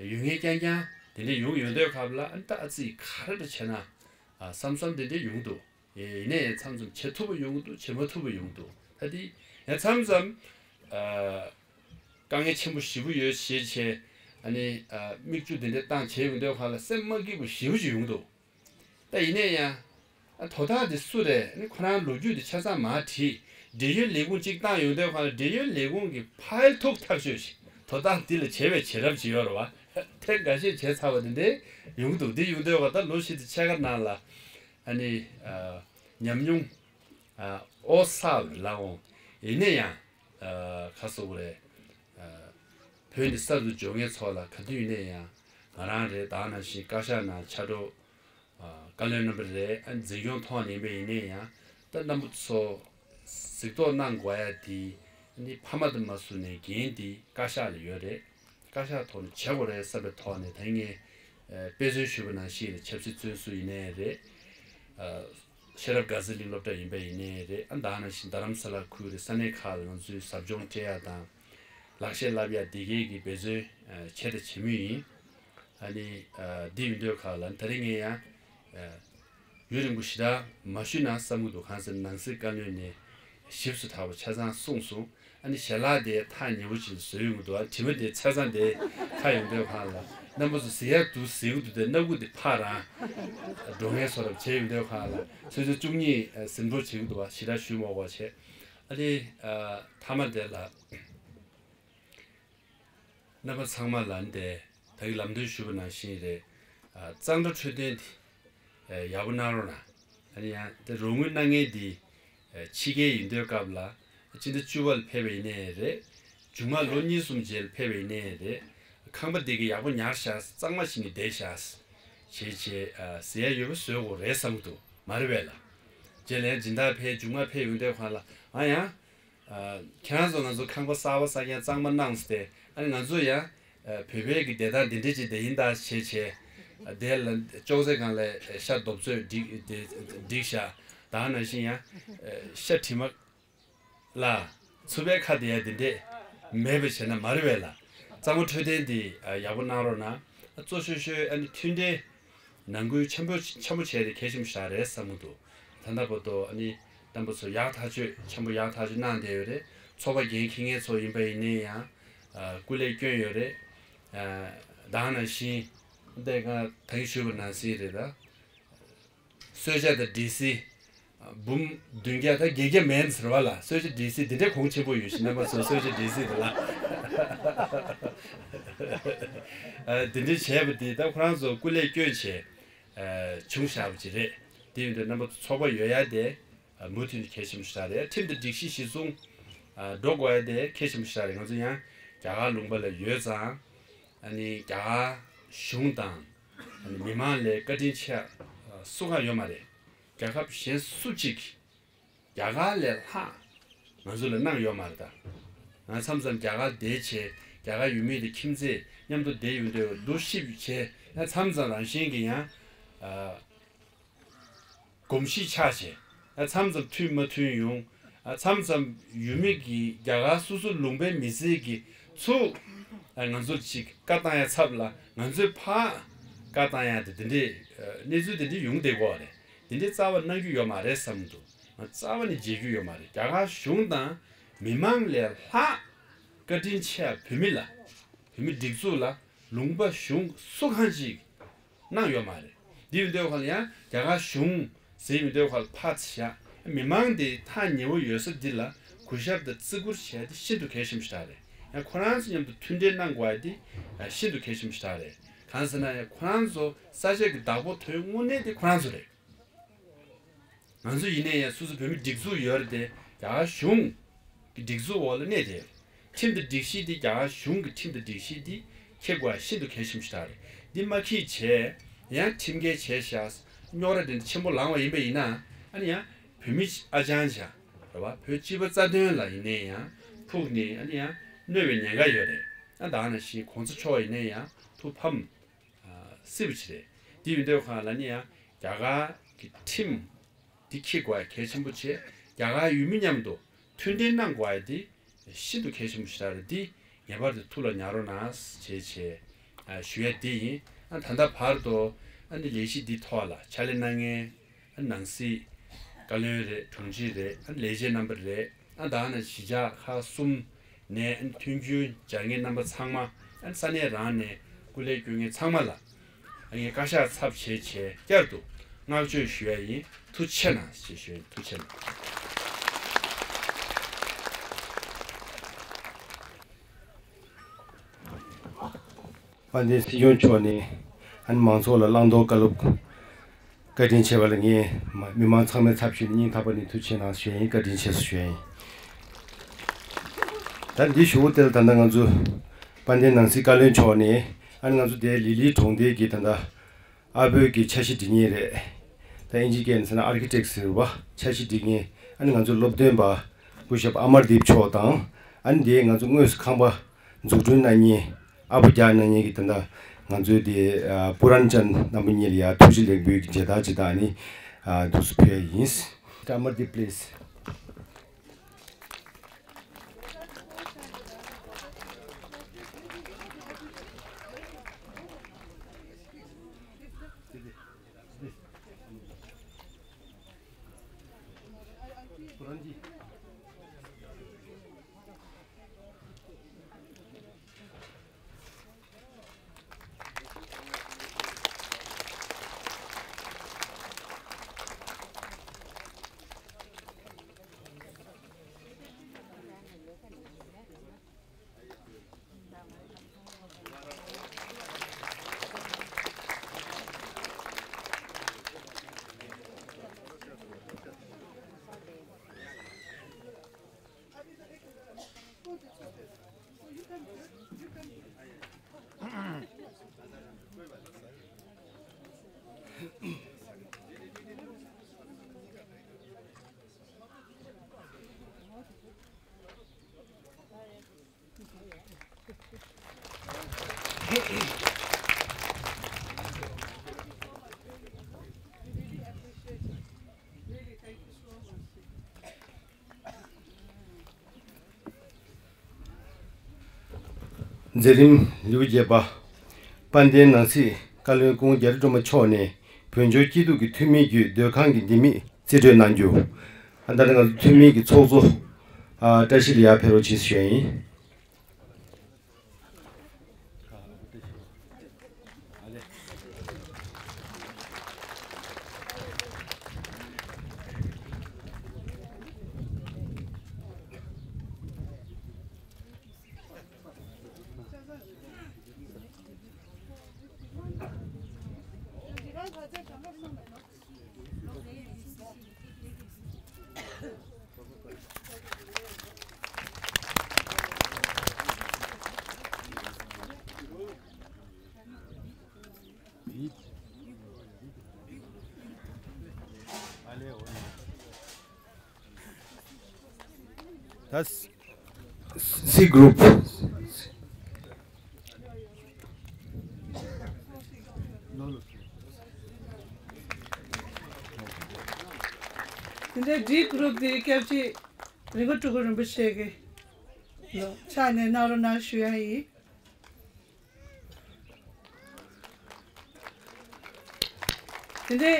ཡོད་མཁན་རྐྱང་རྐྱང་དེ་འདྲས་ཡོང་ཡོད་འདོད་ཁ་ལ་ཨ་ནི་ད་ཨ་ཙི་ག་རེ་འདྲ་བྱས་ན་ཨ་བསམ་བསམ་དེ་འདྲས་ཡོང་འདུག་ཡིན་ནའི་མཚམས་མཚམས་བྱེད་ཐུབ་པ་ཡོང་གི་འདུག་བྱེད་མ་ཐུབ་པ་ཡོང་གི་འདུག་ད་དེ་ཡང་མཚམས་མཚམས་ཨ་དཀའ་ངལ་ཆེན་པོ་ཞེ་པོ་ཡོད་ཞེས་བྱས་ཨ་ནི་ཨ་མིག་ཆུ་དེ་འདྲས་བཏང་བྱས་ཡོང་དུས་ཁ་ལ་སེམས་མ་སྐྱིད་པ་ཞེ་པོ་ཅིག་ཡོང་གི་འདུག་ད་ཡིན་ནའི་ཡང་ཨ་དོ་བདག་དེ་སུ་རེད། ཨ་ནི་ཁོ་རང་ལོ་རྒྱུས་དེ་ཆ་ཚང་མར་བྲིས། འབྲེལ་ཡོད་ལས་ཁུངས་གཅིག་བཏང་ཡོང་དུས་ཁ་ལ་འབྲེལ་ཡོད་ལས་ཁུངས་ཀྱི་ཕ་ཡུལ་ཐུག་ཐག་ཆོད་ཞིག་དོ་བདག་འདི་ལ་བྱས་པའི་བྱས་རབས་ཅིག་ཡོད་རེད་བ། ཐེངས་འགའ་ཤས་བྱས་ཚར་བ་དེ་འདྲས་ཡོང་གི་འདུག་འདི་ཡོང་དུས་ཁ་ད་ལོ་བཞི་དེ་ཕྱེད་ཀ་ནང་ལ་ཨ་ནི་ཨ་ཉམས་མྱོང་ཨ་ཨོ་ས་ལ་འོང་། ཡིན་ནའི་ཡང་ཨ་ཁ་སོ་བོ་རེད། ཨ་བོད་འདི་གསར་དུ་འབྱོར་མཁན་ཚོ་ལ་ག་དུས་ཡིན་ནའི་ཡང་ང་རང་རེད། ད་ནང་བཞིན་བཀའ་ཤག་ནང་ཕྱག་རོགས་ཨ་བཀའ་བློན་རྣམ་པ་རེད། ཨ་འཛིན་སྐྱོང་ཐོག་ནས་ཡིན་པ་ཡིན་ནའི་ཡང་ད་རྣམ་པ་ཚོ་གཟིགས་རྟོག་གནང་དགོས་ཡ་དེ་ནི་ཕ་མ་དུ་མ་བཟུང་ནས་འགན་དེ་བཀའ་ཤག་ལ་ཡོད་རེད། བཀའ་ཤག་ཐོག་ནས་བྱེད་དགོས་རེད་བསམ་པའི་ཐོག་ནས་ད་ངས་ཨ་དཔེ་མཚོན་ཞུས་པ་ནང་བཞིན་རེད། ཆབ་སྲིད་བཙོན་ཟུར་ཡིན་ནའི་རེད། ཨ་ཤེས་རབ་དགའ་ཚལ་གླིང་སློབ་གྲྭ་ཡིན་པ་ཡིན་ནའི་རེད། ཨ་ད་ནང་བཞིན་རྡ་རམ་ས་ལ་ཁུལ་རེད། ས་གནས་ཁག་ལ་ང་ཚོའི་ཟབ་སྦྱོང་སྤྲད་ཡ་དང་ལག་ཤེས་བསླབ་ཡ་དེ་གའི་གི་འབད་བརྩོན་ཨ་བྱས་དང་བྱེད་མུས་ཡིན། ཨ་ནི་ཨ་འདི་ཡིན་དུས་ཁག་ལ་ད་རིང་ངས་ཡང་ཨ་ཡུན་རིང་པོ་ཞེ་དྲག་མ་ཞུས་ན་བསམ་གྱི་འདུག་གང་ཟེར་ན་ནང་སྲིད་བཀའ་བློན་ནས་ཞིབ་ཏུ་དྲག་པོ་ཆ་ཚང་གསུངས་སོང་། ཨ་ནི་ཞལ་ལག་དེ་ཐག་ཉེ་པོ་ཅིག་བཟོས་ཡོང་གི་འདུག་ཨ་དྲི་མ་དེ་ཆ་ཚང་དེ་ཁ་ཡོང་དུས་ཁག་ལ་རྣམ་པ་ཚོ་ཟེར་ཡ་འདུག་ཟེར་གྱི་འདུག་དེ་སྣ་ཁུག་དེ་ཕར་རང་འགྲོ་ངེས་བཟོ་འདྲ་བྱས་ཡོང་དུས་ཁག་ལ་ཆུ་ཚོད་བཅུ་གཉིས་ཟིན་འགྲོ་བྱེད་ཀྱི་འདུག་ཨ་ཞེ་དྲག་ཞུ་མ་དགོས་བྱས། ཨ་ནི་ཨ་མཐའ་མ་དེ་ལ། རྣམ་པ་ཚང་མ་ལ་འདི་ད་གི་ལམ་སྟོན་ཞུས་པ་ནང་བཞིན་རེད། ཨ་གཙང་སྦྲ་འཕྲོད་བསྟེན་འདི་ཨ་ཡག་པོ་གནང་རོགས་གནང་། ཨ་ནི་ཡང་དེ་རོགས་དངུལ་གནང་མཁན་འདི་ཨ་ཕྱི་རྒྱལ་ཡིན་དུས་སྐབས་ལ་སྤྱི་ཟླ་བཅུ་པ་ལ་ཕེབས་པ་ཡིན་ནའི་རེད། མཇུག་མ་ལོ་གཉིས་གསུམ་རྗེས་ལ་ཕེབས་པ་ཡིན་ནའི་རེད། ཁང་པ་འདི་གི་ཡག་པོ་ཉར་བཞག་གཙང་མ་ཞིག་ནས་བསྡད་བཞག་བྱས་བྱས་ཨ་ཟེར་ཡ་ཡོད་པ་བཟོ་དགོས་རེད་བསམ་གྱི་འདུག་མ་རེད་པས་ལ། རྗེས་ལ་ཡང་སྦྱིན་བདག་ཕེབས་མཇུག་མ་ཕེབས་ཡོང་དུས་གང་ལ་ཨ་ཡང་། ཨ་ཁྱེད་རང་ཚོ་ང་ཚོ་ཁང་པ་གསར་པ་གསར་རྐྱང་གཙང་མ་གནང་སྟེ་ཨ་ནི་ང་ཚོ་ཡང་ཨ་བོད་པའི་གི་བདེ་ཐང་འདི་འདྲ་ཅིག་དེ་ཡིན་ད་བྱས་བྱས་ཨ་དེ་ལ་ཅོག་ཙེ་སྒང་ལ་ཤ་རྡོབ་ཚོད་སྒྲིག་དེ་སྒྲིག་བཞག་ད་ནང་བཞིན་ཡང་ཨ་ཤ་དྲི་མ་ལ་ཚུ་པའི་ཁ་དེ་ཡང་དེ་འདྲས་མེད་པ་བྱས་ན་མ་རེད་པས་ལ། གཙང་མ་འཕྲོད་བསྟེན་འདི་ཨ་ཡག་པོ་གནང་རོགས་གནང་། ཨ་གཙོ་ཤོས་ཤོས་ཨ་ནི་མཐུན་སྒྲིལ། ནང་ཁུལ་འཆམ་པོ་འཆམ་པོ་བྱས་ཏེ་གལ་ཆེན་པོ་ཞིག་རེད་བསམ་གྱི་འདུག་ད་ལྟ་བར་དུ་ཨ་ནི་རྣམ་པ་ཚོ་ཡག་ཐག་ཆོད་འཆམ་པོ་ཡག་ཐག་ཆོད་གནང་བསྡད་ཡོད་རེད། ཚོགས་པ་འགན་འཁྱེར་མཁན་ཚོ་ཡིན་པ་ཡིན་ནའི་ཡང་ཨ་སྐུ་ལས་བསྐྱོན་ཡོད་རེད། ཨ་ད་ག་ནང་བཞིན་འདི་ག་ད་གིན་ཞུས་པ་ནང་བཞིན་རེད་ད། གསོལ་ཇ་དང་འབྲས་སིལ། འབུམ་བདུན་བརྒྱ་དང་བརྒྱད་བརྒྱ་མིན་ཟེར་བ་ལ། གསོལ་ཇ་སྒྲིག་གསེས་འདི་འདྲའི་གོང་ཆེན་པོ་ཡོད་ཞིག་རྣམ་པ་ཚོ་གསོལ་ཇ་སྒྲིག་གསེས་དེ་ལ། ཨ། འདི་འདྲའི་བྱས་པ་འདི་ད་ཁོ་རང་ཚོ་སྐུ་ལས་བསྐྱོན་བྱས། ཨ། བྱུང་བཞག་པ་ཅིག་རེད། དེ་ཡིན་དུས་རྣམ་པ་ཚོ་ཚོགས་པ་ཡོད་ཡ་དེ། ཨ། མུ་མཐུད་གལ་ཆེན་པོ་ཞིག་རེད། ཁྲིམས་དང་སྒྲིག་གཞི་གཞི་བཟུང་། ཨ། འགྲོ་དགོས་ཡ་དེ་གལ་ཆེན་པོ་ཞིག་རེད། ང་ཚོ་ཡང་རྒྱ་གར་ལུང་པ་ལ་ཡོད་ཙང་། ཨ་ནི་རྒྱ་གར་གཞུང་དང་། ཨ་ནི་མི་མང་ལས་བཀའ་དྲིན་ཆེ་ཡ་སུ་གང་ཡོད་མ་རེད། རྒྱལ་ཁབ་གཞན་སུ་གཅིག་རྒྱ་གར་ལས་ལྷག་ང་ཚོ་ལ་གནང་ཡོད་མ་རེད་ད། ང་མཚམས་མཚམས་རྒྱ་གར་བསྡད་བྱས་རྒྱ་གར་ཡུལ་མི་དང་ཁྱིམ་མཚེས་མཉམ་དུ་བསྡད་ཡོང་དུས་འདུ་ཤེས་བྱས། ཡང་མཚམས་མཚམས་རང་བཞིན་གྱིས་ཡང་། ཨ། གོམས་གཤིས་ཆགས་བྱས། ཨ། མཚམས་མཚམས་མཐུན་མ་མཐུན་ཡོང་། ཨ། མཚམས་མཚམས་ཡུལ་མི་གིས་རྒྱ་གར་སོ་སོ་ལུང་པའི་མི་སེར་གྱིས་ཚུར། ཨ། ང་ཚོར་ཅིག་བཀའ་བཏང་ཡ་ཚབ་ལ་ང་ཚོས་ཕར་བཀའ་བཏང་ཡ་དེ་འདི་འདྲའི། ཨ། གནས་ཚུལ་དེ་འདྲ་ཡོང་བསྡད་ཀྱི་ཡོད་རེད། དེ་འདྲའི་རྩ་བ་གནང་རྒྱུ་ཡོད་མ་རེད་བསམ་འདུག་ང་རྩ་བ་ནས་བརྗེད་རྒྱུ་ཡོད་མ་རེད། རྒྱ་གར་གཞུང་དང་མི་མང་ལས་ལྷག་བཀའ་དྲིན་ཆེ་བ་བོད་མི་ལ། བོད་མི་སྒྲིག་འཛུགས་ལ། ལུང་པ་གཞུང་སུ་གང་ཅིག་གནང་ཡོད་མ་རེད། འདི་ཡིན་དུས་ཁ་ལ་ཡང་རྒྱ་གར་གཞུང་ཟེར་ཡིན་དུས་ཁ་ལ་ཕར་ཚུར་བཞག་མི་མང་དེ་ཐག་ཉེ་བོ་ཡོད་ས་འདི་ལ་གུས་ཞབས་དང་བརྩི་བཀུར་བྱས་ཏེ་ཤིན་ཏུ་གལ་ཆེན་པོ་ཞིག་རེད། ཡང་ཁོ་རང་ཚོ་མཉམ་དུ་མཐུན་འབྲེལ་གནང་དགོས་ཡ་དེ་ཤིན་ཏུ་གལ་ཆེན་པོ་ཞིག་རེད། གང་ཟེར་ན་ཡང་ཁོ་རང་ཚོ་ས་ཆ་གི་བདག་པོ་དོན་དངོས་གནས་དེ་ཁོ་རང་ཚོ་རེད། ང་ཚོ་ཡིན་ནའི་ཡང་སོ་སོ་བོད་མི་སྒྲིག་འཛུགས་ཡོད་རེད་དེ། རྒྱ་གར་གཞུང་གི་སྒྲིག་འཛུགས་འོག་ལ་གནས་དེ། ཁྲིམས་དང་སྒྲིག་གཞི་འདི་རྒྱ་གར་གཞུང་གི་ཁྲིམས་དང་སྒྲིག་གཞི་འདི་འཁྱེར་དགོས་ཤིན་ཏུ་གལ་ཆེན་པོ་ཞིག་རེད། འདི་མ་འཁྱེར་བྱས་ཡང་ཁྲིམས་འགལ་བྱས་ཤག་རྙོག་དྲ་འདི་འདྲ་ཆེན་པོ་ལངས་པ་ཡིན་པ་ཡིན་ན། ཨ་ནི་ཡང་བོད་མི་ཨ་ཅང་ཅང་རེད་བ། བོད་སྤྱི་པ་རྩ་དོན་ལ་ཡིན་ནའི་ཡང་ཕུགས་ནས་ཨ་ནི་ཡང་གནོད་པའི་ཉེན་ཁ་ཡོད་རེད། ཨ། ད་ནང་བཞིན་གོང་ས་མཆོག་ཡིན་ནའི་ཡང་ཐུགས་ཕམ། ཨ། སྲིད་པ་ཅིག་རེད། དེ་ཡིན་དུས་ཁ་ལ་ནི་ཡང་རྒྱ་གར་གྱི་ཁྲིམས་འདི་འཁྱེར་དགོས་ཡ་གལ་ཆེན་པོ་བྱས། རྒྱ་གར་ཡུལ་མི་མཉམ་དུ་མཐུན་འབྲེལ་གནང་དགོས་ཡ་འདི་ཤིན་ཏུ་གལ་ཆེན་པོ་ཞིག་རེད། འདི་ངེས་པར་དུ་ཐུགས་ལ་ཉར་རོགས་གནང་ཞེས་བྱས། ཨ། ཞུ་ཡ་འདི་ཡིན། ཨ། ད་ལྟ་བར་དུ་ཨ་ནི་ལས་གཞི་འདི་ཐོག་ལ་ཕྱག་ལས་གནང་མཁན། ཨ། ནང་སྲིད་བཀའ་བློན་རེད། དྲུང་ཆེ་རེད། ཨ། ལས་བྱེད་རྣམ་པ་རེད། ཨ། ད་ནི་གཞིས་ཆགས་ཁག་གསུམ་ནས། ཨ། མཐུན་རྐྱེན་སྦྱར་མཁན་རྣམ་པ་ཚང་མ། ཨ། ས་གནས་རང་ནས་སྐུ་ལས་བསྐྱོན་མཁན་ཚང་མ་ལ། ཨ། ངས་བཀའ་ཤག་ཚབ་བྱས་བྱས་བསྐྱར་དུ་བསྔགས་བརྗོད་ཞུ་ཡ་ཡིན། ཐུགས་རྗེ་ཆེ་གནང་ཞེས་ཞུ་ཡ་ཡིན། ཐུགས་རྗེ་ཆེ་གནང་། དཔལ་ལྡན་སྲིད་སྐྱོང་མཆོག་ནས་ཨ་ནི་མང་ཚོགས་ལ་བླང་དོར་བཀའ་སློབ་བཀའ་དྲིན་ཆེ་བ་ལ། ངས་མི་མང་ཚང་མའི་ཚབ་ཞུས་ནས་སྙིང་ཐག་པ་ནས་ཐུགས་རྗེ་ཆེ་གནང་ཞུ་ཡ་ཡིན། བཀའ་དྲིན་ཆེ་ཞུ་ཡ་ཡིན། ད་འདི་ཞུ་བ་དེ་ལ་ད་ལྟ་ང་ཚོ་དཔལ་ལྡན་ནང་སྲིད་བཀའ་བློན་མཆོག་ནས། ཨ་ནི་ང་ཚོ་དེ་ལི་ལི་གྲོང་རྡལ་གྱི་ད་ལྟ་ཨ་བོད་ཀྱི་འཆར་གཞི་སྒྲིག་མཁན་རེད། ད་ཨིན་ཇི་སྐད་ནས་ཟེར་ན་ཨར་ཁི་ཊེག་ཟེར་བ། འཆར་གཞི་སྒྲིག་མཁན། ཨ་ནི་ང་ཚོའི་སློབ་སྟོན་པ་སྐུ་ཞབས་ཨ་མར་དིབ་མཆོག་དང་། ཨ་ནི་དེ་ང་ཚོ་དངོས་སུ་ཁང་པ་འཛུགས་སྐྲུན་གནང་མཁན། ཨ་བོ་རྒྱག་གནང་མཁན་གྱི་ད་ལྟ་ང་ཚོའི་དེ། ཨ། པུ་རན་ཅན་རྣམ་པ་གཉིས་ལ་ཡ་ཐུགས་རྗེ་ལེགས་འབུལ་གྱི་མཇལ་དར་ཅིག་དང་། ཨ་ནི། ཨ། འདུག་སེ་ཕུལ་ཡ་ཡིན། ཨ་མར་དིབ་པི་ལི་ཛི། མཛད་རིམ་ལེའུ་བརྒྱད་པ། དཔལ་ལྡན་ནང་སྲིད་བཀའ་བློན་ཀོང་རྒྱ་རི་སྒྲོལ་མ་མཆོག་ནས་བོད་ལྗོངས་སྐྱིད་སྡུག་གི་འཐུས་མིའི་བརྒྱུད་སྡོད་ཁང་གི་ལྡེ་མིག་རྩིས་སྤྲོད་གནང་རྒྱུ། ཨ། ད་ནི་ང་ཚོ་འཐུས་མི་གི་ཚོགས་གཙོ། ཨ། བཀྲ་ཤིས་ལ་ཡར་ཕེབས་རོགས་གྱིས་ཞུ་ཡ་ཡིན། ད་སི་གུ་རུབ། དེ་འདྲའི་ཌི་གུ་རུབ་དེ་སྐྱབས་རྗེ་རི་མགོ་སྤྲུལ་སྐུ་རིན་པོ་ཆེ་གི་ཕྱག་ནས་གནང་རོགས་གནང་ཞུ་ཡ་ཡིན། དེ་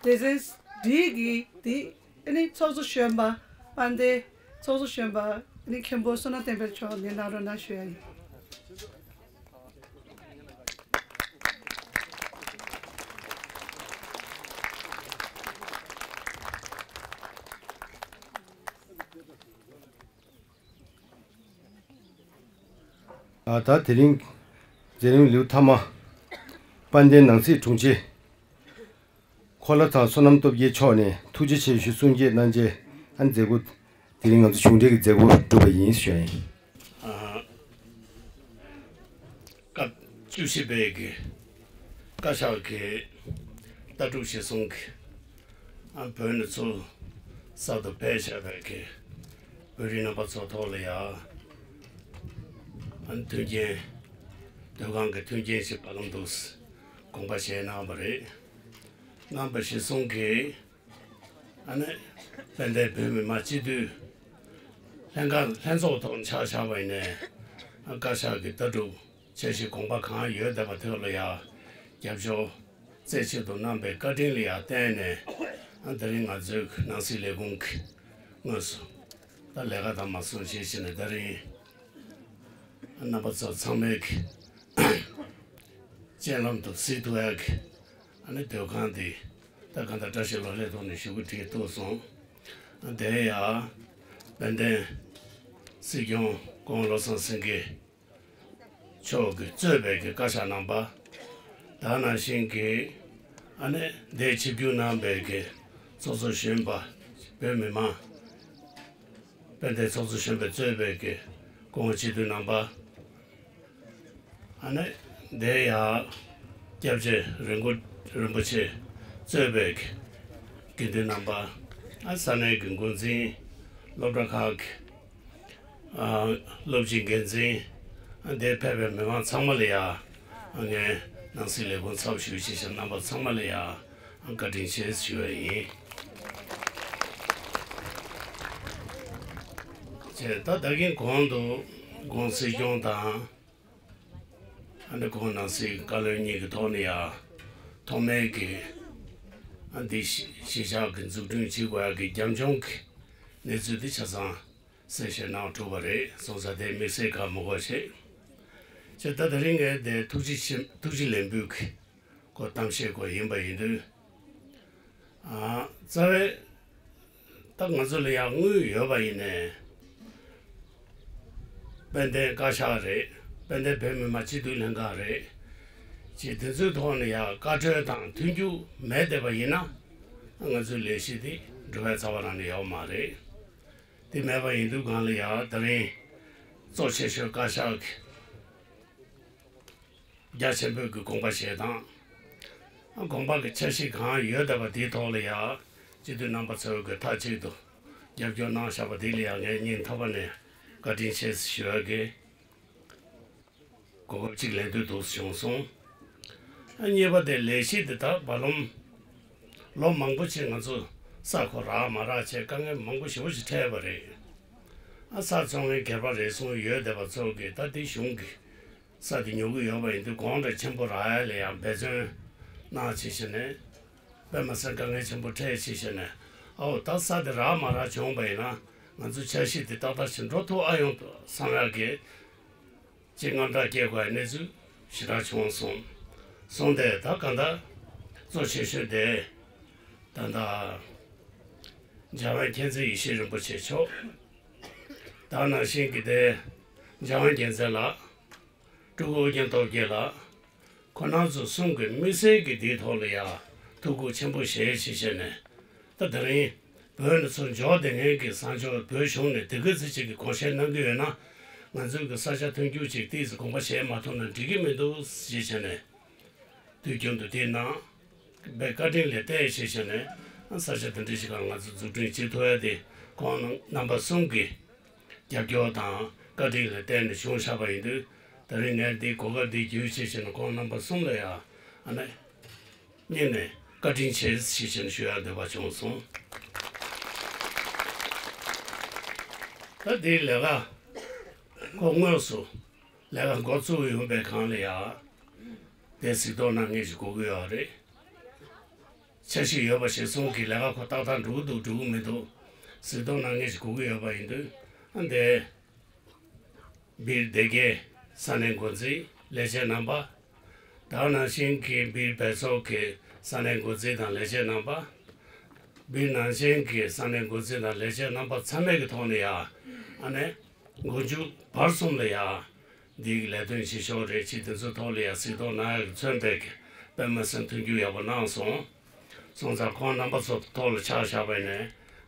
ནས་སྡེ་ཚན་ཌི་གི་དེ་ཨ་ནི་ཚོགས་གཙོ་གཞོན་པ་དཔལ་ལྡན་ཚོགས་གཙོ་གཞོན་པ་ཨ་ནི་མཁན་པོ་བསོད་ནམས་བསྟན་འཕེལ་མཆོག་ནས་གནང་རོགས་གནང་ཞུ་ཡ་ཡིན། ད་དེ་རིང་མཛད་རིམ་ལེའུ་ཐ་མ། དཔལ་ལྡན་ནང་སྲིད་དྲུང་ཆེ་འཁོར་ལྷ་ཚང་བསོད་ནམས་སྟོབས་རྒྱལ་མཆོག་ནས་ཐུགས་རྗེ་ཆེ་ཞུ་གསུང་བཤད་གནང་རྗེས་ཨ་ནི་མཛད་སྒོ་དེ་རིང་ང་ཚོ་གཞུང་འབྲེལ་གྱི་མཛད་སྒོ་གྲུབ་པ་ཡིན་ཞུ་ཡ་ཡིན། སྐབས་བཅུ་བཞི་པའི་གི་བཀའ་ཤག་གི་ལྟ་གྲུབ་གཞིར་བཟུང་གི་ཨ་བོད་ནས་ཚུར་གསར་དུ་ཕེབས་བཞག་པའི་གི་བོད་རིགས་རྣམ་པ་ཚོ་ཐོག་ལ་ཡ་ཨ་མཐུན་རྐྱེན་སྡོད་ཁང་གི་མཐུན་རྐྱེན་ཞིག་བར་ལམ་དུ་དགོངས་པ་བཞེས་གནང་བ་རེད། གནང་བ་གཞིར་བཟུང་གི་ཨ་ནི་དཔལ་ལྡན་བོད་མི་མང་སྤྱི་འཐུས་ལྷན་ཁང་ལྷན་ཚོགས་ཐོག་ཆ་བཞག་པ་ཡིན་ནའི་བཀའ་ཤག་གི་ལྟ་གྲུབ་འཆར་གཞི་དགོངས་པ་གང་ཡོད་བསྡད་པ་དེ་ལ་ཡ་རྒྱབ་སྐྱོར་རྩེ་གཅིག་ཏུ་གནང་བའི་བཀའ་དྲིན་ལ་ཡ་བརྟེན་ནས་ཨ་དེ་རིང་ང་ཚོའི་ནང་སྲིད་ལས་ཁུངས་ཀྱི་དངོས་སུ་ད་ལས་ཀ་དང་མ་སོང་ཞེས་བྱས་ནས་དེ་རིང་རྣམ་པ་ཚོ་ཚང་མས་ཀྱི་སྤྱན་ལམ་དུ་གཟིགས་ཐུབ་ཡག་གི་ཨ་ནི་སྡོད་ཁང་འདི་ད་གང་ལྟར་བཀྲ་ཤིས་ལོ་ལེགས་ཐོག་ནས་ཞུ་གི་བྲིས་ཐུབ་སོང་། དེ་ཡང་དཔལ་ལྡན་སྲིད་སྐྱོང་སྐུ་ངོ་བློ་བཟང་སེང་གེ་མཆོག་གིས་གཙོས་པའི་གི་བཀའ་ཤག་རྣམ་པ་དེ་ནང་བཞིན་གྱི་ཨ་ནི་འདིར་ཆིབས་བསྒྱུར་གནང་བའི་གི་ཚོགས་གཙོ་གཞོན་པ་བོད་མི་མང་དཔལ་ལྡན་ཚོགས་གཙོ་གཞོན་པས་གཙོས་པའི་གི་སྐུ་ངོ་སྤྱི་འཐུས་རྣམ་པ། ཨ་ནི་དེ་ཡང་སྐྱབས་རྗེ་རི་མགོ་རིན་པོ་ཆེ་གཙོས་པའི་དགེ་འདུན་རྣམ་པ། ཨ་ས་གནས་ཀྱི་འགོ་འཛིན། སློབ་གྲྭ་ཁག་གི་ཨ་སློབ་སྤྱི་འགན་འཛིན། ཨ་དེར་ཕེབས་པའི་མི་མང་ཚང་མ་ལ་ཡང་ཨ་ངས་ནང་སྲིད་ལས་ཁུངས་ཚབ་ཞུས་ཞེས་བྱ་རྣམ་པ་ཚང་མ་ལ་ཡང་ཨ་བཀའ་དྲིན་ཆེ་ཞུ་བ་ཡིན། བྱས་ད་ད་གིན་གོང་དུ་༸གོང་སྲིད་སྐྱོང་དང་། ཨ་ནི་ཁོང་ནང་སྲིད་བཀའ་བློན་གཉིས་ཀྱི་ཐོག་ནས་ཡང་ཐོག་མའི་གི་ཨ་འདི་གཞིས་ཆགས་ཀྱི་འཛུགས་སྐྲུན་བྱེད་དགོས་ཡག་གི་རྒྱབ་ལྗོངས་ཀྱི་གནས་ཚུལ་འདི་ཆ་ཚང་གསལ་བཤད་གནང་གྲུབ་པ་རེད། སོང་ཙང་དེ་དམིགས་བསལ་གང་མི་དགོས་བྱས། བྱས་ད་དེ་རིང་ངས་དེ་ཐུགས་རྗེ་ཆེ་ཐུགས་རྗེ་ལེགས་འབུལ་གྱི་སྐོར་གཏམ་བཤད་སྐོར་ཡིན་པ་ཡིན་དུས། ཨ་རྩ་བའི་ད་ང་ཚོ་ལ་ཡང་དངུལ་ཡོད་པ་ཡིན་ནའི། དཔལ་ལྡན་བཀའ་ཤག་རེད། དཔལ་ལྡན་བོད་མི་མང་སྤྱི་འཐུས་ལྷན་ཁང་རེད། ཅེས་དེ་ཚོའི་ཐོག་ནས་ཡང་བཀའ་འཁྲོལ་དང་མཐུན་འགྱུར་མེད་བསྡད་པ་ཡིན་ན། ང་ཚོའི་ལས་གཞི་འདི་འགྲུབ་པའི་རྩ་བ་རང་ནས་ཡོད་མ་རེད། དེ་མེད་པ་ཡིན་དུས་སྒང་ལ་ཡང་དེ་རིང་གཙོ་ཆེ་ཤོས་བཀའ་ཤག་གི་རྒྱ་ཆེན་པོས་ཀྱི་དགོངས་པ་བཞེས་དང་། དགོངས་པ་གི་འཆར་གཞི་གང་ཡོད་བསྡད་པ་དེའི་ཐོག་ལ་ཡང་སྤྱི་འཐུས་རྣམ་པ་ཚོས་ཀྱི་མཐའ་གཅིག་ཏུ་རྒྱབ་སྐྱོར་གནང་བཞག་པ་དེ་ལ་ཡང་ངས་སྙིང་ཐག་པ་ནས་བཀའ་དྲིན་ཆེ་ཞུ་ཡག་གི་གོ་སྐབས་གཅིག་ལེན་འདོད་འདུག་བྱུང་སོང་། ཨ་གཉིས་པ་དེ་ལས་གཞི་དེ་དག་བར་ལམ་ལོ་མང་པོ་ཅིག་ང་ཚོ་ས་ཁོ་རག་མ་རག་བྱས་དཀའ་ངལ་མང་པོ་ཞེ་པོ་ཅིག་འཕྲད་པ་རེད། ཨ་ས་བཙོང་མཁན་སྒེར་པ་རེ་ཟུང་ཡོད་བསྡད་པ་ཚོ་གིས་ད་དེ་གཞུང་གི་ས་དེ་ཉོ་གི་ཡོད་པ་ཡིན་དུས་གོང་འདྲ་ཆེན་པོ་རག་ཡ་ལ་ཡང་འབད་བརྩོན་གནང་བྱས་བྱས་ནས་དཔེ་མ་སྲིད་དཀའ་ངལ་ཆེན་པོ་འཕྲད་བྱས་བྱས་ནས་ཨའོ་ད་ས་དེ་རག་མ་རག་བྱུང་བ་ཡིན་ན་ང་ཚོ་འཆར་གཞི་དེ་ཏག་ཏག་ཞིག་འགྲོ་ཐུབ་ཨ་ཡོང་བསམ་ཡག་གི་ཅིག་དངངས་སྐྲག་སྐྱེ་དགོས་པའི་གནས་ཚུལ་ཞེ་དྲག་བྱུང་སོང་། སོང་སྟེ་ད་གང་ལྟར་གཙོ་ཆེ་ཤོས་དེ་ད་ལྟ་འཇམ་དབྱངས་མཁྱེན་བརྩེ་ཡེ་ཤེས་རིན་པོ་ཆེ་མཆོག་ད་ནང་བཞིན་གྱི་དེ་འཇམ་དབྱངས་རྒྱལ་མཚན་ལགས། སྤྲུལ་སྐུ་ཨོ་རྒྱན་སྟོབས་རྒྱལ་ལགས། ཁོང་རྣམ་ཚོ་གསུམ་གྱི་དམིགས་བསལ་གྱི་འདིའི་ཐོག་ལ་ཡ་ཐུགས་ཁུར་ཆེན་པོ་བཞེས་ཞེས་བྱས་ནས། ད་དེ་རིང་བོད་ནས་ཚུར་འབྱོར་བསྡད་མཁན་གྱི་བཟང་སྤྱོད་བོད་གཞུང་ནས་དེ་ག་ཚོད་ཅིག་གི་དགོངས་བཞེས་གནང་གི་ཡོད་ན། ང་ཚོའི་གི་ས་ཆ་མཐུན་འགྱུར་ཅིག་ཏོག་ཙམ་དགོངས་པ་བཞེས་མ་ཐུབ་ན་འགྲིག་གི་མི་འདུག་ཞེས་བྱས་ནས། དུས་རྒྱུན་དུ་དེ་ནང་པའི་བཀའ་དྲིན་ལས་བརྟེན་ཞེས་བྱས་ནས། ས་ཆ་དེ་འདྲ་ཞིག་ག་ང་ཚོ་འཛུགས་སྐྲུན་བྱེད་ཐུབ་ཡ་དེ་ཁོང་རྣམ་པ་གསུམ་གྱི་རྒྱབ་སྐྱོར་དང་བཀའ་དྲིན་ལ་བརྟེན་ནས་བྱུང་བཞག་པ་ཡིན་དུས། ད་རིང་ངས་འདི་གོ་སྐབས་འདི་བརྒྱུད་བྱས་བྱས་ནས་ཁོང་རྣམ་པ་གསུམ་ལ་ཡང་ཨ་ནི་སྙིང་ནས་བཀའ་དྲིན་ཆེ་ཞེས་བྱས་ནས་ཞུ་ཡ་འདོད་པ་བྱུང་སོང་། ད་འདིའི་ལས་ཀ་ཁོ་དངོས་སུ་ལས་ཀ་འགོ་བཙུགས་ཡོང་པའི་སྒང་ལ་ཡང་དེ་གཟིགས་རྟོག་གནང་མཁན་ཞིག་དགོས་ཀྱི་ཡོད་རེད། འཆར་གཞི་ཡོད་པ་གཞིར་བཟུང་གིས་ལས་ཀ་ཁོ་ཏག་ཏག་འགྲོ་གི་འདུག་འགྲོ་གི་མི་འདུག་གཟིགས་རྟོག་གནང་མཁན་ཞིག་དགོས་ཀྱི་ཡོད་པ་ཡིན་དུས། ཨ་འདི་སྦིར་སྡེ་དགེ་ས་གནས་འགོ་འཛིན་ལས་བྱེད་རྣམ་པ། དེ་ནང་བཞིན་གྱི་སྦིར་བལ་ཚོགས་ཀྱི་ས་གནས་འགོ་འཛིན་དང་ལས་བྱེད་རྣམ་པ། སྦིར་ནང་བཞིན་གྱི་ས་གནས་འགོ་འཛིན་དང་ལས་བྱེད་རྣམ་པ་ཚང་མའི་གི་ཐོག་ནས་ཡ་ཨ་ནི་འགོ་མཇུག་བར་གསུམ་ལ་ཡ། འདི་གི་ལས་དོན་བྱེད་ཕྱོགས་རེད། ཅིག་དེ་ཚོའི་ཐོག་ལ་ཡང་གཟིགས་རྟོག་གནང་ཡག་གི་མཚོན་པའི་གི་དཔེ་མི་སྲིད་མཐུན་འགྱུར་ཡག་པོ་གནང་སོང་། སོང་ཙང་ཁོང་རྣམ་པ་ཚོ་ཐོག་ལ་ཕྱག་བཞག་པ་ཡིན་ནའི་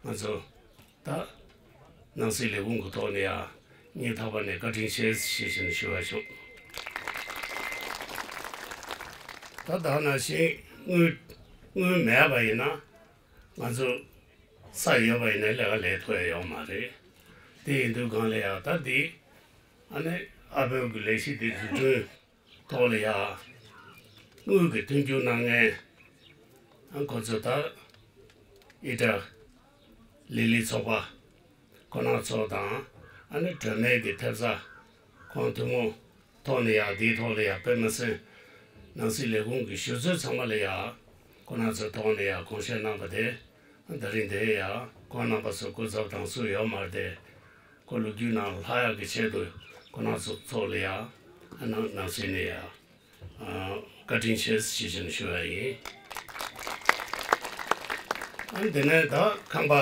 ང་ཚོ་ད་ནང་སྲིད་ལས་ཁུངས་ཀྱི་ཐོག་ནས་ཡང་སྙིང་ཐག་པ་ནས་བཀའ་དྲིན་ཆེ་ཞེས་བྱས་ནས་ཞུ་བ་ཞུ། ད་ད་ནང་བཞིན་དངུལ་དངུལ་མེད་པ་ཡིན་ན། ང་ཚོ་ས་ཡོད་པ་ཡིན་ན་ལས་ཀ་ལས་ཐུབ་ཡ་ཡོད་མ་རེད། དེ་ཡིན་དུས་སྒང་ལ་ཡ་ད་འདི་ཨ་ནི་ཨ་བོད་ཀྱི་ལས་གཞི་འདི་འཛུགས་སྐྲུན་ཐོག་ལ་ཡ་དངུལ་གྱི་མཐུན་འགྱུར་གནང་མཁན་ཨ་ཁོ་ཚོ་ད་ཨི་ཏྲ་ལི་ལི་ཚོགས་པ་ཁོ་ན་ཚོ་དང་ཨ་ནི་སྒྲོལ་མའི་གི་ཐེབས་རྩ་ཁོང་ཐུན་མོང་ཐོག་ནས་ཡ་འདིའི་ཐོག་ལ་ཡ་དཔེ་མི་སྲིད་ནང་སྲིད་ལས་ཁུངས་ཀྱི་ཞུ་ཚོད་ཚང་མ་ལ་ཡ་ཁོ་ན་ཚོའི་ཐོག་ནས་ཡ་དགོངས་བཞེས་གནང་པ་དེ། ད་རིང་དེ་ཡ་ཁོང་རྣམ་པ་ཚོ་སྐུ་ཚབ་དང་སུ་ཡོད་མ་རེད་དེ། ཁོ་ལོ་རྒྱུས་ནང་ལྷག་ཡག་གི་ཆེད་དུ་ཁོ་ན་ཚོ་ཚོགས་ལ་ཡ་ནང་ནང་སྲིད་ནས་ཡ་བཀའ་དྲིན་ཆེ་ཞེས་བྱས་ནས་ཞུ་ཡ་ཡིན། ཨ་ནི་དེ་ནས་ད་ཁང་པ་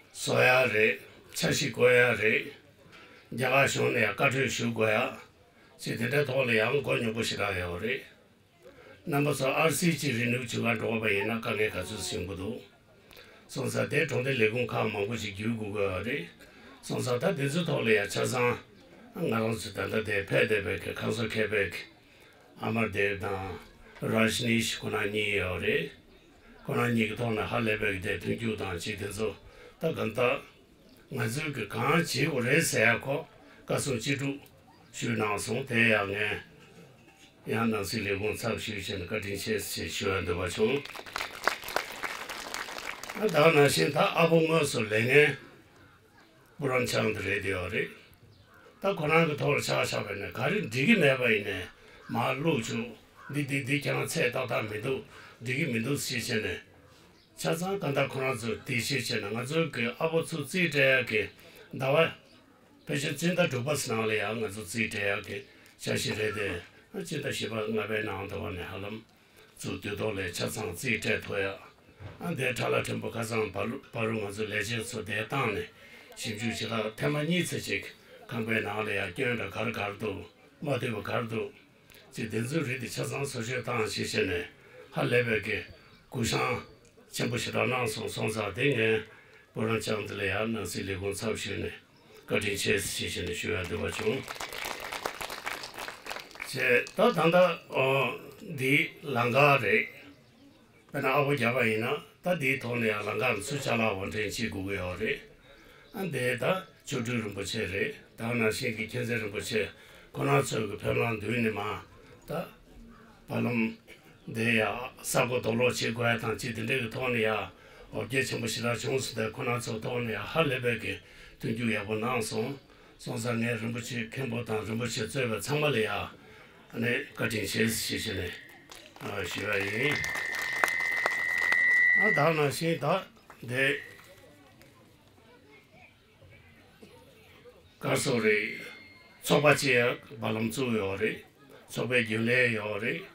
བཟོ་ཡ་རེད། འཆར་གཞི་བཀོད་ཡ་རེད། རྒྱ་གར་གཞུང་ནས་ཡང་བཀའ་འཁྲོལ་ཞུ་དགོས་ཡ། ཅེས་དེ་འདྲའི་ཐོག་ལ་ཡང་མགོ་རྙོག་པོ་ཞེ་དྲག་ཡོད་རེད། རྣམ་པ་ཚོ་ཨར་སི་ཅིག་རི་ནིའུ་བྱེད་གར་འགྲོ་བ་ཡིན་ན་དཀའ་ངལ་ག་ཚོད་བྱུང་གི་འདུག་སོང་ཙང་དེ་གྲོང་སྡེ་ལས་ཁུངས་ཁག་མང་པོ་ཞིག་བརྒྱུད་དགོས་ཀྱི་ཡོད་རེད། སོང་ཙང་ད་དེ་ཚོའི་ཐོག་ལ་ཡང་ཆ་ཚང་ང་རང་ཚོ་ད་ལྟ་དེ་ཕེབས་བསྡད་པའི་གི་ཁང་བཟོ་མཁས་པའི་གི་ཨ་མར་དེབ་དང་རཱཇ་ནིཤ་ཁོ་ན་གཉིས་ཡོད་རེད། ཁོ་ན་གཉིས་ཀྱི་ཐོག་ནས་ཧ་ལས་པའི་གི་དེ་མཐུན་འགྱུར་དང་ཅིག་དེ་ཚོ་ད་གང་ལྟར་ང་ཚོས་གི་གང་བྱེད་དགོས་རེད་ཟེར་ཡ་ཁོ་བཀའ་གསུང་ཅི་སྒྲུབ་ཞུས་གནང་སོང་། དེ་ཡང་ངས་ཡང་ནང་སྲིད་ལས་ཁུངས་ཚབ་ཞུས་བྱས་ནས་བཀའ་དྲིན་ཆེ་ཞེས་ཞུ་བ་འདོད་པ་བྱུང་། ཨ་ད་ནང་བཞིན་ད་ཨ་ཕོ་དངོས་སུ་ལས་ངན་པུ་རམ་ཆང་དེ་རེད་དེ་ཡོད་རེད། ད་ཁོ་རང་གི་ཐོག་ལ་ཆགས་ཆགས་པ་ཡིན་ན་ག་རེ་འགྲིག་གི་མེད་པ་ཡིན་ནའི་མར་བླུགས་བཅུག་འདི་འདི་འདི་ཁྱེད་རང་ཚད་ཏག་ཏག་མི་འདུག་འགྲིག་གི་མི་འདུག་ཞེས་བྱས་ནས། ཆ་ཚང་གང་ལྟར་ཁོ་རང་ཚོས་འདི་ཤེས་བྱས་ན་ང་ཚོའི་གི་ཨ་ཕོ་ཚོ་རྩིས་སྤྲད་ཡག་གི་ཟླ་བ་ཕལ་ཆེར་སྤྱི་ཟླ་དྲུག་པ་ནང་ལ་ཡང་ང་ཚོ་རྩིས་སྤྲད་ཡག་གི་འཆར་གཞི་རེད་དེ། ཨ་སྤྱི་ཟླ་བཞི་པ་ལྔ་པའི་ནང་དུ་བ་ནས་ཧ་ལམ་ཚུར་དུས་ཐོག་ལས་ཆ་ཚང་རྩིས་སྤྲད་ཐུབ་ཡག་ཨ་འདིའི་ཁྲ་ལ་ཕྲན་བུ་ཁ་སང་བར་བར་རུ་ང་ཚོ་ལས་བྱེད་ཚོ་དེ་བཏང་ནས་ཞིབ་འཇུག་བྱེད་ཁག་ཐེངས་མ་གཉིས་ཙམ་ཅིག་ཁང་པའི་ནང་ལ་ཡང་སྐྱོན་འདྲ་ག་རེ་ག་རེ་འདུག་མ་འདུས་པ་ག་རེ་འདུག་ཅེས་དེ་ཚོའི་རིགས་དེ་ཆ་ཚང་བཟོ་བཅོས་བཏང་ཞེས་བྱས་ནས་ཧ་ལས་པའི་གི་གུ་བཤངས་ཆེན་པོ་ཞེ་དྲག་གནང་སོང་། སོང་ཙང་དེ་ངས་པུ་རམ་ལྕམ་དེ་ལ་ཡང་ནང་སྲིད་ལས་ཁུངས་ཚབ་ཞུས་ནས་བཀའ་དྲིན་ཆེ་ཞེས་བྱས་ནས་ཞུ་ཡ་འདོད་པ་བྱུང་། ཅེས་ད་ད་ལྟ་འོ་འདི་ལམ་ཁ་རེད། དཔེར་ན་ཨ་ཕོ་རྒྱག་པ་ཡིན་ན་ད་འདིའི་ཐོག་ནས་ཡང་ལམ་ཁ་ཚུར་ཅ་ལག་དབོར་འདྲེན་བྱེད་དགོས་ཀྱི་ཡོད་རེད། ཨ་འདི་ད་ཆོ་འཕྲུལ་རིན་པོ་ཆེ་རེད། ད་ནང་བཞིན་གྱི་མཁྱེན་བརྩེ་རིན་པོ་ཆེ་ཁོ་རང་ཚོའི་གི་ཕེབས་ལམ་མདུན་ནས་མར་ད་བར་ལམ་འདི་ཡ་ས་རྐོ་རྡོ་སློག་བྱེད་དགོས་ཡ་དང་ཅི་དེ་འདྲའི་གི་ཐོག་ནས་ཡ་འོ་བརྒྱལ་ཆེན་པོ་ཞེ་དྲག་བྱུང་སོང་། དེ་ཁོ་རང་ཚོའི་ཐོག་ནས་ཡ་ཧ་ལས་པའི་གི་མཐུན་འགྱུར་ཡག་པོ་གནང་སོང་། སོང་ཙང་ངས་རིན་པོ་ཆེ་མཁན་པོ་དང་རིན་པོ་ཆེ་གཙོས་པའི་ཚང་མ་ལ་ཡ་ཨ་ནི་བཀའ་དྲིན་ཆེ་ཞེས་བྱས་ནས་ཨ་ཞུ་བ་ཡིན། ཨ་ད་ནང་བཞིན་ད་འདི་ག་སོ་རེད། ཚོགས་པ་ཅིག་བར་ལམ་བཙུགས་ཡོད་རེད། ཚོགས་པའི་རྒྱུན་ལས་ཡོད་རེད།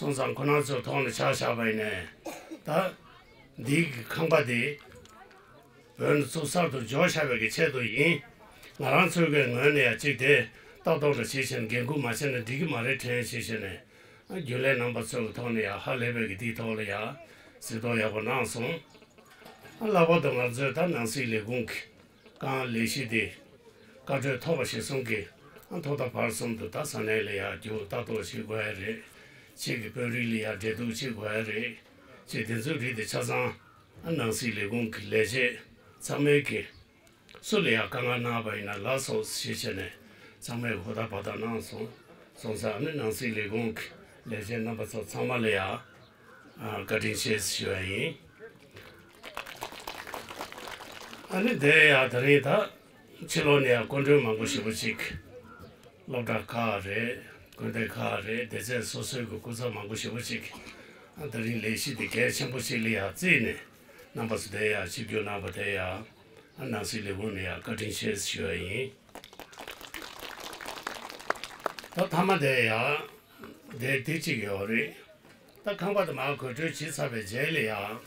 སོང་ཙང་ཁོ་རང་ཚོའི་ཐོག་ནས་ཆ་བཞག་པ་ཡིན་ནའི་ད་འདི་གི་ཁང་པ་འདི་བོད་ནས་ཚུར་གསར་དུ་འབྱོར་བཞག་པའི་གི་ཆེད་དུ་ཡིན། ང་རང་ཚོའི་གི་ངོས་ནས་ཡ་གཅིག་དེ་ལྟ་རྟོག་འདྲ་བྱེད་བྱས་ནས་འགན་ཁུར་མ་བྱས་ན་འགྲིག་གི་མ་རེད་དྲན་བྱས་བྱས་ནས་ ཨ་རྒྱུན་ལས་རྣམ་པ་ཚོའི་ཐོག་ནས་ཡང་ཧ་ལས་པའི་གི་དེའི་ཐོག་ལ་ཡང་གཟིགས་རྟོག་ཡག་པོ་གནང་སོང་། ཨ་ལྷག་པར་དུ་ང་ཚོའི་ད་ནང་སྲིད་ལས་ཁུངས་ཀྱི་གང་ལས་གཞི་དེ་བཀའ་འཁྲོལ་ཐོབ་པ་གཞིར་བཟུང་གིས་ཨ་ཐོག་མཐའ་བར་གསུམ་དུ་ད་ས་གནས་ལ་ཡང་རྒྱུ་ལྟ་རྟོག་བྱེད་དགོས་ཡ་རེད། ཅིག་གི་དཔོན་རིགས་ལ་ཡང་འབྲེལ་གཏུག་བྱེད་དགོས་ཡ་རེད། ཅིག་དེ་ཚོའི་རིགས་དེ་ཆ་ཚང་ཨ་ནང་སྲིད་ལས་ཁུངས་ཀྱི་ལས་བྱེད་ཚང་མས་ཀྱི་སུ་ལ་ཡང་དཀའ་ངལ་གནང་བ་ཡིན་ན་ལགས་སོ་ཞེས་བྱས་ནས་ཚང་མས་ཧུར་ཐག་འབད་ཐག་གནང་སོང་། སོང་ཙང་ནི་ནང་སྲིད་ལས་ཁུངས་ཀྱི་ལས་བྱེད་རྣམ་པ་ཚོ་ཚང་མ་ལ་ཡང་ཨ་བཀའ་དྲིན་ཆེ་ཞུ་བ་ཡིན། ཨ་ནི་དེ་ཡང་ད་རིང་ད་ཕྱི་ལོགས་ནས་ཡང་སྐུ་མགྲོན་མང་པོ་ཞེ་པོ་ཅིག་སློབ་གྲྭ་ཁག་རེད། དགོན་སྡེ་ཁག་རེད། སྡེ་ཚན་སོ་སོའི་གི་སྐུ་ཚབ་མང་པོ་ཞེ་པོ་ཅིག་ཨ་ད་རིང་ལས་གཞི་འདི་གལ་ཆེན་པོ་ཞིག་ལ་ཡང་བརྩིས་ནས་རྣམ་པ་ཚོ་དེ་ཡང་ཆིབས་བསྒྱུར་གནང་བ་དེ་ཡང་ཨ་ནང་སྲིད་ལས་ཁུངས་ནས་ཡང་བཀའ་དྲིན་ཆེ་ཞུ་བ་ཡིན། ད་མཐའ་མ་དེ་ཡང་དེ་དེ་གཅིག་ཡོད་རེད། ད་ཁང་པ་དེ་མར་གོ་སྒྲིག་བྱས་ཚར་བའི་རྗེས་ལ་ཡང་།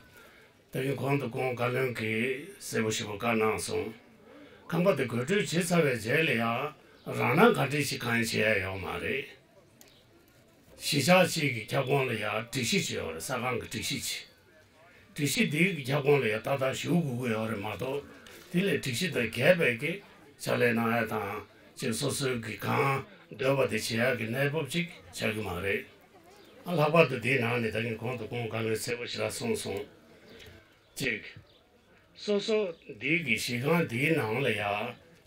ད་གིན་གོང་དུ་སྐུ་ངོ་བཀའ་བློན་གྱིས་གསལ་པོ་ཞེ་པོ་བཀའ་གནང་སོང་། ཁང་པ་དེ་གོ་སྒྲིག་བྱས་ཚར་བའི་རྗེས་ལ་ཡང་རང་སྣང་ག་འདྲ་ཞིག་གང་ཡང་བྱེད་ཡ་ཡོད་མ་རེད། གཞིས་ཆགས་གཅིག་གི་ཁྱབ་ཁོངས་ལ་ཡང་སྒྲིག་གཞི་ཅིག་ཡོད་རེད། ས་ཁང་གི་སྒྲིག་གཞི་ཅིག་སྒྲིག་གཞི་འདིའི་ཁྱབ་ཁོངས་ལ་ཡང་ཏག་ཏག་ཞུགས་དགོས་ཀྱི་ཡོད་རེད་མ་གཏོགས། དེ་ལས་སྒྲིག་གཞི་དང་འགལ་བའི་གི་ཕྱག་ལས་གནང་ཡ་དང་ཅིག་སོ་སོའི་གི་གང་འདོད་པ་དེ་བྱེད་ཡ་གི་གནས་བབ་ཅིག་ཆགས་ཀྱི་མ་རེད། ཨ་ལྷག་པར་དུ་དེའི་ནང་ནས་ད་གིན་གོང་དུ་སྐུ་ངོ་བཀའ་བློན་གསལ་པོ་ཞེ་དྲག་གསུངས་སོང་། གཅིག་སོ་སོ་འདི་གི་གཞིས་ཁང་འདིའི་ནང་ལ་ཡ་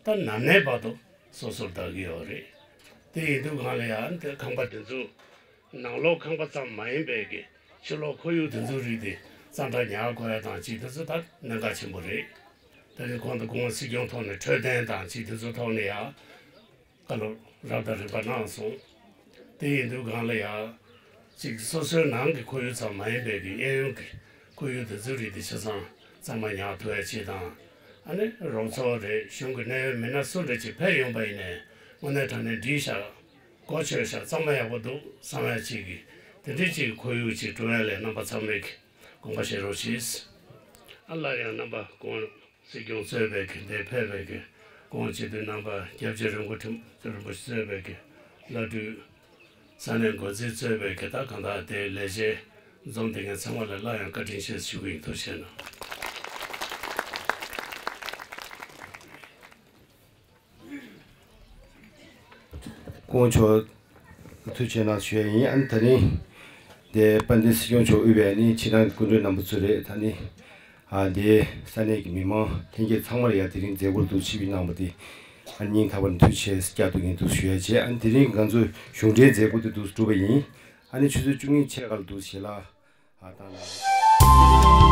ད་ནམ་གནས་བར་དུ་སོ་སོར་བདག་གི་ཡོད་རེད། དེ་ཡིན་དུས་གང་ལ་ཡ་འདི་ཁང་པ་འདི་ཚོ་ནང་ལོགས་ཁང་པ་ཙམ་མ་ཡིན་པའི་གི་ཕྱི་ལོགས་ཁོར་ཡུག་འདི་ཚོའི་རིགས་དེ་གཙང་སྦྲ་ཉར་དགོས་ཡ་དང་ཅིག་འདི་ཚོ་ད་གནད་འགག་ཆེན་པོ་རེད། ད་གིན་གོང་དུ་སྐུ་ངོ་སྲིད་སྐྱོང་ཐོག་ནས་འཕྲོད་བསྟེན་དང་ཅིག་འདི་ཚོ་ཐོག་ནས་ཡ། བཀའ་སློབ་རབ་དང་རིམ་པ་གནང་སོང་། དེ་ཡིན་དུས་གང་ལ་ཡང་། གཅིག་སོ་སོའི་ནང་གི་ཁོར་ཡུག་ཙམ་མ་ཡིན་པའི་གི་གཡས་གཡོན་གྱི་ཁོར་ཡུག་དེ་ཚོའི་རིགས་དེ་ཆ་ཚང་གཙང་མ་ཉར་ཐུབ་ཡ་ཆེད་དང་། ཨ་ནི་རོགས་ཚོགས་རེད། གཞུང་གི་གནད་ཡོད་མི་སྣ་སུ་འདྲ་ཅིག་ཕེབས་ཡོང་པ་ཡིན་ནའི་དངོས་གནས་དྲང་གནས་འགྲིག་ཤག་གོ་ཆོད་ཤག་གཙང་མ་ཡག་པོ་འདུག་བསམ་ཡ་ཅིག་གི་དེ་འདྲའི་ཅིག་གི་ཁོར་ཡུག་ཅིག་བསྐྲུན་ཡ་ལ་རྣམ་པ་ཚང་མས་གི་དགོངས་པ་བཞེས་རོགས་གྱིས། ཨ་སླར་ཡང་རྣམ་པ་དགོངས། སྲིད་སྐྱོང་གཙོས་པའི་གི་འདིར་ཕེབས་པའི་གི་སྐུ་ངོ་སྤྱི་འཐུས་རྣམ་པ། སྐྱབས་རྗེ་རིན་པོ་ཆེ་རིན་པོ་ཆེ་གཙོས་པའི་གི་བླ་སྤྲུལ། ས་གནས་འགོ་འཛིན་གཙོས་པའི་གི་ད་གང་ལྟར་དེ་ལས་བྱེད་འཛོམས་དེ་ངས་ཚང་མ་ལ་སླར་ཡང་བཀའ་དྲིན་ཆེ་ཞུ་གི་ཡིན། ཐུགས་རྗེ་གནང་། སྐུ་ངོ་མཆོག་ཐུགས་རྗེ་གནང་ཞུ་ཡ་ཡིན། ཨ་ནི་ད་ནི་དེ་དཔལ་ལྡན་སྲིད་སྐྱོང་མཆོག་དབུས་པའི་ནི་ཕྱི་ནང་གི་སྐུ་མགྲོན་རྣམ་པ་ཚོ་རེད། ད་ནི་ཨ་དེ་ས་གནས་ཀྱི་མི་མང་ལྷན་རྒྱས་ཚང་མར་ཡ་དེ་རིང་མཛད་སྒོར་འདུག་ཆིབས་གནང་བ་དེ་ཨ་སྙིང་ཐག་པ་ནས་ཐུགས་རྗེ་ཆེ་བསྐྱར་དུ་ཡིན་འདུག་ཞུ་ཡ་བྱས། ཨ་ནི་དེ་རིང་ང་ཚོ་གཞུང་འབྲེལ་མཛད་སྒོ་དེ་འདུག་གྲུབ་པ་ཡིན། ཨ་ནི་ཆུ་ཚོད་བཅུ་གཉིས་ཕྱེད་ཀ་ལ་འདུག་ཞལ་ལག་ཨ་བཏང་གནང་།